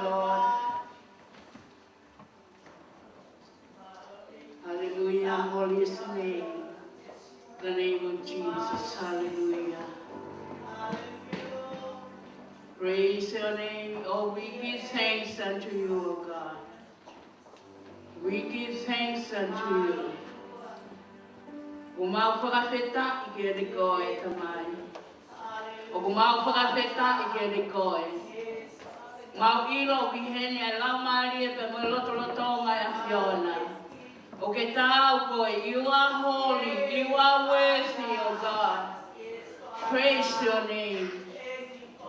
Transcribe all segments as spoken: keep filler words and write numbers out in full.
Lord. Hallelujah. Holy is your name. The name of Jesus. Hallelujah. Praise your name. Oh, we give thanks unto you, O God. We give thanks unto you. ʻOku mau fakafetaʻi kiate koe, Tamai. ʻOku mau fakafetaʻi kiate koe. Mau ʻilo ʻoku ʻi heni ʻa e Laumālie pea mo e lotolotonga ʻo e ʻAfiona. ʻOku ke taau koe, you are holy, you are worthy, O God. Praise your name.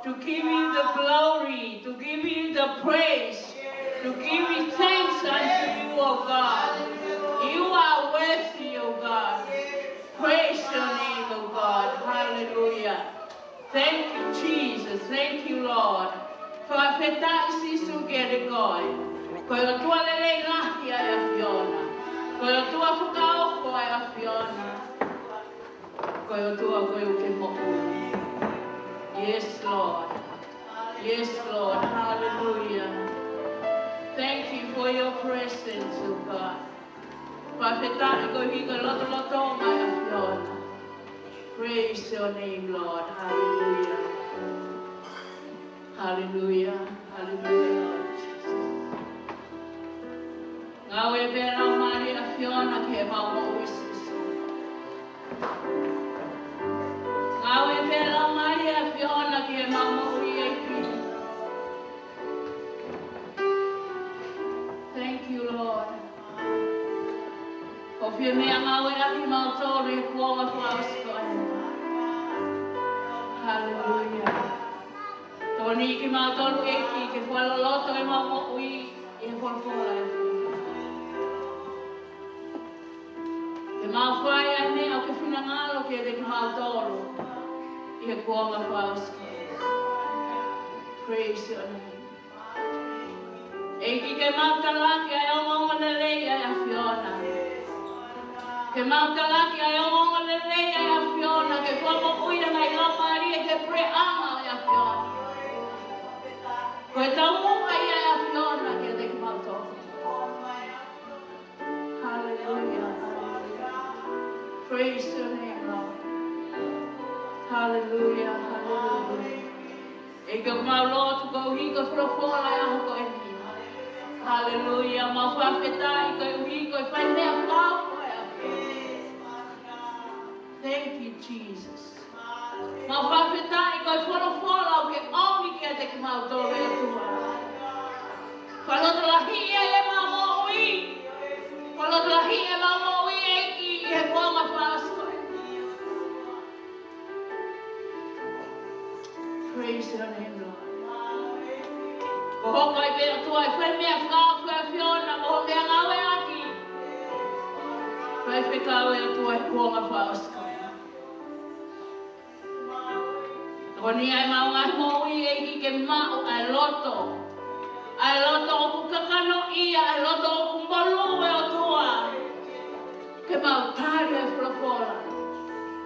To give you the glory, to give you the praise, to give you thanks unto you, O God. You are worthy, O God. Praise your name, O God. Hallelujah. Thank you, Jesus. Thank you, Lord. Fakafetaʻi Sīsū kiate koe. Ko e ʻOtua lelei lahi ʻa e ʻAfiona. Ko e ʻOtua fakaofo ʻa e ʻAfiona. Ko e ʻOtua koe ʻoku ke moʻui. Yes, Lord. Yes, Lord. Hallelujah. Thank you for your presence, O God. Fakafetaʻi koeʻuhi ko e lotolotonga ʻo e ʻAfiona. Praise your name, Lord. Hallelujah. Hallelujah. Hallelujah, Lord Jesus. Ngāue pē Laumālie ʻo e ʻAfiona ki heʻemau moʻui, Sīsū. Ngāue pē Laumālie ʻo e ʻAfiona ki heʻemau moʻui, ʻEiki. Thank you, Lord. ʻOku fiemaʻu ʻa e ngāue ʻa kimautolu ʻi he kuonga fakaʻosi ko eni. Hallelujah. Tokoniʻi kimautolu, ʻEiki, ke fakaloloto ʻemau moʻui ʻi he folofola ʻa e ʻAfiona. Ke mau fai ʻa e meʻa ʻoku ke finangalo kiate kimautolu ʻi he kuonga fakaʻosi. Praise your name. ʻEiki, ke mau talaki ʻa e ongoongolelei ʻa e ʻAfiona. Ke mau talaki ʻa e ongoongolelei ʻa e ʻAfiona, ke fakamoʻui ʻa e ngaahi laumālie ki he puleʻanga ʻo e ʻAfiona. Ko e taumuʻa ia ʻa e ʻAfiona kiate kimautolu. Hallelujah, hallelujah. Praise your name, Lord. Hallelujah, hallelujah. ʻEiki, ʻoku mau lotu koeʻuhi ko e folofola ʻo e ʻaho ko eni. Hallelujah. Mau fakafetaʻi koeʻuhi ko e fai meʻa fakaofo ʻa e ʻAfiona. Thank you, Jesus. Mau fakafetaʻi ko e folofola ʻoku ke ʻomi kiate kimautolu, ʻe ʻOtua. Fakalotolahiʻi ʻemau moʻui. Fakalotolahiʻi ʻemau moʻui, ʻEiki, ʻi he kuonga fakaʻosi. Praise your name, Lord. Ko hoʻo kai pē, ʻOtua, ʻe fai meʻa fakaofo ʻa e ʻAfiona, mo hoʻo meʻangāueʻaki. Faifekau, ʻe ʻOtua, ʻi he kuonga fakaʻosi. Tokoniʻi ʻemau ngaahi moʻui, ʻEiki, ke maʻu ʻa e loto. ʻA e loto ʻoku kakano ia, ʻa e loto ʻoku molū, ʻe ʻOtua. Ke mau tali ʻa e folofola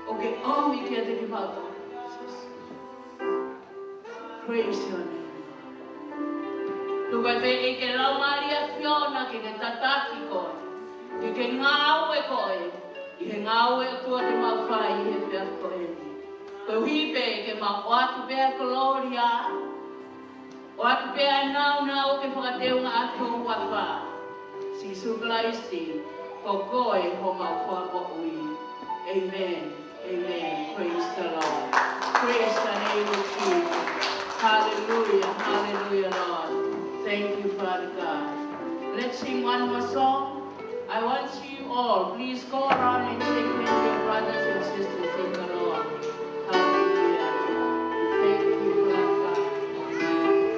ʻoku ke ʻomi kiate kimautolu. Praise your name. Tuku ai pē, ʻEiki, ʻa e Laumālie ʻo e ʻAfiona ke ke tataki koe, ke ke ngāue koe ʻi he ngāue, ʻOtua, te mau fai ʻi he efiafi ko eni. Koeʻuhi pē ke mau ʻoatu pē ʻa e kolōlia, ʻoatu pē ʻa e nāunau ke fakateunga ʻaki ho huafa. Sīsū Kalaisi, ko koe homau Fakamoʻui. Amen. Amen. Praise the Lord. Praise the name of Jesus. Hallelujah. Hallelujah, Lord. Thank you, Father God. Let's sing one more song. I want you all, please go around and shake hands with your brothers and sisters in the Lord. Hallelujah. Thank you, Father God.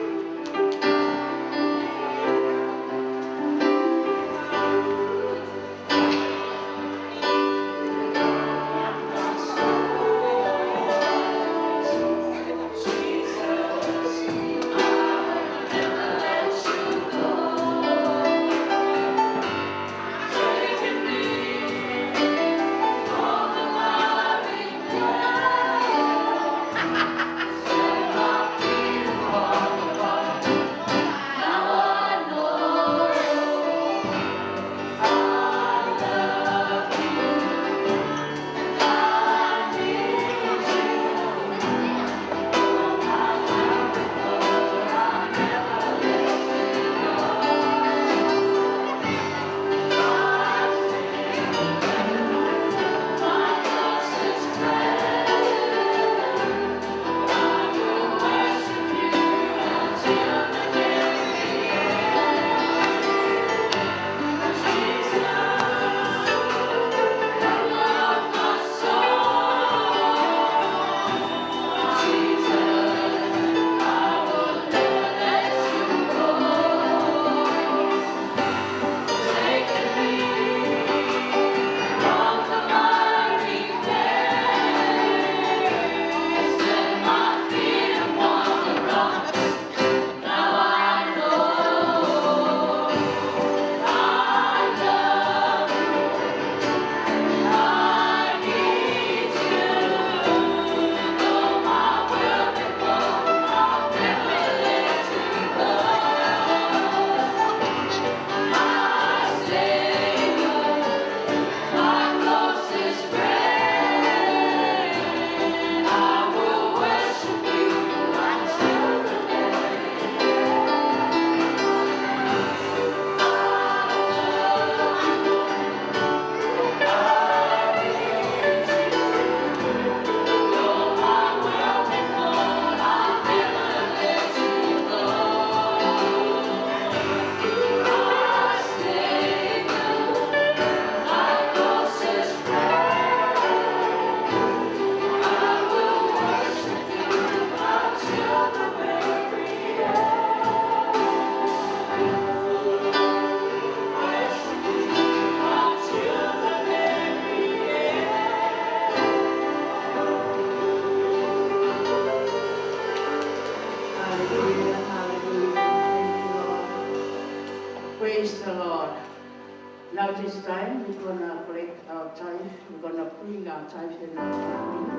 This time, we're gonna collect our tithe. We're gonna bring our tithe and our offering.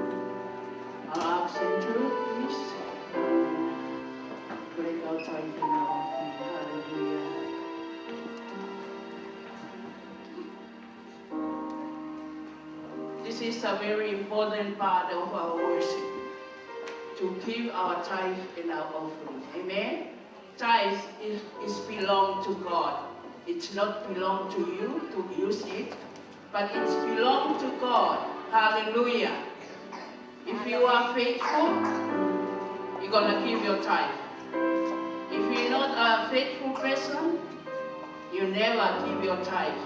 Our accent too, please. Collect our tithe and our offering. Hallelujah. This is a very important part of our worship, to give our tithe and our offering. Amen? Tithe is, is belong to God. It's not belong to you to use it, but it's belong to God. Hallelujah. If you are faithful, you're gonna give your tithe. If you're not a faithful person, you never give your tithe.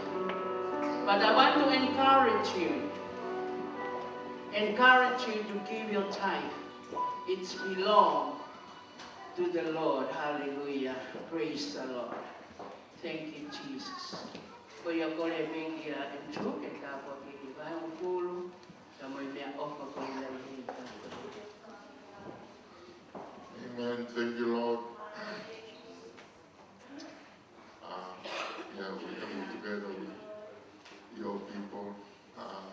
But I want to encourage you, encourage you to give your tithe. It's belong to the Lord. Hallelujah. Praise the Lord. Thank you, Jesus. Ko ia kole pē kia Andrew ke tāpuakiʻi e vahe hongofulu, ka mo e meʻaʻofa ko ia ʻi he. Amen. Thank you, Lord. Uh, yeah, we come together with your people. Uh,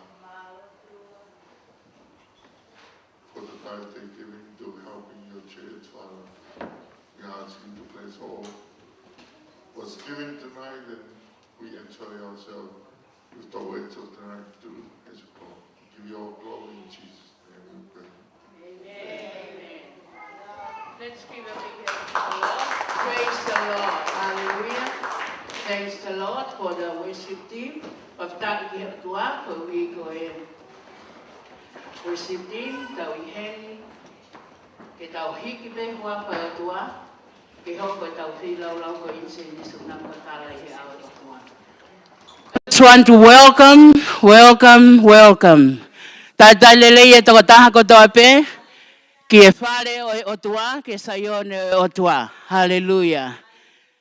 for the tithe they're giving to helping your church, Father. We ask you to bless all what's given tonight, and we enjoy ourselves with the words of tonight too, as well. Give you all glory in Jesus' name we pray. Amen. Let's give a big hand to the Lord. Praise the Lord. Hallelujah. Thanks the Lord for the worship team. Fakafetaʻi ki he ʻOtua koeʻuhi ko e worship team, tau ʻi heni ke tau hiki pē huafa ʻo e ʻOtua, ke hoko ʻetau feilaulau ko e incense ʻo nau kakala ʻi he ʻao ʻo e ʻOtua. Just want to welcome, welcome, welcome. Talitali lelei e tokotaha kotoa pē ki he fale ʻo e ʻOtua, ki he Saione ʻo e ʻOtua. Hallelujah.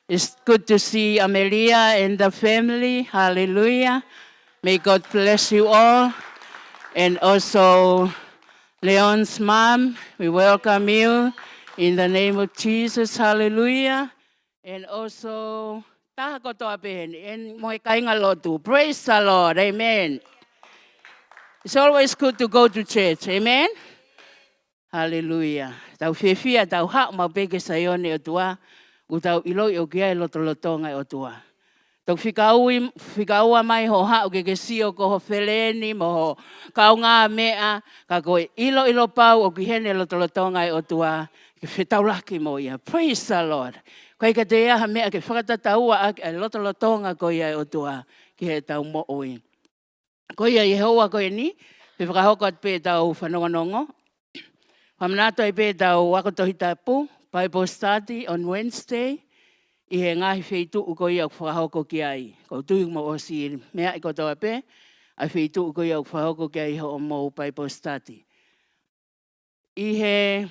It's good to see Amelia and the family. Hallelujah. May God bless you all. And also, Leon's mom, we welcome you in the name of Jesus. Hallelujah. And also, taha kotoa pē heni, and mo e kāinga lotu. Praise the Lord. Amen. It's always good to go to church. Amen. Hallelujah. Tau fiefia, tau haʻu maʻu pē ki he Saione ʻo e ʻOtua, ʻoku tau ʻiloʻi ʻoku ʻi ai e lotolotonga ʻo e ʻOtua. Tau fika ua, fika ua mai hoʻo haʻu ke ke sio ko ho feleni mo ho kaungāmeʻa, ka ko e ʻiloʻilo pau ʻoku ʻi heni e lotolotonga ʻo e ʻOtua, ke fetaulaki mo ia. Praise the Lord. ʻIkai ke toe ʻi ai ha meʻa ke fakatataua ʻaki e lotolotonga ko ia ʻo e ʻOtua ki heʻetau moʻui. Ko ia ʻi he houa ko eni, pea fakahoko atu pē ʻetau fanongonongo. Fakamanatu ai pē ʻetau ako Tohi Tapu, Bible study on Wednesday, ʻi he ngaahi feituʻu ko ia ʻoku fakahoko ki ai. ʻOku ou tui kuo mou ʻosi meaʻi kotoa pē ʻa e feituʻu ko ia ʻoku fakahoko ki ai hoʻomou Bible study. ʻI he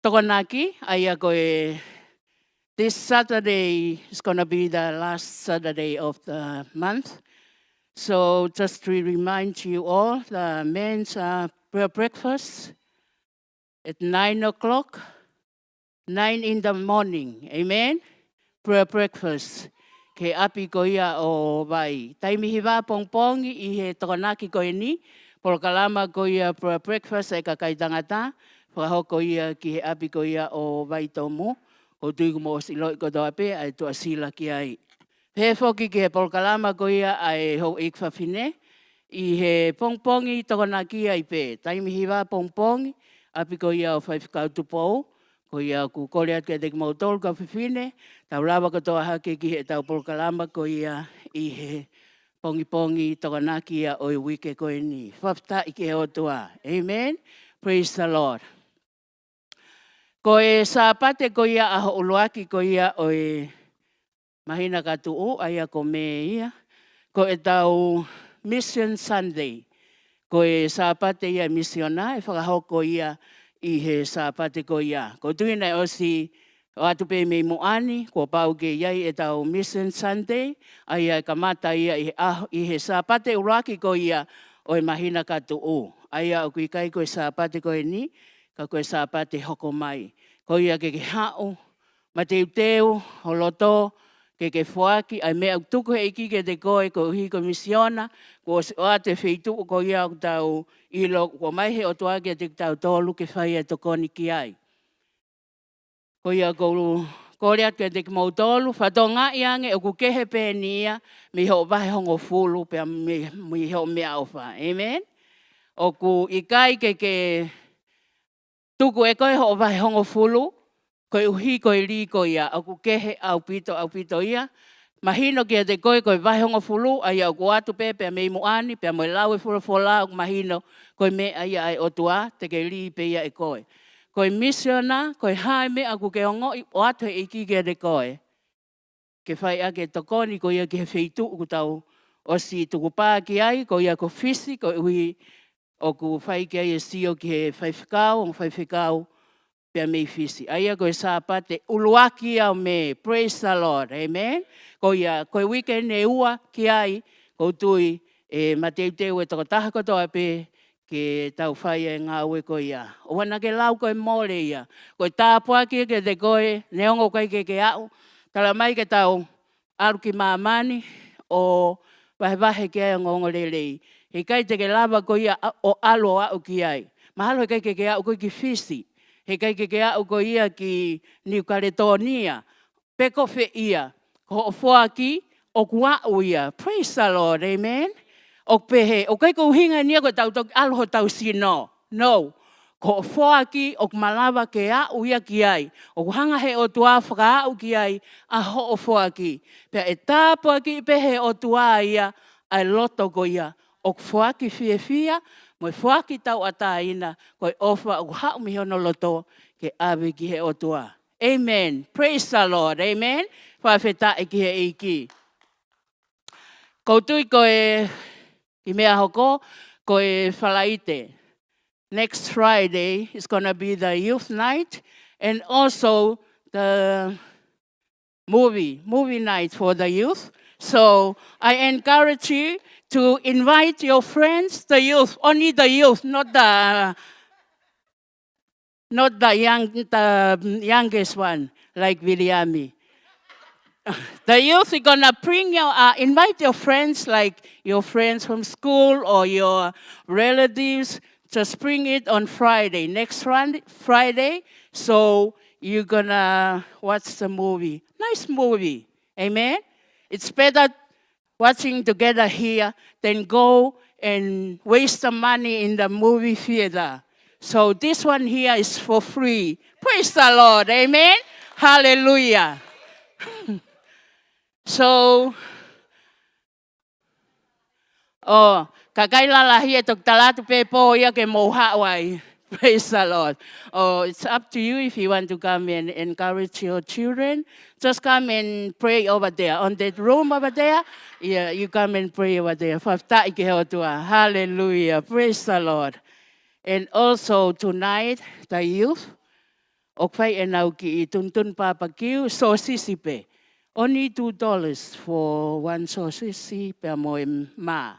Tokonaki, ʻa ia ko e, this Saturday is gonna be the last Saturday of the month. So just to remind you all, the men's, uh, prayer breakfast at nine o'clock, nine in the morning. Amen? Prayer breakfast ki he ʻapi ko ia ʻo Vai. Taimi hiva pongipongi ʻi he Tokonaki ko eni, polokalama ko ia prayer breakfast ʻa e kakai tangata, fakahoko ia ki he ʻapi ko ia ʻo Vaitomu. ʻOku ou tui kuo mou ʻosi ʻiloʻi kotoa pē ʻa e tuʻasila ki ai. Pehē foki ki he polokalama ko ia ʻa e houʻeiki fafine, ʻi he pongipongi Tokonaki ai pē, taimi hiva pongipongi, ʻapi ko ia ʻo Faifekau Tupou, ko ia ʻoku kole atu kiate kimoutolu kau fefine, tau lava kotoa hake ki heʻetau polokalama ko ia ʻi he pongipongi Tokonaki ia ʻo e uike ko eni. Fakafetaʻi ki he ʻOtua. Amen. Praise the Lord. Ko e Sāpate ko ia ʻaho ʻuluaki ko ia ʻo e māhina ka tuʻu, ʻa ia ko Mē ia, ko ʻetau Mission Sunday. Ko e Sāpate ia e misiona, ʻe fakahoko ia ʻi he Sāpate ko ia. ʻOku ou tui naʻe ʻosi ʻoatu pē mei muʻa ni, kuo pau ke ʻi ai ʻetau Mission Sunday, ʻa ia ʻe kamata ia ʻi he ʻaho, ʻi he Sāpate ʻuluaki ko ia ʻo e māhina ka tuʻu. ʻA ia ʻoku ʻikai ko e Sāpate ko eni, ka ko e Sāpate hoko mai. Ko ia ke ke haʻu, mateuteu ho loto, ke ke foaki ʻa e meʻa ʻoku tuku he ʻEiki kiate koe koeʻuhi ko e misiona, kuo ʻosi ʻoatu e feituʻu ko ia ʻoku tau ʻilo kuo ʻomai he ʻOtua kiate kitautolu ke fai e tokoni ki ai. Ko ia ʻoku ou kole atu kiate kimoutolu, fakatokangaʻi ange ʻoku kehe pē eni ia mei hoʻo vahe hongofulu pea mei, mei hoʻo meʻaʻofa. ʻĒmeni? ʻOku ʻikai ke ke tuku ʻe koe hoʻo vahe hongofulu, koeʻuhi ko e lī ko ia, ʻoku kehe ʻaupito, ʻaupito ia. Mahino kiate koe ko e vahe hongofulu, ʻa ia ʻoku ʻoatu pē, pea mei muʻa ni, pea mo e lau e folofola, ʻoku mahino ko e meʻa ia ʻa e ʻOtua, te ke lī pē ia ʻe koe. Ko e misiona, ko e hā e meʻa ʻoku ke ongoʻi ʻoatu he ʻEiki kiate koe ke fai ʻaki e tokoni ko ia ki he feituʻu ʻoku tau ʻosi tukupā ki ai, ko ia ko Fisi, koeʻuhi ʻoku fai ki ai e sio ki he faifekau, ongo faifekau, pea mei Fisi. ʻA ia ko e Sāpate ʻuluaki ia ʻo Mē. Praise the Lord. ʻĒmeni. Ko ia, ko e uike ʻe ua ki ai, ʻoku ou tui ʻe mateuteu e tokotaha kotoa pē ke tau fai e ngāue ko ia. ʻOua naʻa ke lau ko e mole ia. Ko e tāpuaki kiate koe, neongo ʻikai ke ke aʻu. Tala mai ke tau ʻalu ki māmani ʻo vahevahe ki ai e ongoongolelei. Heʻikai te ke lava ko ia ʻa-, ʻo ʻalu ʻo aʻu ki ai. Mahalo heʻikai ke ke aʻu koe ki Fisi. Heʻikai ke ke aʻu ko ia ki Niu Kaletōnia. Pe ko fē ia, ko hoʻo foaki ʻoku aʻu ia. Praise the Lord, ʻēmeni. ʻOku pehē, ʻoku ʻikai ko e ʻuhinga eni ia ko ʻetau toki ʻalu hotau sino. No. Ko hoʻo foaki ʻoku malava ke aʻu ia ki ai. ʻOku hanga he ʻOtua ʻo fakaaʻu ki ai ʻa hoʻo foaki. Pea ʻe tāpuakiʻi pē he ʻOtua ia ʻa e loto ko ia ʻoku foaki fiefia, mo e foaki tauʻatāina, ko e ʻofa ʻoku haʻu mei hono loto ke ʻave ki he ʻOtua. ʻĒmeni. Praise the Lord. ʻĒmeni. Fakafetaʻi ki he ʻEiki. ʻOku ou tui ko e kiʻi meʻa hoko, ko e Falaite. Next Friday is gonna be the youth night and also the movie, movie night for the youth. So I encourage you to invite your friends, the youth, only the youth, not the, not the young, the youngest one, like Viliami. The youth, you're gonna bring your, uh, invite your friends, like your friends from school or your relatives. Just bring it on Friday, next Fri-, Friday. So you're gonna watch the movie. Nice movie. Amen? It's better watching together here than go and waste the money in the movie theater. So this one here is for free. Praise the Lord. Amen. Hallelujah. So, ʻo, kakai lalahi ʻe toki tala atu pē pō ia ke mou haʻu ai. Praise the Lord. Oh, it's up to you if you want to come and encourage your children. Just come and pray over there. On that room over there, yeah, you come and pray over there. Fakafetaʻi ki he ʻOtua. Hallelujah. Praise the Lord. And also tonight, the youth, ʻoku fai ʻenau kiʻi tunutunu barbecue, sōsisi pē. Only two dollars for one sausage, pea mo e mā.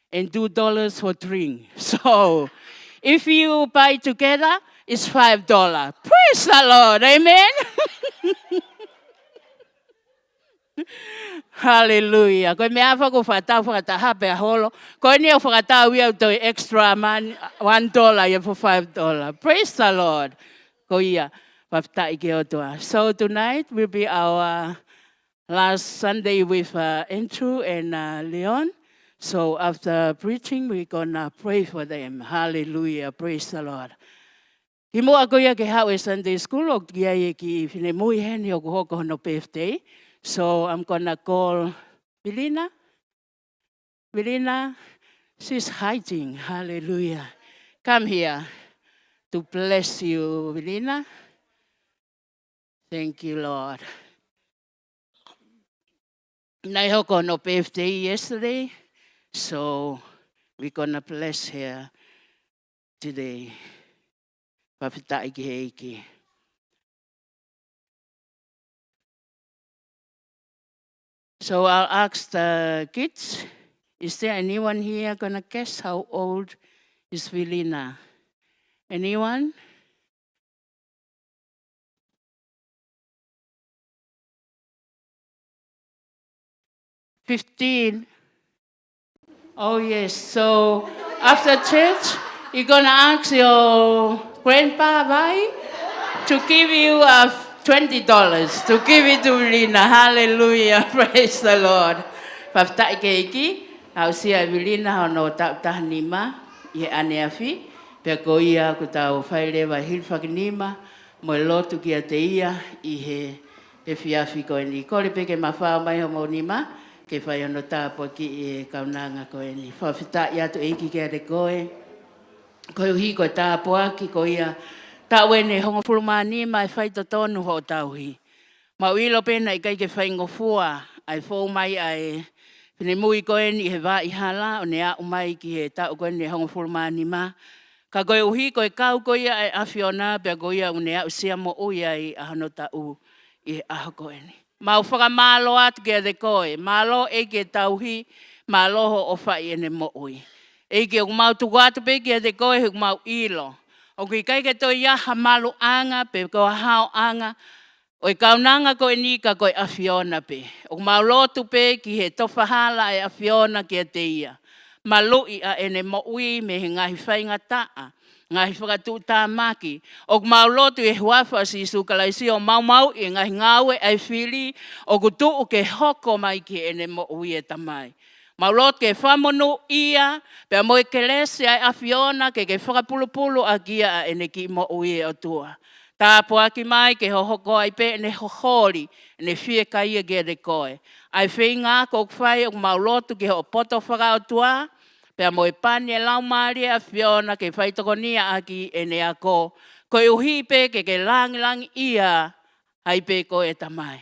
And two dollars for drink. So, if you buy together, it's five dollar. Praise the Lord. Amen. Hallelujah. Ko e meʻaʻofa ʻoku fakatau fakataha pea holo. Ko eni ʻoku fakatau ia ʻo toe extra money, one dollar ia for five dollar. Praise the Lord. Ko ia, fakafetaʻi ki he ʻOtua. So tonight will be our last Sunday with, uh, Andrew and, uh, Leon. So after preaching, we're gonna pray for them. Hallelujah. Praise the Lord. Kimuʻa ko ia ke haʻu e Sunday school, ʻoku ʻi ai e kiʻi finemui heni ʻoku hoko hono birthday. So I'm gonna call Vilina. Vilina, she's hiding. Hallelujah. Come here to bless you, Vilina. Thank you, Lord. Naʻe hoko hono birthday yesterday, so we're gonna bless her today. Fakafetaʻi ki he ʻEiki. So I'll ask the kids, is there anyone here gonna guess how old is Vilina? Anyone? fifteen. Oh, yes. So, after church, you're gonna ask your grandpa, right, to give you a twenty dollars, to give it to Vilina. Hallelujah. Praise the Lord. Fakafetaʻi ki he ʻEiki, aʻusia ʻe Vilina hono taʻu taha nima ʻi he ʻaneafi, pea ko ia kuo tau fai leva e hilifakinima mo e lotu kiate ia ʻi he efiafi ko eni. Kole pē ke mafao mai homou nima, ke fai hono tāpuakiʻi e kaunanga ko eni. Fakafetaʻi atu ʻEiki kiate koe, koeʻuhi ko e tāpuaki ko ia, taʻu eni ʻe hongofulu mā nima e faitotonu hoʻo tauhi. Mau ʻilo pē naʻe ʻikai ke faingofua ʻa e fou mai ʻa e finemui ko eni ʻi he vaʻa hala, ʻo ne aʻu mai ki he taʻu ko eni ʻe hongofulu mā nima. Ka koeʻuhi ko e kau ko ia ʻa e ʻAfiona, pea ko ia ʻoku ne aʻusia moʻui ai ʻa hono taʻu ʻi he ʻaho ko eni. Mau fakamālō atu kiate koe, mālō ʻEiki e tauhi, mālō hoʻo ʻofa ʻi heʻene moʻui. ʻEiki, ʻoku mau tuku atu pē kiate koe he ʻoku mau ʻilo ʻoku ʻikai ke toe ʻi ai ha maluʻanga pe ko ha haoʻanga ʻo e kaunanga ko eni ka ko e ʻAfiona pē. ʻOku mau lotu pē ki he tofa hala ʻa e ʻAfiona kiate ia. Maluʻi ʻa ʻene moʻui mei he ngaahi faingataʻa, ngaahi fakatuʻutāmaki. ʻOku mau lotu ʻi he huafa ʻo Sīsū Kalaisi ʻo maumauʻi e ngaahi ngāue ʻa e fili ʻoku tuʻu ke hoko mai ki heʻene moʻui, ʻe Tamai. Mau lotu ke fakamonūʻia pea mo e kelesi ʻa e ʻAfiona ke ke fakapulupulu ʻaki ia ʻa ʻene kiʻi moʻui, ʻe ʻOtua. Tāpuaki mai ke hohoko ai pē ʻene holi, ʻene fiekaia kiate koe. ʻA e feinga ʻoku fai ʻoku mau lotu ki hoʻo poto fakaʻotua, pea mo e pani ʻa e Laumālie ʻAfiona ke faitokonia ʻaki ʻene ako, koeʻuhi pē ke ke langilangiʻia ai pē koe, ʻe Tamai.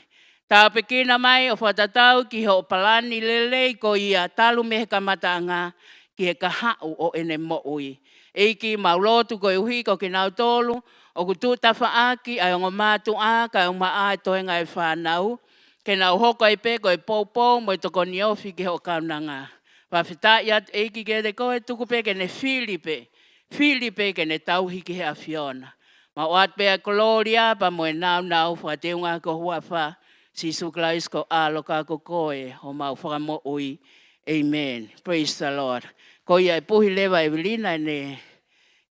Tāpuekina mai ʻo fakatatau ki hoʻo palani lelei ko ia talu mei he kamataʻanga ki he kahaʻu ʻo ʻene moʻui. ʻEiki, mau lotu koeʻuhi ko kinautolu ʻoku tuʻu tafaʻaki ʻa e ongo mātuʻa kae ʻumaʻā e toenga ʻo e fānau, ke nau hoko ai pē ko e poupou mo e tokoni ofi ki hoʻo kaunanga. Fakafetaʻi atu ʻEiki kiate koe, tuku pē ke ne fili pē, fili pē ke ne tauhi ki he ʻAfiona. Mau ʻoatu pē ʻa e kolōlia pea mo e nāunau fakateunga ki ho huafa, Sīsū Kalaisi ko ho ʻAlo ka ko koe homau Fakamoʻui. ʻĒmeni. Praise the Lord. Ko ia ʻe puhi leva ʻe Vilina ʻene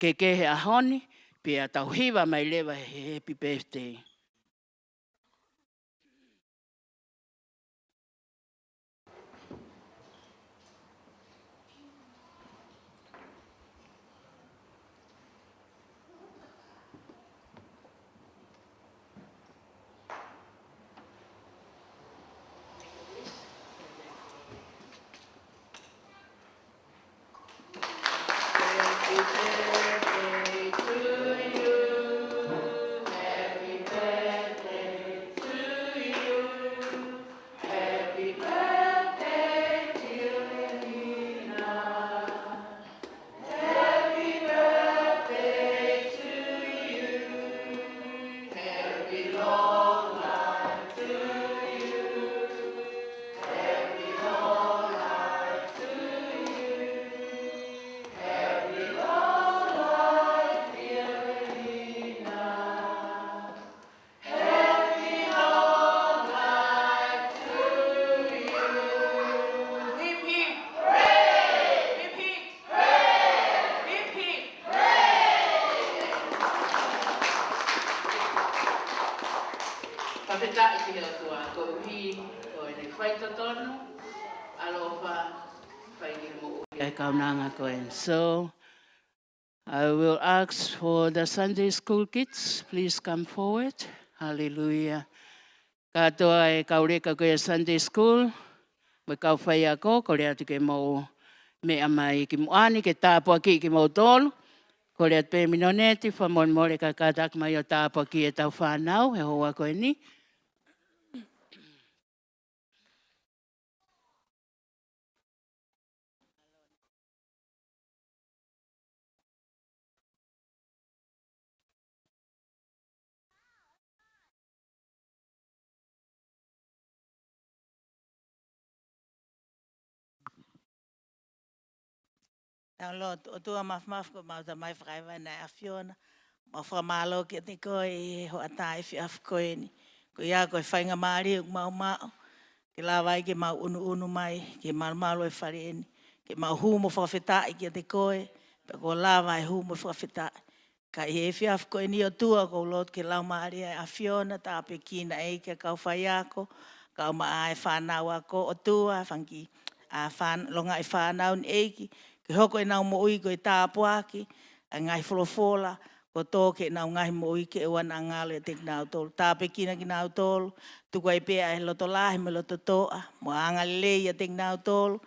keke he ʻaho ni, pea tau hiva mai leva he happy birthday. Fakafetaʻi ki he ʻOtua koeʻuhi ko ʻene faitotonu, ʻaloʻofa, fai ki he moʻui ʻa e kaunanga ko eni. So, I will ask for the Sunday school kids, please come forward. Hallelujah. Kātoa e kau leka ko ia Sunday school, mo e kau faiako, kole atu ke mou meʻa mai ki muʻa ni ke tāpuakiʻi kimoutolu. Kole atu pē Minoneti, fakamolemole ka kātaki mai ʻo tāpuakiʻi ʻetau fānau he houa ko eni. Tau lotu. ʻOtua mafimafi, ko homau Tamai fakahēvani ʻa e ʻAfiona, mau fakamālō kiate koe ʻi he hoʻatā efiafi ko eni. Ko ia ko e faingamālie ʻoku mau maʻu ke lava ai ke mau ʻunuʻunu mai ki he malumalu ʻo e fale ni, ke mau hū mo fakafetaʻi kiate koe, pea kuo lava e hū mo fakafetaʻi. Ka ʻi he efiafi ko eni ʻOtua, ʻoku ou lotu ke Laumālie ʻa e ʻAfiona, tāpuekina ʻEiki ʻa e kau faiako, kau maʻa e fānau ako ʻOtua, fanga kiʻi, ʻa, fān-, longaʻi fānau ni ʻEiki, ke hoko ʻenau moʻui ko e tāpuaki ʻa e ngaahi folofola kuo tō ki heʻenau ngaahi moʻui ke ʻoua naʻa ngalo ʻiate kinautolu. Tāpuekina kinautolu, tuku ai pē ʻa e loto lahi mo e loto toʻa, mo e angalelei ʻiate kinautolu,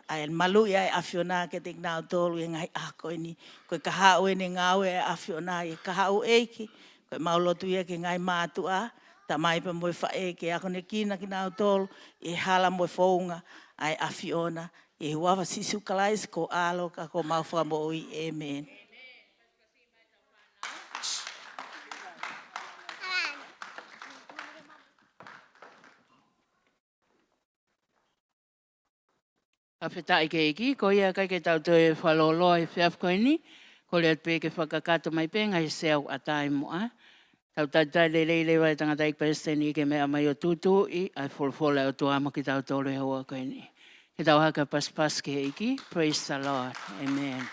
ʻa e maluʻi ʻa e ʻAfiona kiate kinautolu ʻi he ngaahi ʻaho ko eni. Ko e kahaʻu eni e ngāue ʻa e ʻAfiona ʻi he kahaʻu ʻEiki, ko ʻemau lotu ia ki he ngaahi mātuʻa, tamai pea mo e faʻē, ke akonekina kinautolu ʻi he hala mo e founga ʻa e ʻAfiona. ʻI he huafa ʻo Sīsū Kalaisi ko ho ʻAlo ka ko homau Fakamoʻui. ʻĒmeni. Fakafetaʻi ki he ʻEiki, ko ia ʻikai ke tau toe fakalōloa he efiafi ko eni, kole atu pē ke fakakakato mai pē ngaahi sea ʻoku ʻatā ʻi muʻa. Tau talitali lelei leva e tangataʻeiki palesiteni ke meʻa mai ʻo tūtuuʻi ʻa e folofola ʻa e ʻOtua maʻa kitautolu he houa ko eni. Ke tau hanga ʻo pasipasi ki he ʻEiki. Praise the Lord. ʻĒmeni.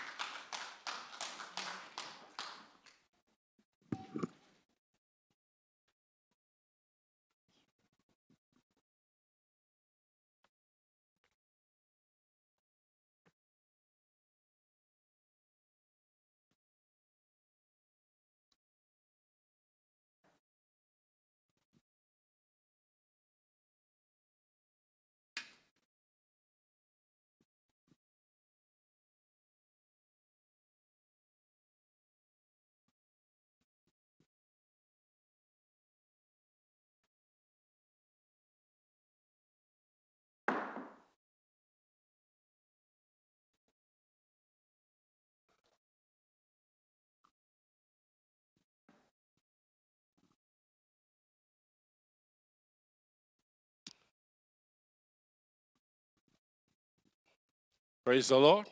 Praise the Lord.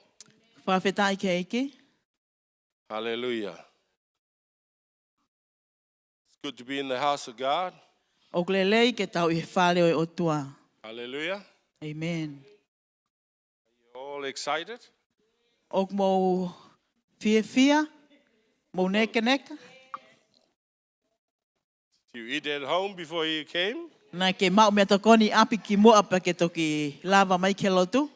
Fakafetaʻi ki he ʻEiki. Hallelujah. It's good to be in the house of God. ʻOku lelei ke tau ʻi he fale ʻo e ʻOtua. Hallelujah. ʻĒmeni. Are you all excited? ʻOku mou fiefia, mou nekeneka? Did you eat at home before you came? Naʻa ke maʻu meʻatokoni ʻi ʻapi kimuʻa pea ke toki lava mai ki he lotu?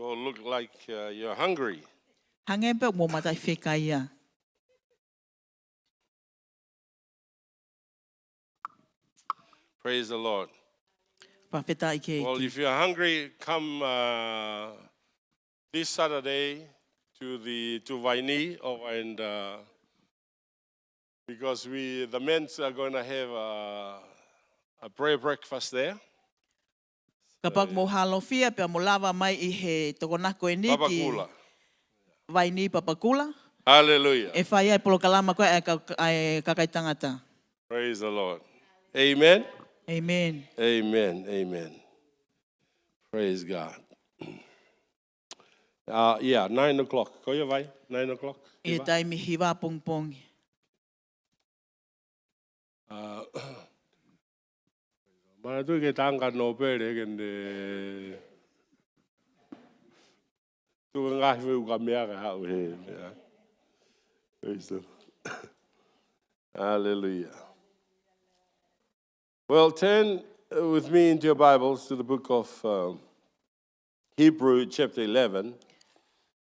You all look like, uh, you're hungry. Hangē pē ʻoku mou mataʻi fekaia. Praise the Lord. Fakafetaʻi ki he ʻEiki. Well, if you're hungry, come, uh, this Saturday to the, to Vaini over in the, because we, the men's are gonna have a, a prayer breakfast there. Kapau ʻoku mou halofia pea mou lava mai ʻi he tokonaki ko eni ki Papakura. Vaini Papakura. Hallelujah. ʻE fai ai e polokalama ko ē ʻa e ka-, ʻa e kakai tangata. Praise the Lord. Amen. ʻĒmeni. Amen. Amen. Praise God. Uh, yeah, nine o'clock. Ko ia vai? Nine o'clock? ʻI he taimi hiva pongipongi. Uh, manatuʻi ke tangata nōpele ke ne tuku ngaahi feuka meʻa ka haʻu he meʻa. Praise the Lord. Hallelujah. Well, turn, uh, with me into your Bibles to the book of, um, Hebrew chapter eleven.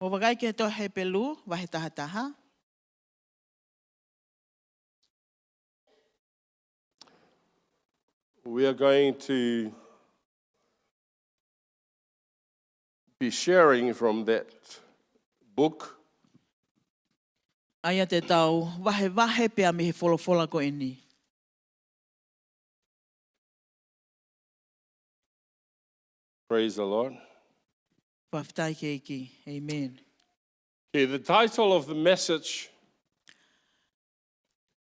Mou vakai ki he tohi Hepelū, vahe taha taha. We are going to be sharing from that book. ʻA ia te tau vahevahe pea mei he folofola ko eni. Praise the Lord. Fakafetaʻi ki he ʻEiki. ʻĒmeni. Okay, the title of the message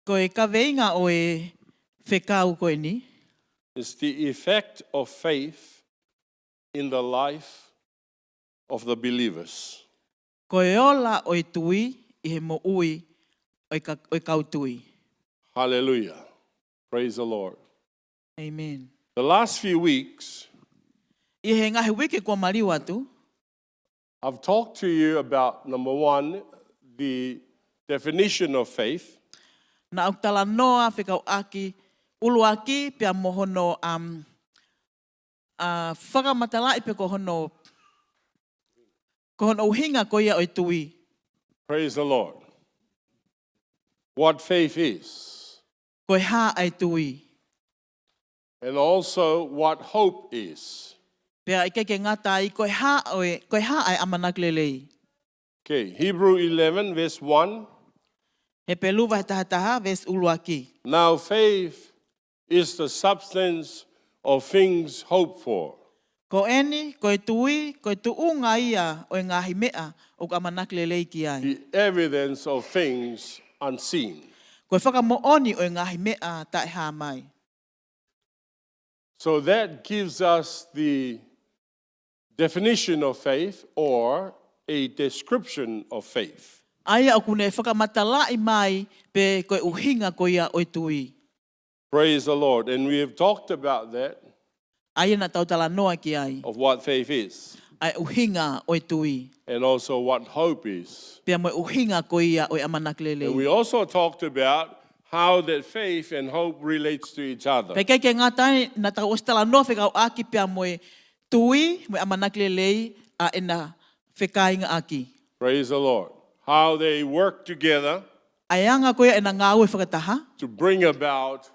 Ko e kaveinga ʻo e fekau ko eni is the effect of faith in the life of the believers. Ko e ola ʻo e tui ʻi he moʻui ʻo e ka-, ʻo e kau tui. Hallelujah. Praise the Lord. ʻĒmeni. The last few weeks, ʻI he ngaahi uike kuo maliu atu, I've talked to you about, number one, the definition of faith. Naʻá ku talanoa fekauʻaki ʻuluaki pea mo hono um, uh, fakamatalaʻi pe ko hono, ko hono ʻuhinga ko ia ʻo e tui. Praise the Lord. What faith is. Ko e hā ʻa e tui. And also what hope is. Pea ʻikai ke ngata ai, ko e hā ʻo e, ko e hā ʻa e ʻamanaki lelei. Okay, Hebrew eleven, verse one. Hepelū vahe taha taha, verse ʻuluaki. Now faith is the substance of things hoped for. Ko eni, ko e tui, ko e tuʻunga ia ʻo e ngaahi meʻa ʻoku ʻamanaki lelei ki ai. The evidence of things unseen. Ko e fakamoʻoni ʻo e ngaahi meʻa taʻehāmai. So that gives us the definition of faith or a description of faith. ʻA ia ʻoku ne fakamatalaʻi mai pe ko e ʻuhinga ko ia ʻo e tui. Praise the Lord. And we have talked about that, ʻA ia naʻa tau talanoa ki ai. Of what faith is. ʻA e ʻuhinga ʻo e tui. And also what hope is. Pea mo e ʻuhinga ko ia ʻo e ʻamanaki lelei. And we also talked about how that faith and hope relates to each other. Pea ʻikai ke ngata ai, naʻa tau ʻosi talanoa fekauʻaki pea mo e tui, mo e ʻamanaki lelei, ʻa ʻena fekāingaʻaki. Praise the Lord. How they work together. ʻA e anga ko ia ʻena ngāue fakataha. To bring about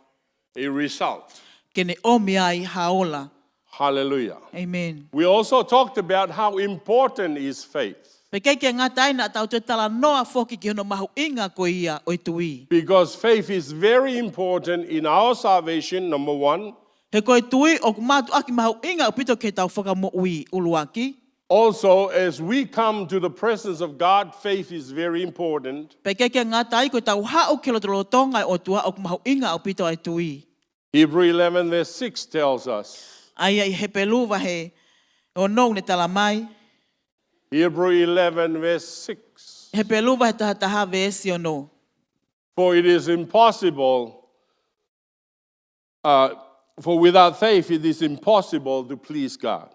a result. Ke ne ʻomi ai ha ola. Hallelujah. Amen. We also talked about how important is faith. Pea ʻikai ke ngata ai naʻa tau toe talanoa foki ki hono mahuʻinga ko ia ʻo e tui. Because faith is very important in our salvation, number one. He ko e tui ʻoku mātuʻaki mahuʻinga ʻaupito ki heʻetau fakamoʻui ʻuluaki. Also, as we come to the presence of God, faith is very important. Pea ʻikai ke ngata ai ko ʻetau haʻu ki he lotolotonga ʻo e ʻOtua ʻoku mahuʻinga ʻaupito ʻa e tui. Hebrew eleven verse six tells us. ʻA ia ʻi Hepelū vahe ono ʻoku ne tala mai. Hebrew eleven verse six. Hepelū vahe taha taha veesi ono. For it is impossible, uh, for without faith it is impossible to please God.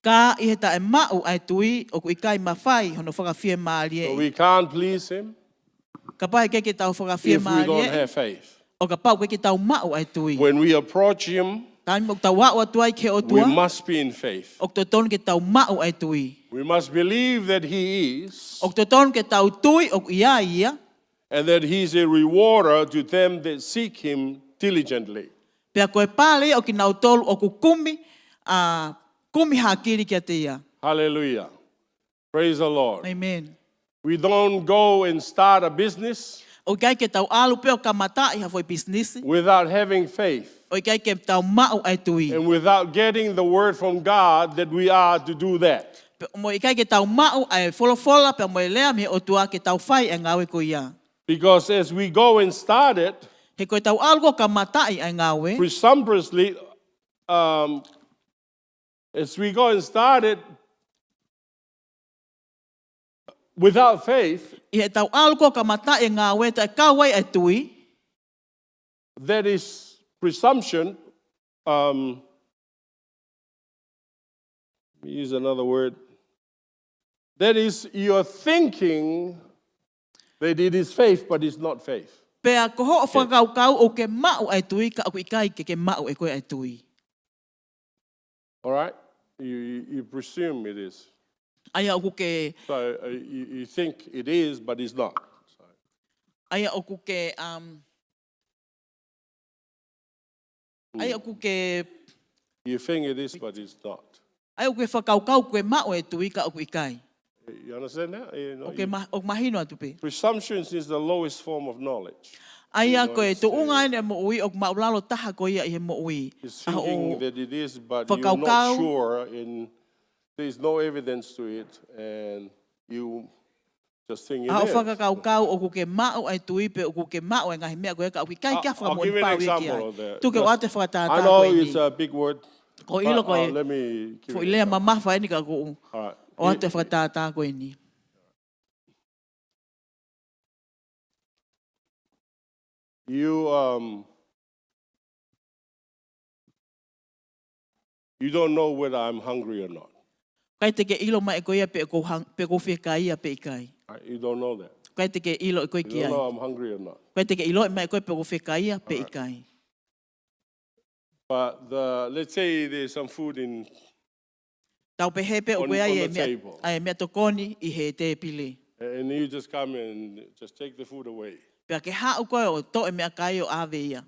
Ka ʻi he taʻemaʻu ʻa e tui ʻoku ʻikai mafai hono fakafiemālieʻi. So we can't please him Kapau ʻe ʻikai ke tau if we don't fakafiemālieʻi. Have faith. ʻO kapau ʻikai ke tau maʻu ʻa e tui. When we approach him, Taimi ʻoku tau aʻu atu ai ki he we ʻOtua. Must be in faith. ʻOku totonu ke tau maʻu ʻa e tui. We must believe that he is. ʻOku totonu ke tau tui ʻoku ʻi ai ia. And that he is a rewarder to them that seek him diligently. Pea ko e pale ia ʻo kinautolu ʻoku kumi, ʻa, kumi hākili kiate ia. Hallelujah. Praise the Lord. Amen. We don't go and start a business ʻO ʻikai ke tau ʻalu pē ʻo kamataʻi ha foʻi pisinisi. Without having faith. ʻO ʻikai ke tau maʻu ʻa e tui. And without getting the word from God that we are to do that. Pea mo ʻikai ke tau maʻu ʻa e folofola pea mo e lea mei he ʻOtua ke tau fai ʻa e ngāue ko ia. Because as we go and start it, He ko ʻetau ʻalu ʻo kamataʻi ʻa e ngāue. Presumptuously, um, as we go and start it without faith, ʻI heʻetau ʻalu ʻo kamataʻi ʻa e ngāue taʻe kau ai ʻa e tui. That is presumption. Um, let me use another word. That is, you're thinking that it is faith, but it's not faith. Pea ko hoʻo fakakaukau ʻoku ke maʻu ʻa e tui ka ʻoku ʻikai ke ke maʻu ʻe koe ʻa e tui. All right? You, you, you presume it is. ʻA ia ʻoku ke, So uh, you, you think it is, but it's not. So, ʻa ia ʻoku ke, um, ʻa ia ʻoku ke, you think it is, but it's not. ʻa ia ʻoku ke fakakaukau ʻoku ke maʻu ʻa e tui ka ʻoku ʻikai. You understand that? You know, ʻOku ke you- ma-, ʻoku mahino atu pē. Presumption is the lowest form of knowledge. ʻA ia You know, ko e it's, tuʻunga uh, ʻeni ʻa e moʻui ʻoku maʻulalo taha ko ia ʻi he moʻui. It's ʻA hoʻo thinking that it is, but you're not fakakaukau. Sure, and there's no evidence to it, and you just think it ʻA hoʻo is. Fakakaukau ʻoku ke maʻu ʻa e tui pe ʻoku ke maʻu ʻa e ngaahi meʻa ko ia ka ʻoku ʻikai ke I'll, I'll give you an fakamolipau ia ki example ai. of that. Tuku ke Just- ʻoatu e fakatātā I know ko eni. It's a big word. Ko But, ʻilo ko uh, e let me give foʻi you lea an example. mamafa ʻeni ka ʻoku All right. ʻoatu e It- fakatātā ko eni. You, um, You don't know whether I'm hungry or not. ʻIkai te ke ʻilo mai ʻe koe ia pe ʻoku ou hang-, pe ʻoku ou fiekaia pe ʻikai. Right? You don't know that. ʻIkai te ke ʻilo ʻe koe ki ai. You don't know I'm hungry or not. ʻIkai te ke ʻilo mai ʻe koe pe ʻoku ou fiekaia pe ʻikai. But the, let's say there's some food in Tau pehē pē ʻoku ʻi ai e meʻa, ʻa e meʻatokoni ʻi he tēpile. And you just come and just take the food away. Pea ke haʻu koe ʻo toʻo e meʻakai ʻo ʻave ia.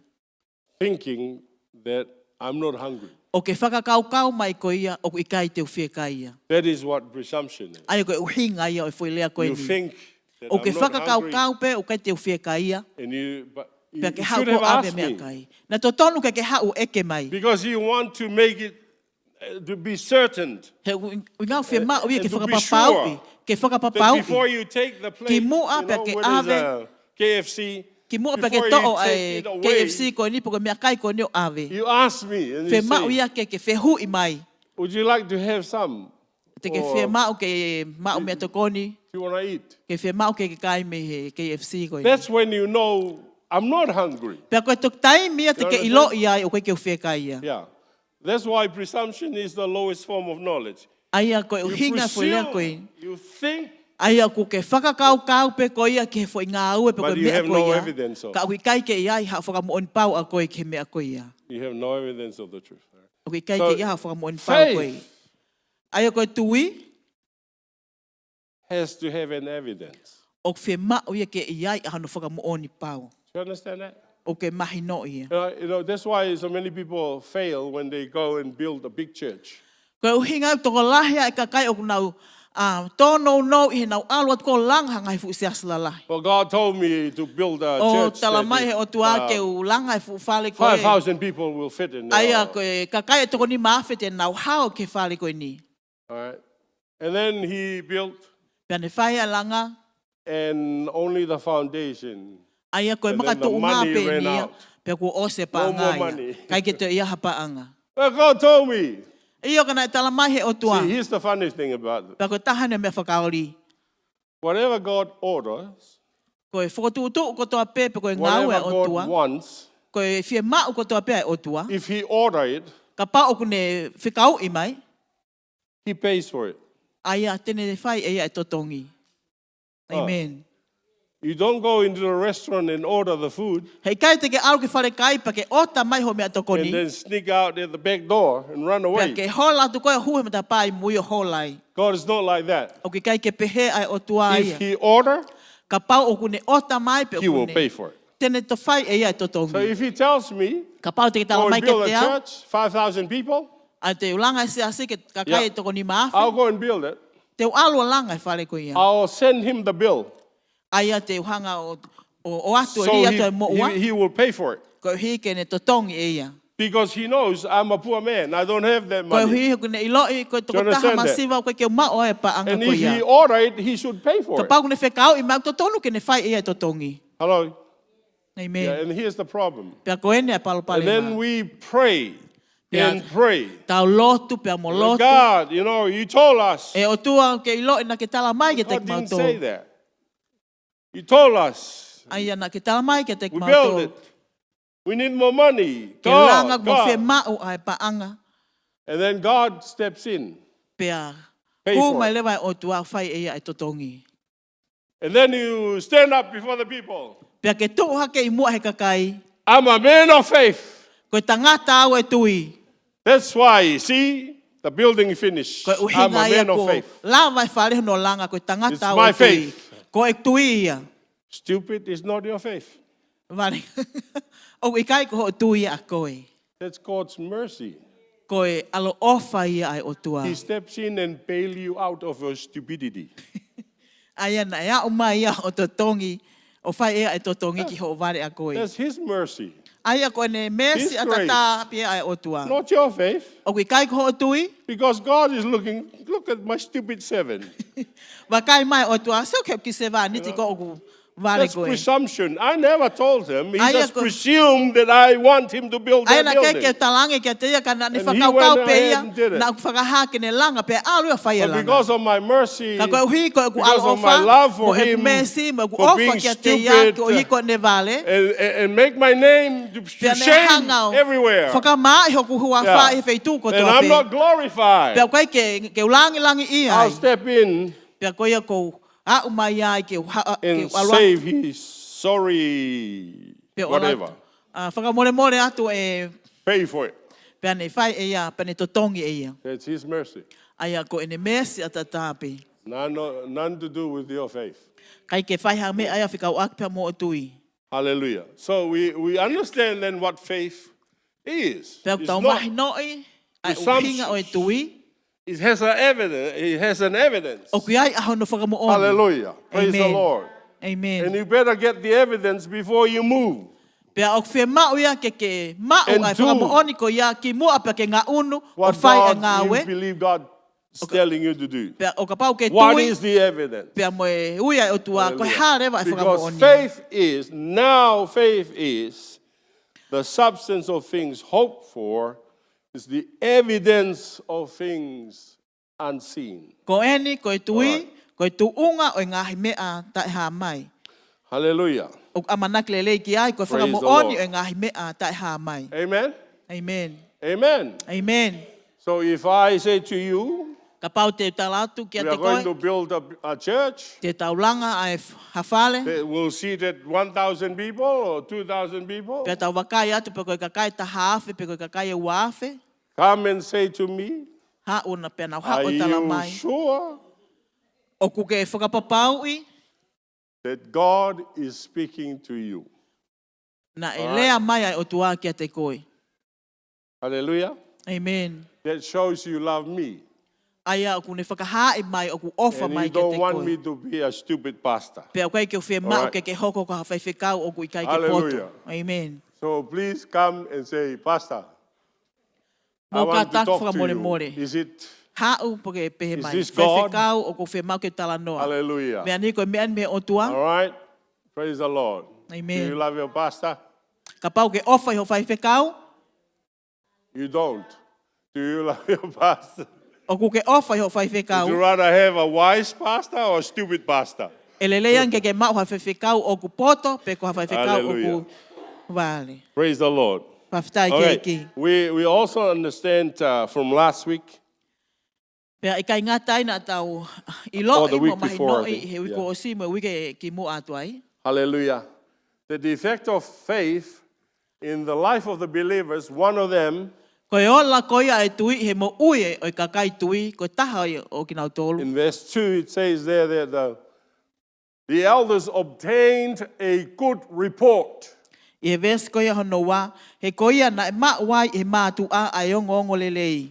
Thinking that I'm not hungry. ʻO ke fakakaukau mai koe ia ʻoku ʻikai te u fiekaia. That is what presumption is. ʻA ia ko e ʻuhinga ia ʻo e foʻi lea ko eni. You think that I'm not hungry. ʻO ke fakakaukau pē ʻoku ʻikai te u fiekaia. And you, but you should have asked me. Pea ke haʻu koe ʻo ʻave meʻakai. Naʻe totonu ke ke haʻu ʻo ʻeke mai. Because you want to make it, uh, to be certain. He ʻuhinga ʻoku fiemaʻu ia ke fakapapauʻi, ke fakapapauʻi. That before you take the plate, you know, whether it's a K F C, before you take it away, kimuʻa pea ke toʻo ʻa e K F C ko eni pe ko e meʻakai ko eni ʻo ʻave. You ask me and you say, fiemaʻu ia ke ke fehuʻi mai. Would you like to have some? Te ke fiemaʻu ke maʻu meʻatokoni? Do you wanna eat? Ke fiemaʻu ke ke kai mei he K F C ko eni? That's when you know I'm not hungry. Pea ko e toki taimi ia te ke ʻiloʻi ai ʻoku ʻikai ke u fiekaia. Yeah. That's why presumption is the lowest form of knowledge. ʻA ia ko e ʻuhinga foʻi lea ko eni. You presume, you think, ʻa ia ʻoku ke fakakaukau pē koe ia ki he foʻi ngāue pe ko e meʻa ko ia. But you have no evidence of. Ka ʻoku ʻikai ke ʻi ai haʻo fakamoʻoni pau ʻa koe ki he meʻa ko ia. You have no evidence of the truth. ʻOku ʻikai ke ʻi ai haʻo fakamoʻoni pau koe. So, faith. ʻA ia ko e tui. Has to have an evidence. ʻOku fiemaʻu ia ke ʻi ai ʻa hono fakamoʻoni pau. Do you understand that? ʻOku ke mahino ia. You know, you know, that's why so many people fail when they go and build a big church. Ko e ʻuhinga ia ʻoku tokolahi ʻa e kakai ʻoku nau, ʻa, tōnounou ʻi heʻenau ʻalu atu ʻo langa ha ngaahi fuʻu siasi lalahi. Well, God told me to build a church that is, uh, five thousand people will fit in there. ʻO talamai ʻe he ʻOtua ke u langa e fuʻu fale ko ē. ʻA ia ko e kakai ʻe toko nima afe te nau hao ki he fale ko eni. All right. And then he built. Pea ne fai ʻa e langa. And only the foundation. ʻA ia ko e makatuʻunga pē ni. And then the money ran out. Pea kuo ʻosi e paʻanga ia. No more money. ʻIkai ke toe ʻi ai ha paʻanga. But God told me. ʻIo ka naʻe talamai ʻe he ʻOtua. See, here's the funny thing about it. Pea ko e taha eni e meʻa fakaoli. Whatever God orders, ko e fokotuʻutuʻu kotoa pē, pe ko e ngāue ʻa e ʻOtua. Whatever God wants, ko e fiemaʻu kotoa pē ʻa e ʻOtua. If he order it, kapau ʻoku ne fekauʻi mai. He pays for it. ʻA ia te ne fai ʻe ia e totongi. Oh. Amen. You don't go into the restaurant and order the food. Heʻikai te ke ʻalu ki he fale kai pea ke ʻota mai hoʻo meʻatokoni. And then sneak out at the back door and run away. Pea ke hola atu koe ʻo hū he matapā ʻi mui ʻo hola ai. God is not like that. ʻOku ʻikai ke pehē ʻa e ʻOtua ia. If he order, kapau ʻoku ne ʻota mai pe ʻoku ne. He will pay for it. Te ne toe fai ʻe ia e totongi. So if he tells me, kapau te ke talamai kiate au. Go and build a church, five thousand people. ʻA ia te u langa e siasi ki he kakai ʻe toko nima afe. Yeah. I'll go and build it. Te u ʻalu ʻo langa e fale ko ia. I'll send him the bill. ʻA ia te u hanga ʻo, ʻo, ʻo ʻoatu ʻe ia e moʻua. So he, he, he will pay for it. Koeʻuhi ke ne totongi ʻe ia. Because he knows I'm a poor man. I don't have that money. Koeʻuhi he ʻoku ne ʻiloʻi ko e tokotaha masiva ʻoku ʻikai ke u maʻu ʻa e paʻanga ko ia. Do you understand that? And if he order it, he should pay for it. Kapau ʻoku ne fekauʻi mai ʻoku totonu ke ne fai ʻe ia e totongi. Hello? Amen. Yeah, and here's the problem. Pea ko eni e palopalema. And then we pray and pray. Pea tau lotu, pea mo lotu. God, you know, you told us. ʻE ʻOtua, ke ʻiloʻi naʻa ke talamai kiate kimautolu. God didn't say that. You told us. ʻA ia naʻa ke talamai kiate kimautolu. We build it. We need more money. God, God. Ke langa mo fiemaʻu ʻa e paʻanga. And then God steps in. Pea hū mai leva e ʻOtua ʻo fai ʻe ia e totongi. And then you stand up before the people. Pea ke tuʻu hake ʻi muʻa he kakai. I'm a man of faith. Ko e tangata au ʻo e tui. That's why, see, the building finished. I'm a man of faith. Ko e ʻuhinga ia kuo lava e fale hono langa, ko e tangata au ʻo e tui. It's my faith. Ko e tui ia. Stupid is not your faith. Vale. ʻOku ʻikai ko hoʻo tui ia ʻa koe. That's God's mercy. Ko e ʻaloʻofa ia ʻa e ʻOtua. He steps in and bail you out of your stupidity. ʻA ia naʻe aʻu mai ia hoʻo totongi, ʻo fai ʻe ia e totongi ki hoʻo vale ʻa koe. That's his mercy. ʻA ia ko ʻene meesi ʻataʻatā pē ia ʻa e ʻOtua. His grace. Not your faith. ʻOku ʻikai ko hoʻo tui. Because God is looking, "Look at my stupid servant." Vakai mai ʻOtua, sio ki he kiʻi sevāniti ko ʻoku vale That's ko ē. Presumption. I never told him. He ʻA ia just ko- presumed that I want him to build ʻA ia that naʻe ʻikai ke building. Talaange kiate ia ka naʻa ne And he fakakaukau went pē ahead ia, and did it. naʻa ku fakahā ke ne langa pē ʻalu ia ʻo fai e But langa. Because of my mercy, Ka koeʻuhi ko ʻeku because of my ʻaloʻofa, love for mo ʻeku him, mēsi, mo ʻeku for ʻofa being kiate ia, stupid, koeʻuhi ko ʻene vale. and, and, and make my name to Pea naʻe shame hanga ʻo everywhere. fakamaaʻi hoku huafa Yeah. ʻi he feituʻu Then kotoa I'm pē. not glorified. Pea ʻoku ʻikai ke, ke u langilangiʻia ai. I'll step in Pea ko ia ʻoku ou aʻu mai ai ke u ha-, ke and u ʻalu atu. Save his sorry Pea u ʻalu whatever. atu. ʻA, fakamolemole atu ē. Pay for it. Pea ne fai ʻe ia, pea ne totongi ʻe ia. That's his mercy. ʻA ia ko ʻene mēsi ʻataʻatā pē. None, none to do with your faith. ʻIkai ke fai ha meʻa ia fekauʻaki pea mo hoʻo tui. Hallelujah. So we, we understand then what faith is. Pea ʻoku It's tau not mahinoʻi ʻa e presumptuous. ʻuhinga ʻo e tui. It has an evidence. It has an evidence. ʻOku ʻi ai ʻa hono fakamoʻoni. Hallelujah. Praise the Amen. Lord. Amen. And you better get the evidence before you move. Pea ʻoku fiemaʻu ia ke ke maʻu And ʻa e do fakamoʻoni ko ia kimuʻa pea ke ngaʻunu ʻo What fai e God, ngāue. you believe God is telling you to do. Pea ʻo kapau ke What tui, is the evidence? pea mo e ui ʻa e ʻOtua, ko e hā leva e Because fakamoʻoni. Faith is, now faith is the substance of things hoped for, is the evidence of things unseen. Ko eni, ko e tui, Alright. ko e tuʻunga ʻo e ngaahi meʻa taʻehā mai. Hallelujah. ʻOku ʻamanaki lelei ki ai, ko e Praise the fakamoʻoni Lord. ʻo e ngaahi meʻa taʻehā mai. Amen? Amen. Amen. Amen. So if I say to you, Kapau te u tala atu we kiate are going koe, to build a, a church, te tau langa ʻa e f-, ha fale, that will seat at one thousand people or two thousand people, pea tau vakai atu pe ko e kakai ʻe taha afe, pe ko e kakai ʻe ua afe, come and say to me, haʻu na pea nau "Are haʻu ʻo tala you mai. Sure ʻOku ke fakapapauʻi that God is speaking to you?" naʻe Alright. lea mai ʻa e ʻOtua kiate koe. Hallelujah. Amen. That shows you love me. ʻA ia ʻoku ne fakahaaʻi mai ʻoku ʻofa And mai you don't kiate want koe. me to be a stupid pastor. Pea ʻoku ʻikai ke u fiemaʻu Alright. ke ke hoko ko ha faifekau ʻoku ʻikai ke Hallelujah. poto. Amen. So please come and say, "Pastor, I Mou want to kātaki talk to fakamolemole. you. Is it?" Haʻu pea ke pehē Is mai. this God? Faifekau ʻoku ou fiemaʻu ke talanoa. Hallelujah. Meʻa ni ko e meʻa ni mei he ʻOtua. All right. Praise the Lord. Amen. Do you love your pastor? Kapau ke ʻofa ʻi hoʻo faifekau, You don't. Do you love your pastor? ʻoku ke ʻofa ʻi hoʻo faifekau. Would you rather have a wise pastor or a stupid pastor? ʻE lelei ange ke ke maʻu ha faifekau ʻoku poto, pe ko ha faifekau Hallelujah. ʻoku vale. Praise the Lord. Fakafetaʻi ki he Okay. ʻEiki. We, we also understand uh, from last week, Pea ʻikai ngata ai naʻa tau Or ʻiloʻi the mo week before, I mahinoʻi think. he uike Yeah. ʻosi mo e uike kimuʻa atu ai. Hallelujah, that the effect of faith in the life of the believers, one of them Ko e ola ko ia ʻa e tui he moʻui ʻo e kakai tui, ko e taha ʻo kinautolu. In verse two, it says there that the, the elders obtained a good report. ʻI he veesi ko ia hono ua, he ko ia naʻe maʻu ai ʻe he mātuʻa ʻa e ongoongo lelei.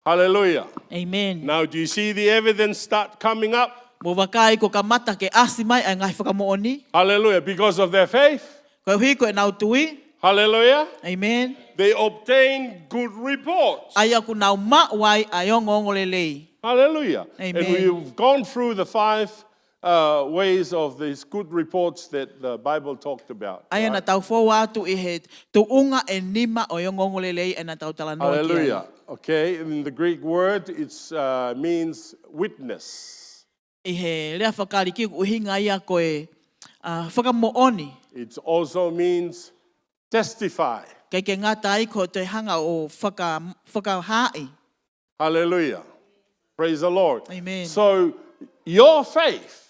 Hallelujah. Amen. Now, do you see the evidence start coming up? Mou vakai ʻoku kamata ke ʻasi mai ʻa e ngaahi fakamoʻoni. Hallelujah. Because of their faith. Koeʻuhi ko ʻenau tui. Hallelujah. Amen. They obtained good reports. ʻA ia ʻoku nau maʻu ai ʻa e ongoongo lelei. Hallelujah. Amen. And we've gone through the five uh, ways of these good reports that the Bible talked about. ʻA ia Right? naʻa tau fou atu ʻi he tuʻunga ʻe nima ʻo e ongoongo lelei ʻe naʻa tau talanoa ki ai. Hallelujah. Okay, in the Greek word, it uh, means witness. ʻI he lea faka-Kalisi ʻoku ʻuhinga ia ko e uh, fakamoʻoni. It also means testify. ʻIkai ke ngata ai ko e toe hanga ʻo faka-, fakahaaʻi. Hallelujah. Praise the Lord. Amen. So, your faith,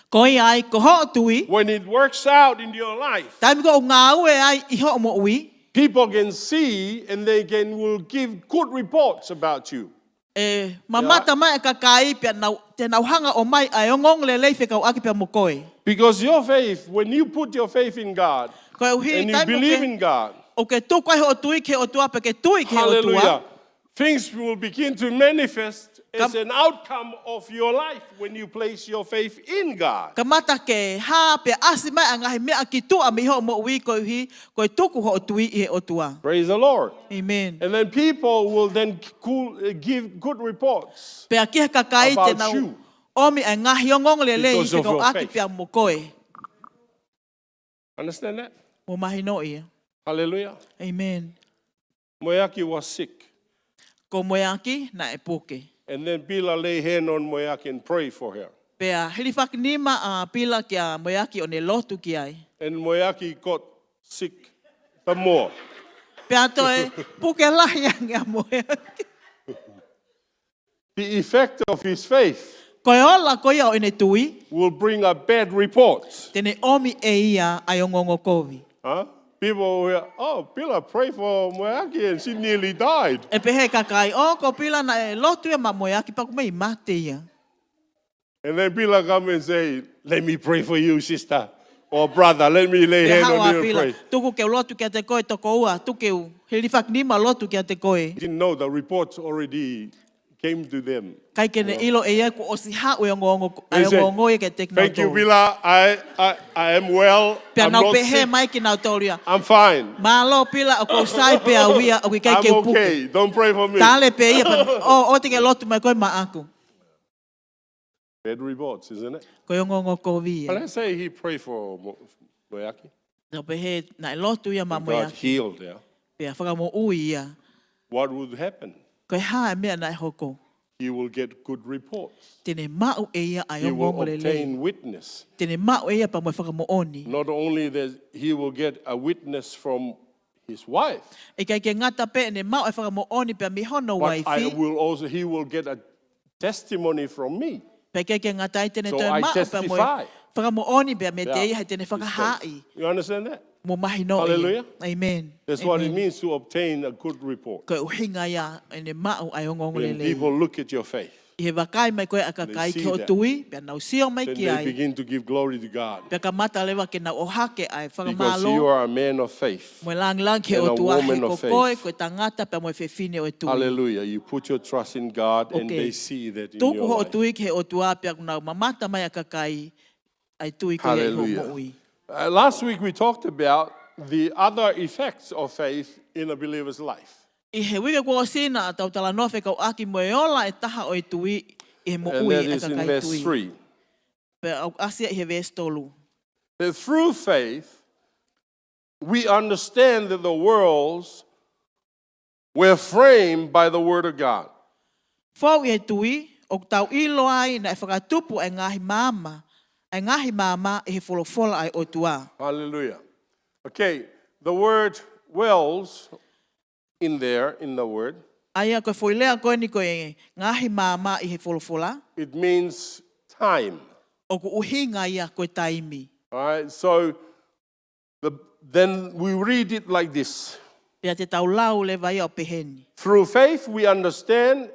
Ko ia ai, ko hoʻo tui, when it works out in your life, taimi ko ʻoku ngāue ai ʻi hoʻo moʻui, people can see and they can will give good reports about you. ʻe mamata mai e kakai pea nau, te nau hanga ʻo ʻomai ʻa e ongoongo lelei fekauʻaki pea mo koe. Because your faith, when you put your faith in God Koeʻuhi, and you taimi believe ke, in God, ʻoku ke tuku ai hoʻo tui ki he ʻOtua pea ke tui ki he ʻOtua. hallelujah, things will begin to manifest as Kam- an outcome of your life when you place your faith in God. Kamata ke hā pea ʻasi mai ʻa e ngaahi meʻa ki tuʻa mei hoʻo moʻui koeʻuhi, ko e tuku hoʻo tui ʻi he ʻOtua. Praise the Lord. Amen. And then people will then cool, uh, give good reports. Pea ki he kakai te About nau you. ʻomi ʻa e ngaahi ongoongo lelei Because of your fekauʻaki faith. pea mo koe. Understand that? Mou mahinoʻi ia. Hallelujah. Amen. Moeaki was sick. Ko Moeaki naʻe puke. And then Pila lay hand on Moeaki and pray for her. Pea hilifakinima ʻa Pila kia Moeaki ʻo ne lotu ki ai. And Moeaki got sick the more. Pea toe puke lahi ange ʻa Moeaki. The effect of his faith Ko e ola ko ia ʻo ʻene tui, will bring a bad report. te ne ʻomi ʻe ia ʻa e ongoongo kovi. Huh? People will, "Oh, Pila prayed for Moeaki and she nearly died." ʻE pehē kakai, ʻo ko Pila naʻe lotu ia maʻa Moeaki pea kuo mei mate ia. And then Pila come and say, "Let me pray for you, sister or brother. Let me lay Pea hand haʻu on ʻa you and Pila, pray." tuku ke u lotu kiate koe tokoua, tuku ke u hilifakinima lotu kiate koe. Didn't know the reports already came to them. ʻIkai ke ne ʻilo ʻe ia kuo ʻosi haʻu e ongoongo, ʻa They e said, ongoongo ia kiate "Thank you, kinautolu. Pila. I, I, I am well. Pea I'm nau not pehē sick. mai kinautolu ia, I'm fine. Mālō Pila, ʻoku ou sai pē au ia, ʻoku ʻikai ke I'm u puke. Okay. Don't pray for me." Tale pē ia, pea ʻo, ʻoua te ke lotu mai koe maʻaku. Bad reports, isn't it? Ko e ongoongo kovi But ia. Let's say he prayed for Mo- Moeaki. Tau pehē naʻe lotu ia maʻa God Moeaki. Healed her. Pea fakamoʻui ia. What would happen? Ko e hā e meʻa naʻe hoko? He will get good reports. Te ne maʻu ʻe ia ʻa e He will ongoongo lelei. Obtain witness. Te ne maʻu ʻe ia pea mo e fakamoʻoni. Not only that, he will get a witness from his wife, ʻIkai ke ngata pē ʻene maʻu e fakamoʻoni pea mei hono but I uaifi. Will also, he will get a testimony from me. Pea ʻikai ke ngata ai te ne So toe I maʻu pea mo e testify. Fakamoʻoni pea mei te Yeah. ia he te ne His faith. Fakahaaʻi. You understand that? Mou mahinoʻi. Hallelujah. Amen. That's what it Amen. Means to obtain a good report. Ko e ʻuhinga ia ʻene maʻu ʻa e ongoongo When lelei. People look at your faith, ʻI he vakai mai ko ē ʻa e kakai ki hoʻo tui, pea nau sio mai ki ai. Then they begin to give glory to God. Pea kamata leva ke nau ʻohake ʻa e fakamālō. Because you are a man of faith. Mo e lāngilangi ki he And a ʻOtua he woman ko of faith. Koe ko e tangata pea mo e fefine ʻo e tui. Hallelujah. You put your trust in God and they see that in your life. Tuku hoʻo tui ki he ʻOtua pea kuo nau mamata mai ʻa e kakai ʻa e tui ko ia ʻi hoʻo moʻui. Uh, last week we talked about the other effects of faith in a believer's life. ʻI he uike kuo ʻosi naʻa tau talanoa fekauʻaki mo e ola ʻe taha ʻo e tui ʻi he moʻui ʻa e kakai tui. Three. Pea ʻoku ʻasi ia ʻi he veesi tolu. That through faith, we understand that the worlds were framed by the word of God. Fou ʻi he tui, ʻoku tau ʻilo ai naʻe fakatupu ʻa e ngaahi maama, ʻa e ngaahi maama ʻi he folofola ʻa e ʻOtua. Hallelujah. Okay, the word wells in there, in the word, ʻA ia ko e foʻi lea ko eni ko e ngaahi maama ʻi he folofola. It means time. ʻOku ʻuhinga ia ko e taimi. All right, so the, then we read it like this. Pea te tau lau leva ia ʻo peheni. Through faith, we understand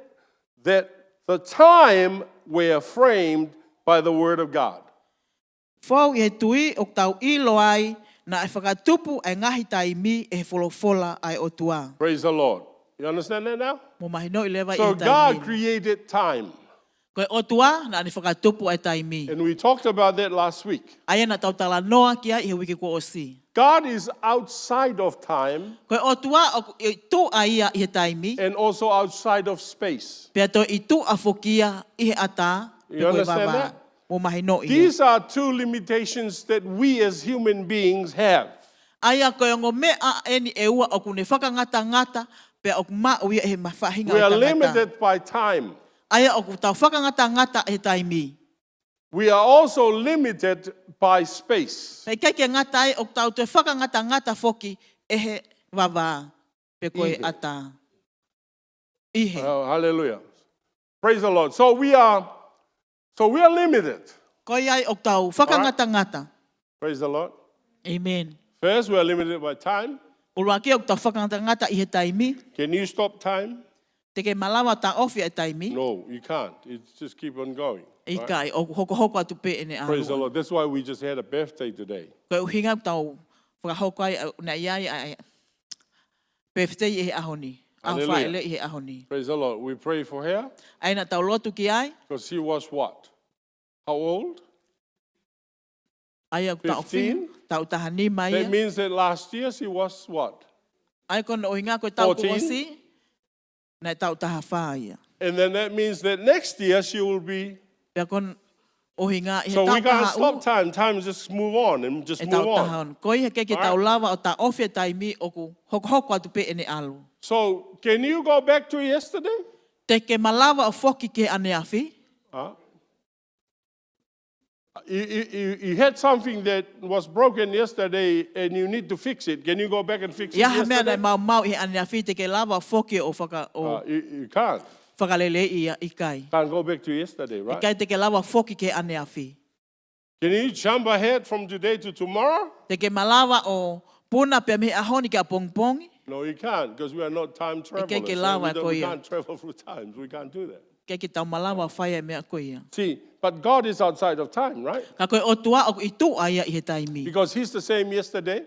that the time were framed by the word of God. Fou ʻi he tui ʻoku tau ʻilo ai naʻe fakatupu ʻa e ngaahi taimi ʻe he folofola ʻa e ʻOtua. Praise the Lord. You understand that now? Mou mahinoʻi leva ʻi So he God taimi. Created time. Ko e ʻOtua naʻa ne fakatupu ʻa e taimi. And we talked about that last week. ʻA ia naʻa tau talanoa ki ai ʻi he uike kuo ʻosi. God is outside of time. Ko e ʻOtua ʻoku ʻi tuʻa ia ʻi he taimi. And also outside of space. Pea toe ʻi tuʻa foki ia ʻi he ʻatā. You understand that? Mou mahinoʻi ia. These are two limitations that we as human beings have. ʻA ia ko e ongo meʻa eni ʻe ua ʻoku ne fakangatangata pea ʻoku maʻu ia ʻe he faʻahinga ʻo e tangata. We are limited by time. ʻA ia ʻoku tau fakangatangata ʻe he taimi. We are also limited by space. Pea ʻikai ke ngata ai ʻoku tau toe fakangatangata foki ʻe he vavā pe ko e ʻatā. ʻI he. Oh, hallelujah. Praise the Lord. So we are, so we are limited. Ko ia ai ʻoku tau fakangatangata. Praise the Lord. Amen. First, we are limited by time. ʻUluaki ʻoku tau fakangatangata ʻi he taimi. Can you stop time? Te ke malava taʻofi ʻa e taimi? No, you can't. It just keep on going. ʻIkai, ʻoku hokohoko atu pē ʻene ʻalu. Praise the Lord. That's why we just had a birthday today. Ko e ʻuhinga ʻoku tau fakahoko ai, ʻa, naʻe ʻi ai ʻa e birthday ʻi he ʻaho ni. ʻAho fāʻeleʻi ʻi he ʻaho ni. Praise the Lord. We pray for her. ʻA ia naʻa tau lotu ki ai. Because she was what? How old? ʻA ia ʻoku taʻu fiha, taʻu taha nima ia. That means that last year she was what? ʻA ia ko hono ʻuhinga ko e taʻu kuo ʻosi, naʻe taʻu taha fā ia. And then that means that next year she will be Pea ko hono ʻUhinga ʻi he taʻu taha ua. So we can't stop time. Time just move on and just move on. ʻE taʻu taha ua. Ko ia he ʻikai ke tau lava ʻo taʻofi e taimi, ʻoku hokohoko atu pē ʻene ʻalu. So can you go back to yesterday? Te ke malava ʻo foki ki he ʻaneafi? Huh? You, you, you, you had something that was broken yesterday and you need to fix it. Can you go back and fix it yesterday? ʻI ai ha meʻa naʻe maumau ʻi he ʻaneafi, te ke lava ʻo foki ʻo faka-, ʻo fakaleleiʻi ia? Uh, you, you can't. Fakaleleiʻi ia, ʻikai. Can't go back to yesterday, right? ʻIkai te ke lava ʻo foki ki he ʻaneafi. Can you jump ahead from today to tomorrow? Te ke malava ʻo puna pē mei he ʻaho ni ki ʻapongipongi? No, you can't, 'cause we are not time travelers, right? ʻIkai ke lava ko ia. We don't, we can't travel through times. We can't do that. ʻIkai ke tau malava ʻo fai e meʻa ko ia. See, but God is outside of time, right? Ka ko e ʻOtua ʻoku ʻi tuʻa ia ʻi he taimi. Because he's the same yesterday,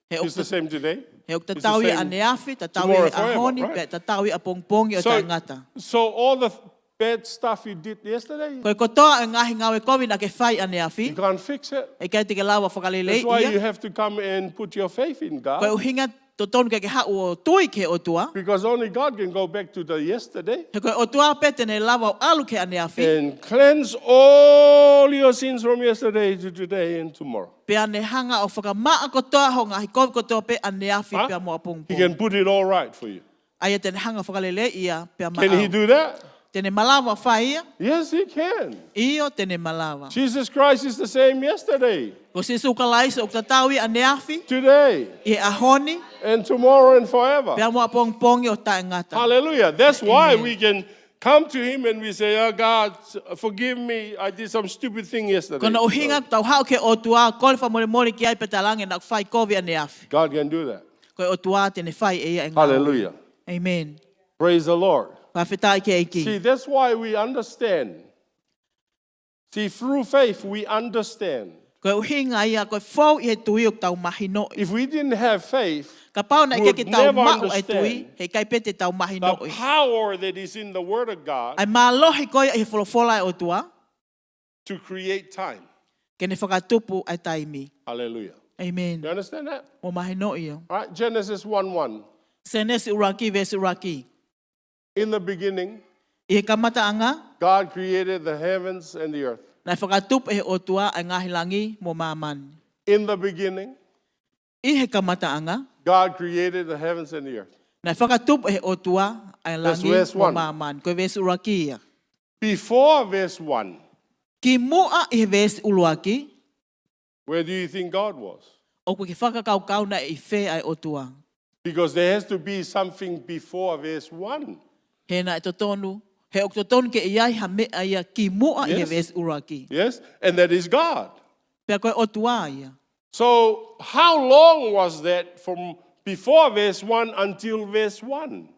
he's the same today, he's the same tomorrow and forever, right? He ʻoku tatau ia ʻaneafi, tatau ia he ʻaho ni, pea tatau ia ʻapongipongi ʻo taʻengata. So, so all the bad stuff you did yesterday, Ko e kotoa e ngaahi ngāue kovi naʻa ke fai ʻaneafi, you can't fix it. ʻIkai te ke lava ʻo fakaleleiʻi ia. That's why you have to come and put your faith in God. Ko e ʻuhinga totonu ke ke haʻu ʻo tui ki he ʻOtua. Because only God can go back to the yesterday. He ko e ʻOtua pē te ne lava ʻo ʻalu ki he ʻaneafi. And cleanse all your sins from yesterday to today and tomorrow. Pea ne hanga ʻo fakamaʻa kotoa hoʻo ngaahi kovi kotoa pē ʻaneafi pea mo ʻapongipongi. Huh? He can put it all right for you. ʻA ia te ne hanga ʻo fakaleleiʻi ia pea maʻau. Can he do that? Te ne malava ʻo fai ia? Yes, he can. ʻIo, te ne malava. Jesus Christ is the same yesterday. Ko Sīsū Kalaisi ʻoku tatau ia ʻaneafi. Today. ʻI he ʻaho ni. And tomorrow and forever. Pea mo ʻapongipongi ʻo taʻengata. Hallelujah. That's why we can come to him and we say, "Oh God, forgive me. I did some stupid thing yesterday." Ko hono ʻuhinga ʻoku tau haʻu ki he ʻOtua, kole fakamolemole ki ai pea talaange naʻa ku fai kovi ʻaneafi. God can do that. Ko e ʻOtua te ne fai ʻe ia e ngāue. Hallelujah. Amen. Praise the Lord. Fakafetaʻi ki he ʻEiki. See, that's why we understand. See, through faith, we understand. Ko e ʻuhinga ia, ko e fou ʻi he tui ʻoku tau mahinoʻi. If we didn't have faith, we would never understand. Kapau naʻe ʻikai ke tau maʻu ʻa e tui, he ʻikai pē te tau mahinoʻi. The power that is in the Word of God. ʻA e mālohi ko ia ʻi he folofola ʻa e ʻOtua. To create time. Ke ne fakatupu ʻa e taimi. Hallelujah. Amen. You understand that? Mou mahinoʻi ia. All right, Genesis one one. Sēnesi ʻuluaki, veesi ʻuluaki. In the beginning, ʻI he kamataʻanga, God created the heavens and the earth. Naʻe fakatupu ʻe he ʻOtua ʻa e ngaahi langi mo māmani. In the beginning, ʻI he kamataʻanga, God created the heavens and the earth. Naʻe fakatupu ʻe he ʻOtua ʻa e langi mo māmani. That's verse one. Ko e veesi ʻuluaki ia. Before verse one, Kimuʻa ʻi he veesi ʻuluaki, where do you think God was? ʻOku ke fakakaukau naʻe ʻi fē ʻa e ʻOtua? Because there has to be something before verse one. He naʻe totonu, he ʻoku totonu ke ʻi ai ha meʻa ia kimuʻa ʻi he veesi ʻuluaki. Yes, and that is God. Pea ko e ʻOtua ia. So, how long was that from before verse one until verse one?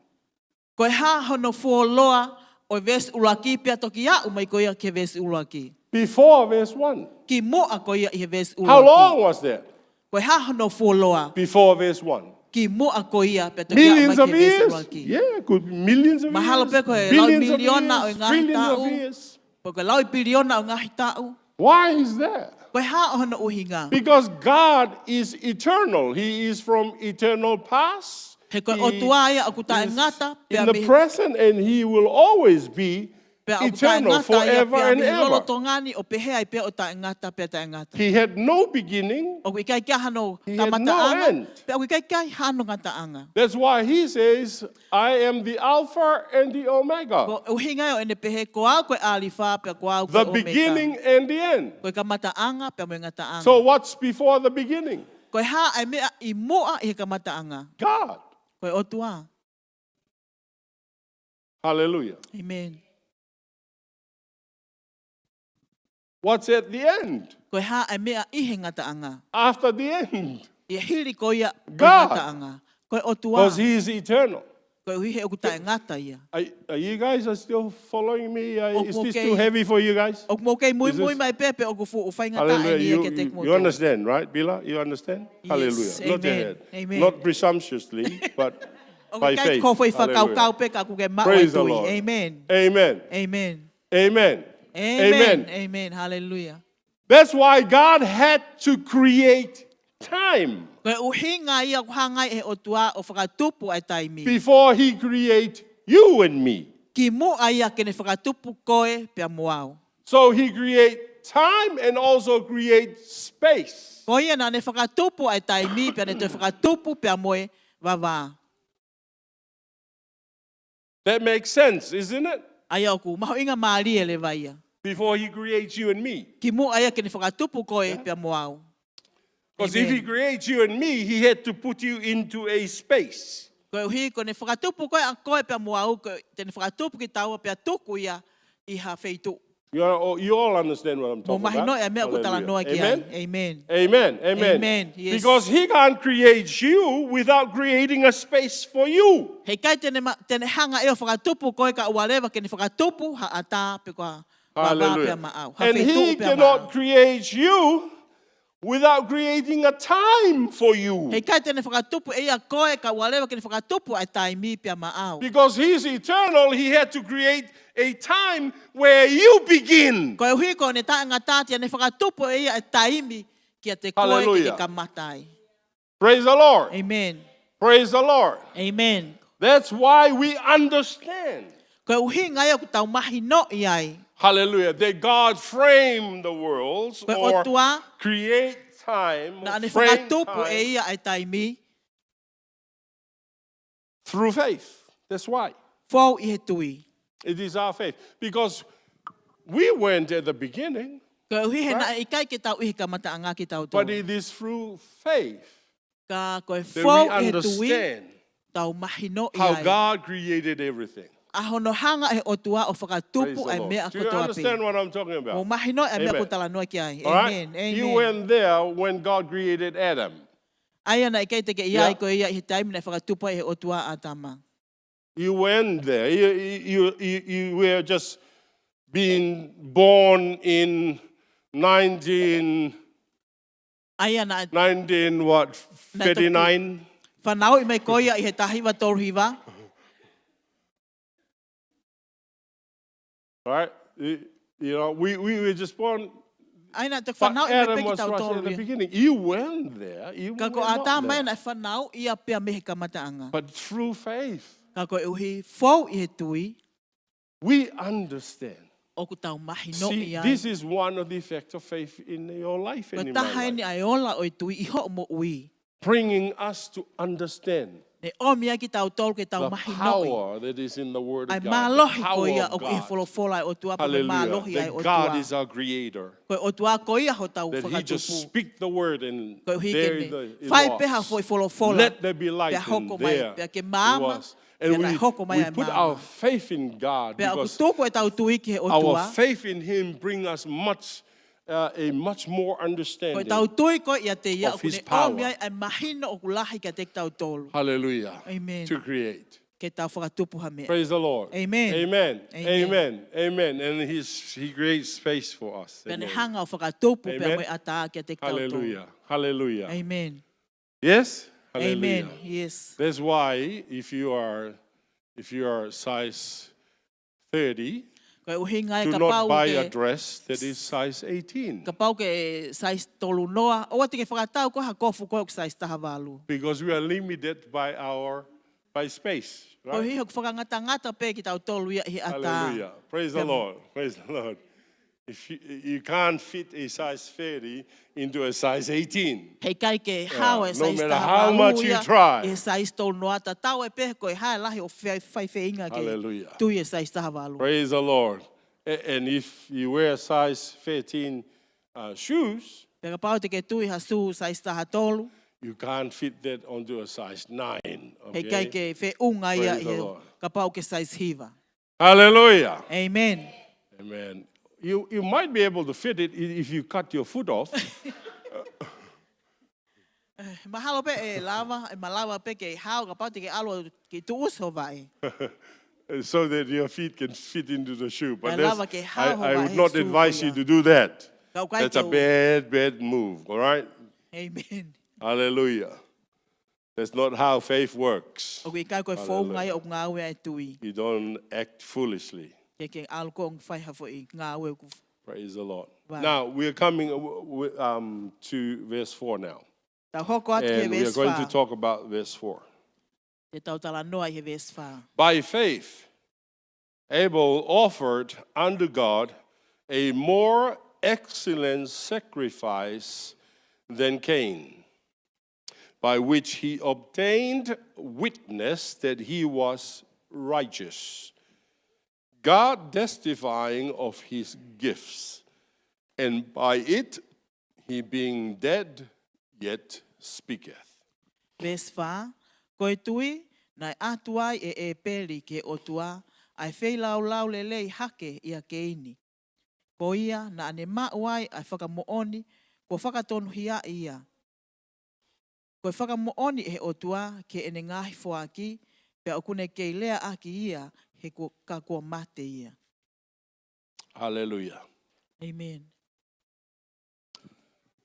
Ko e hā hono fuoloa ʻo e veesi ʻuluaki pea toki aʻu mai ko ia ki he veesi ʻuluaki? Before verse one. Kimuʻa ko ia ʻi he veesi ʻuluaki. How long was that? Ko e hā hono fuoloa? Before verse one. Kimuʻa ko ia pea toki aʻu mai ki he veesi ʻuluaki. Millions of years. Yeah, could be millions of years. Mahalo pē ko e laui miliona ʻo e ngaahi taʻu. Billions of years. Billions of years. Pe ko e laui piliona ʻo e ngaahi taʻu. Why is that? Ko e hā ʻo hono ʻuhinga? Because God is eternal. He is from eternal past. He ko e ʻOtua ia ʻoku taʻengata, pea mei he, He is in the present and he will always be eternal forever and ever. Pea ʻoku taʻengata ia, pea mei he lolotonga ni ʻo pehē ai pē ʻo taʻengata, pea taʻengata. He had no beginning. ʻOku ʻikai ke ʻi ai hano kamataʻanga. He had no end. Pea ʻoku ʻikai ke ʻi ai hano ngataʻanga. That's why he says, "I am the Alpha and the Omega." Ko e ʻuhinga ia ʻo ʻene pehē, ko au ko e ʻĀlifa, pea ko au ko e ʻŌmeka. The beginning and the end. Ko e kamataʻanga, pea mo e ngataʻanga. So what's before the beginning? Ko e hā ʻa e meʻa ʻi muʻa ʻi he kamataʻanga? God. Ko e ʻOtua. Hallelujah. Amen. What's at the end? Ko e hā ʻa e meʻa ʻi he ngataʻanga? After the end. ʻI he hili ko ia ʻo e ngataʻanga. God. Ko e ʻOtua. 'Cause he is eternal. Koeʻuhi he ʻoku taʻengata ia. Are, are you guys are still following me? Uh, is this too heavy for you guys? ʻOku mou kei, ʻoku mou kei muimui mai pē pe ʻoku fuʻu faingataʻa eni ia kiate kimoutolu. Is this, hallelujah, you, you understand, right, Bila? You understand? Yes, amen. Hallelujah. Not ahead. Amen. Not presumptuously, but by faith. ʻOku ʻikai ko e foʻi fakakaukau pē ka ʻoku ke maʻu ʻa e tui. Hallelujah. Praise the Lord. Amen. Amen. Amen. Amen. Amen. Amen. Amen. Hallelujah. That's why God had to create time. Ko e ʻuhinga ia ʻoku hanga ai ʻe he ʻOtua ʻo fakatupu ʻa e taimi. Before he create you and me. Kimuʻa ia ke ne fakatupu koe pea mo au. So he create time and also create space. Ko ia naʻa ne fakatupu ʻa e taimi, pea ne toe fakatupu pea mo e vavā. That makes sense, isn't it? ʻA ia ʻoku mahuʻinga mālie leva ia. Before he creates you and me. Kimuʻa ia ke ne fakatupu koe pea mo au. Because if he Amen. creates you and me, he had to put you into a space. Koeʻuhi ko ʻene fakatupu koe ʻa koe pea mo au, ko ʻene fakatupu kitaua pea tuku ia ʻi ha feituʻu. You, are, you all understand what I'm Mo talking mahino about. ʻa e meʻa ʻoku ou talanoa ki ai. Hallelujah. Amen? Amen. Amen. Amen. Amen, yes. Because he can't create you without creating a space for you. Heʻikai te ne, ma- te ne hanga ʻe ia ʻo fakatupu koe kae ʻoua leva ke ne fakatupu ha ʻatā pe ko ha vavā Hallelujah. pea mo au. Ha And feituʻu he pea mo au. cannot create you without creating a time for you. Heʻikai te ne fakatupu ʻe ia koe kae ʻoua leva ke ne fakatupu ʻa e taimi pea mo au. Because he's eternal, he had to create a time where you begin. Koeʻuhi ko ʻene taʻengata, te ne fakatupu ʻe ia ʻa e taimi kiate koe ke Hallelujah. ke kamata ai. Praise the Lord. Amen. Praise the Lord. Amen. That's why we understand. Ko e ʻuhinga ia ʻoku tau mahinoʻi ai. Hallelujah. That God framed the worlds Ko e or ʻOtua, create time, or naʻa ne frame fakatupu ʻe time ia ʻa e taimi, through faith. That's why. fou ʻi he tui. It is our faith. Because we weren't at the beginning, Koeʻuhi he Right. naʻe ʻikai ke tau ʻi he kamataʻanga kitautolu. but it is through faith Ka ko e that fou we ʻi he tui, understand tau mahinoʻi how ai. God created everything. ʻA hono hanga ʻe he ʻOtua ʻo Praise fakatupu the ʻa e Lord. meʻa Do you kotoa understand pē. What I'm talking about? Mo mahino ʻa e meʻa Amen. ʻoku ou talanoa ki ai. All right? Amen. Amen. You weren't there when God created Adam. ʻA ia naʻe ʻikai te ke ʻi Yeah. ai koe ia ʻi he taimi naʻe fakatupu ai ʻe he ʻOtua ʻa ʻĀtama. You weren't there. You, you, you, you, you were just being born in nineteen, ʻA ia naʻe nineteen what, Naʻe toki thirty-nine? Fanauʻi mai koe ia ʻi he taha hiva tolu hiva. Right? You, you know, we, we were just born. ʻA ia naʻe toki But fanauʻi mai Adam pē was right at kitautolu the ia. Beginning. You weren't there. You Ka ko were not ʻĀtama ia there. naʻe fanauʻi ia pea mei he kamataʻanga. But through faith, Ka koeʻuhi fou ʻi he tui, we understand. ʻoku tau mahinoʻi See, ai. This is one of the effects of faith in your life Ko e and in my taha eni life. ʻa e ola ʻo e tui ʻi hoʻo moʻui. Bringing us to understand Ne ʻomi ai kitautolu ke tau the mahinoʻi. Power that is in the word ʻA e of God. mālohi The ko power ia of ʻoku ʻi he God. Folofola ʻa e ʻOtua, ko e Hallelujah. mālohi ʻa e That God ʻOtua. Is our creator. Ko e ʻOtua ko ia hotau That he just fakatupu. Speak the word and Koeʻuhi ke there ne the, it fai pē ha was. foʻi folofola. Let there be light Pea hoko and mai, there pea ke it maama, was. And pea naʻe we, hoko mai we ʻa e put maama. Our faith in God Pea ʻoku because tuku ʻetau tui ki he our ʻOtua. Faith in him bring us much, uh, a much more Ko understanding ʻetau tui ko ia ʻiate ia of ʻoku his ne ʻomi power. Ai ʻa e mahino ʻoku lahi kiate kitautolu. Hallelujah. Amen. To create. Ke tau fakatupu ha meʻa. Praise the Lord. Amen. Amen. Amen. Amen. Amen. And he's, he creates space for us. Pea ne Amen. hanga ʻo fakatupu pea Amen. mo e ʻatā kiate kitautolu. Hallelujah. Hallelujah. Amen. Yes? Amen. Hallelujah. Yes. That's why if you are, if you are size thirty, Ko e ʻuhinga ia do ka not pau buy a ke, dress that is size eighteen. Ka pau ke size tolu noa, ʻoua te ke fakatau ko ha kofu ko ē ʻoku size taha valu. Because we are limited by our, by space, right? Koeʻuhi ʻoku fakangatangata pē kitautolu ia ʻi he ʻatā. Hallelujah. Praise the Pea Lord. Praise the Lord. If you, you can't fit a size thirty into a size eighteen. Heʻikai ke Yeah, hao e no size matter taha how valu much you ia try. ʻi he size tolu noa, tatau ai pē ko e hā e lahi ʻo fai, fai feinga ke Hallelujah. Tui e size taha valu. Praise the Lord. A- And if you wear a size thirteen uh, shoes, Pea ka pau te ke tui ha sū size taha tolu, you can't fit that onto a size nine. Okay? heʻikai ke feʻunga ia Praise ʻi the he Lord. ka pau ke size hiva. Hallelujah. Amen. Amen. You, you might be able to fit it i- if you cut your foot off. Eh, mahalo pē ʻe lava, ʻe malava pē ke hao ka pau te ke ʻalu ke tuʻusi ho vaʻe. So that your feet can fit into the shoe. But Pea that's- lava ke hao ho I, I vaʻe would he not sū advise ko you ia. To do that. Ka ʻoku ʻikai That's a ke u- bad, bad move, all right? Amen. Hallelujah. That's not how faith works. ʻOku ʻikai ko e founga ia ʻoku ngāue ai e tui. You don't act foolishly. Ke ke ʻalu ko ʻo fai ha foʻi ngāue ʻoku. Praise the Lord. Wow. Now, we're coming uh, w- w- um, to verse four now. Tau hoko atu ki he And we are verse going to fā. Talk about verse four. Te tau talanoa ʻi he verse fā. By faith, Abel offered unto God a more excellent sacrifice than Cain, by which he obtained witness that he was righteous, God testifying of his gifts, and by it he, being dead, yet speaketh. Veesi fā. Ko e tui, naʻe ʻatu ai ʻe ʻĒpeli ki he ʻOtua ʻa e feilaulau lelei hake ʻia Keini. Ko ia naʻa ne maʻu ai ʻa e fakamoʻoni kuo fakatonuhiaʻi ia, ko e fakamoʻoni ʻe he ʻOtua ki heʻene ngaahi foaki, pea ʻoku ne kei leaʻaki ia he kuo, ka kuo mate ia. Hallelujah. Amen.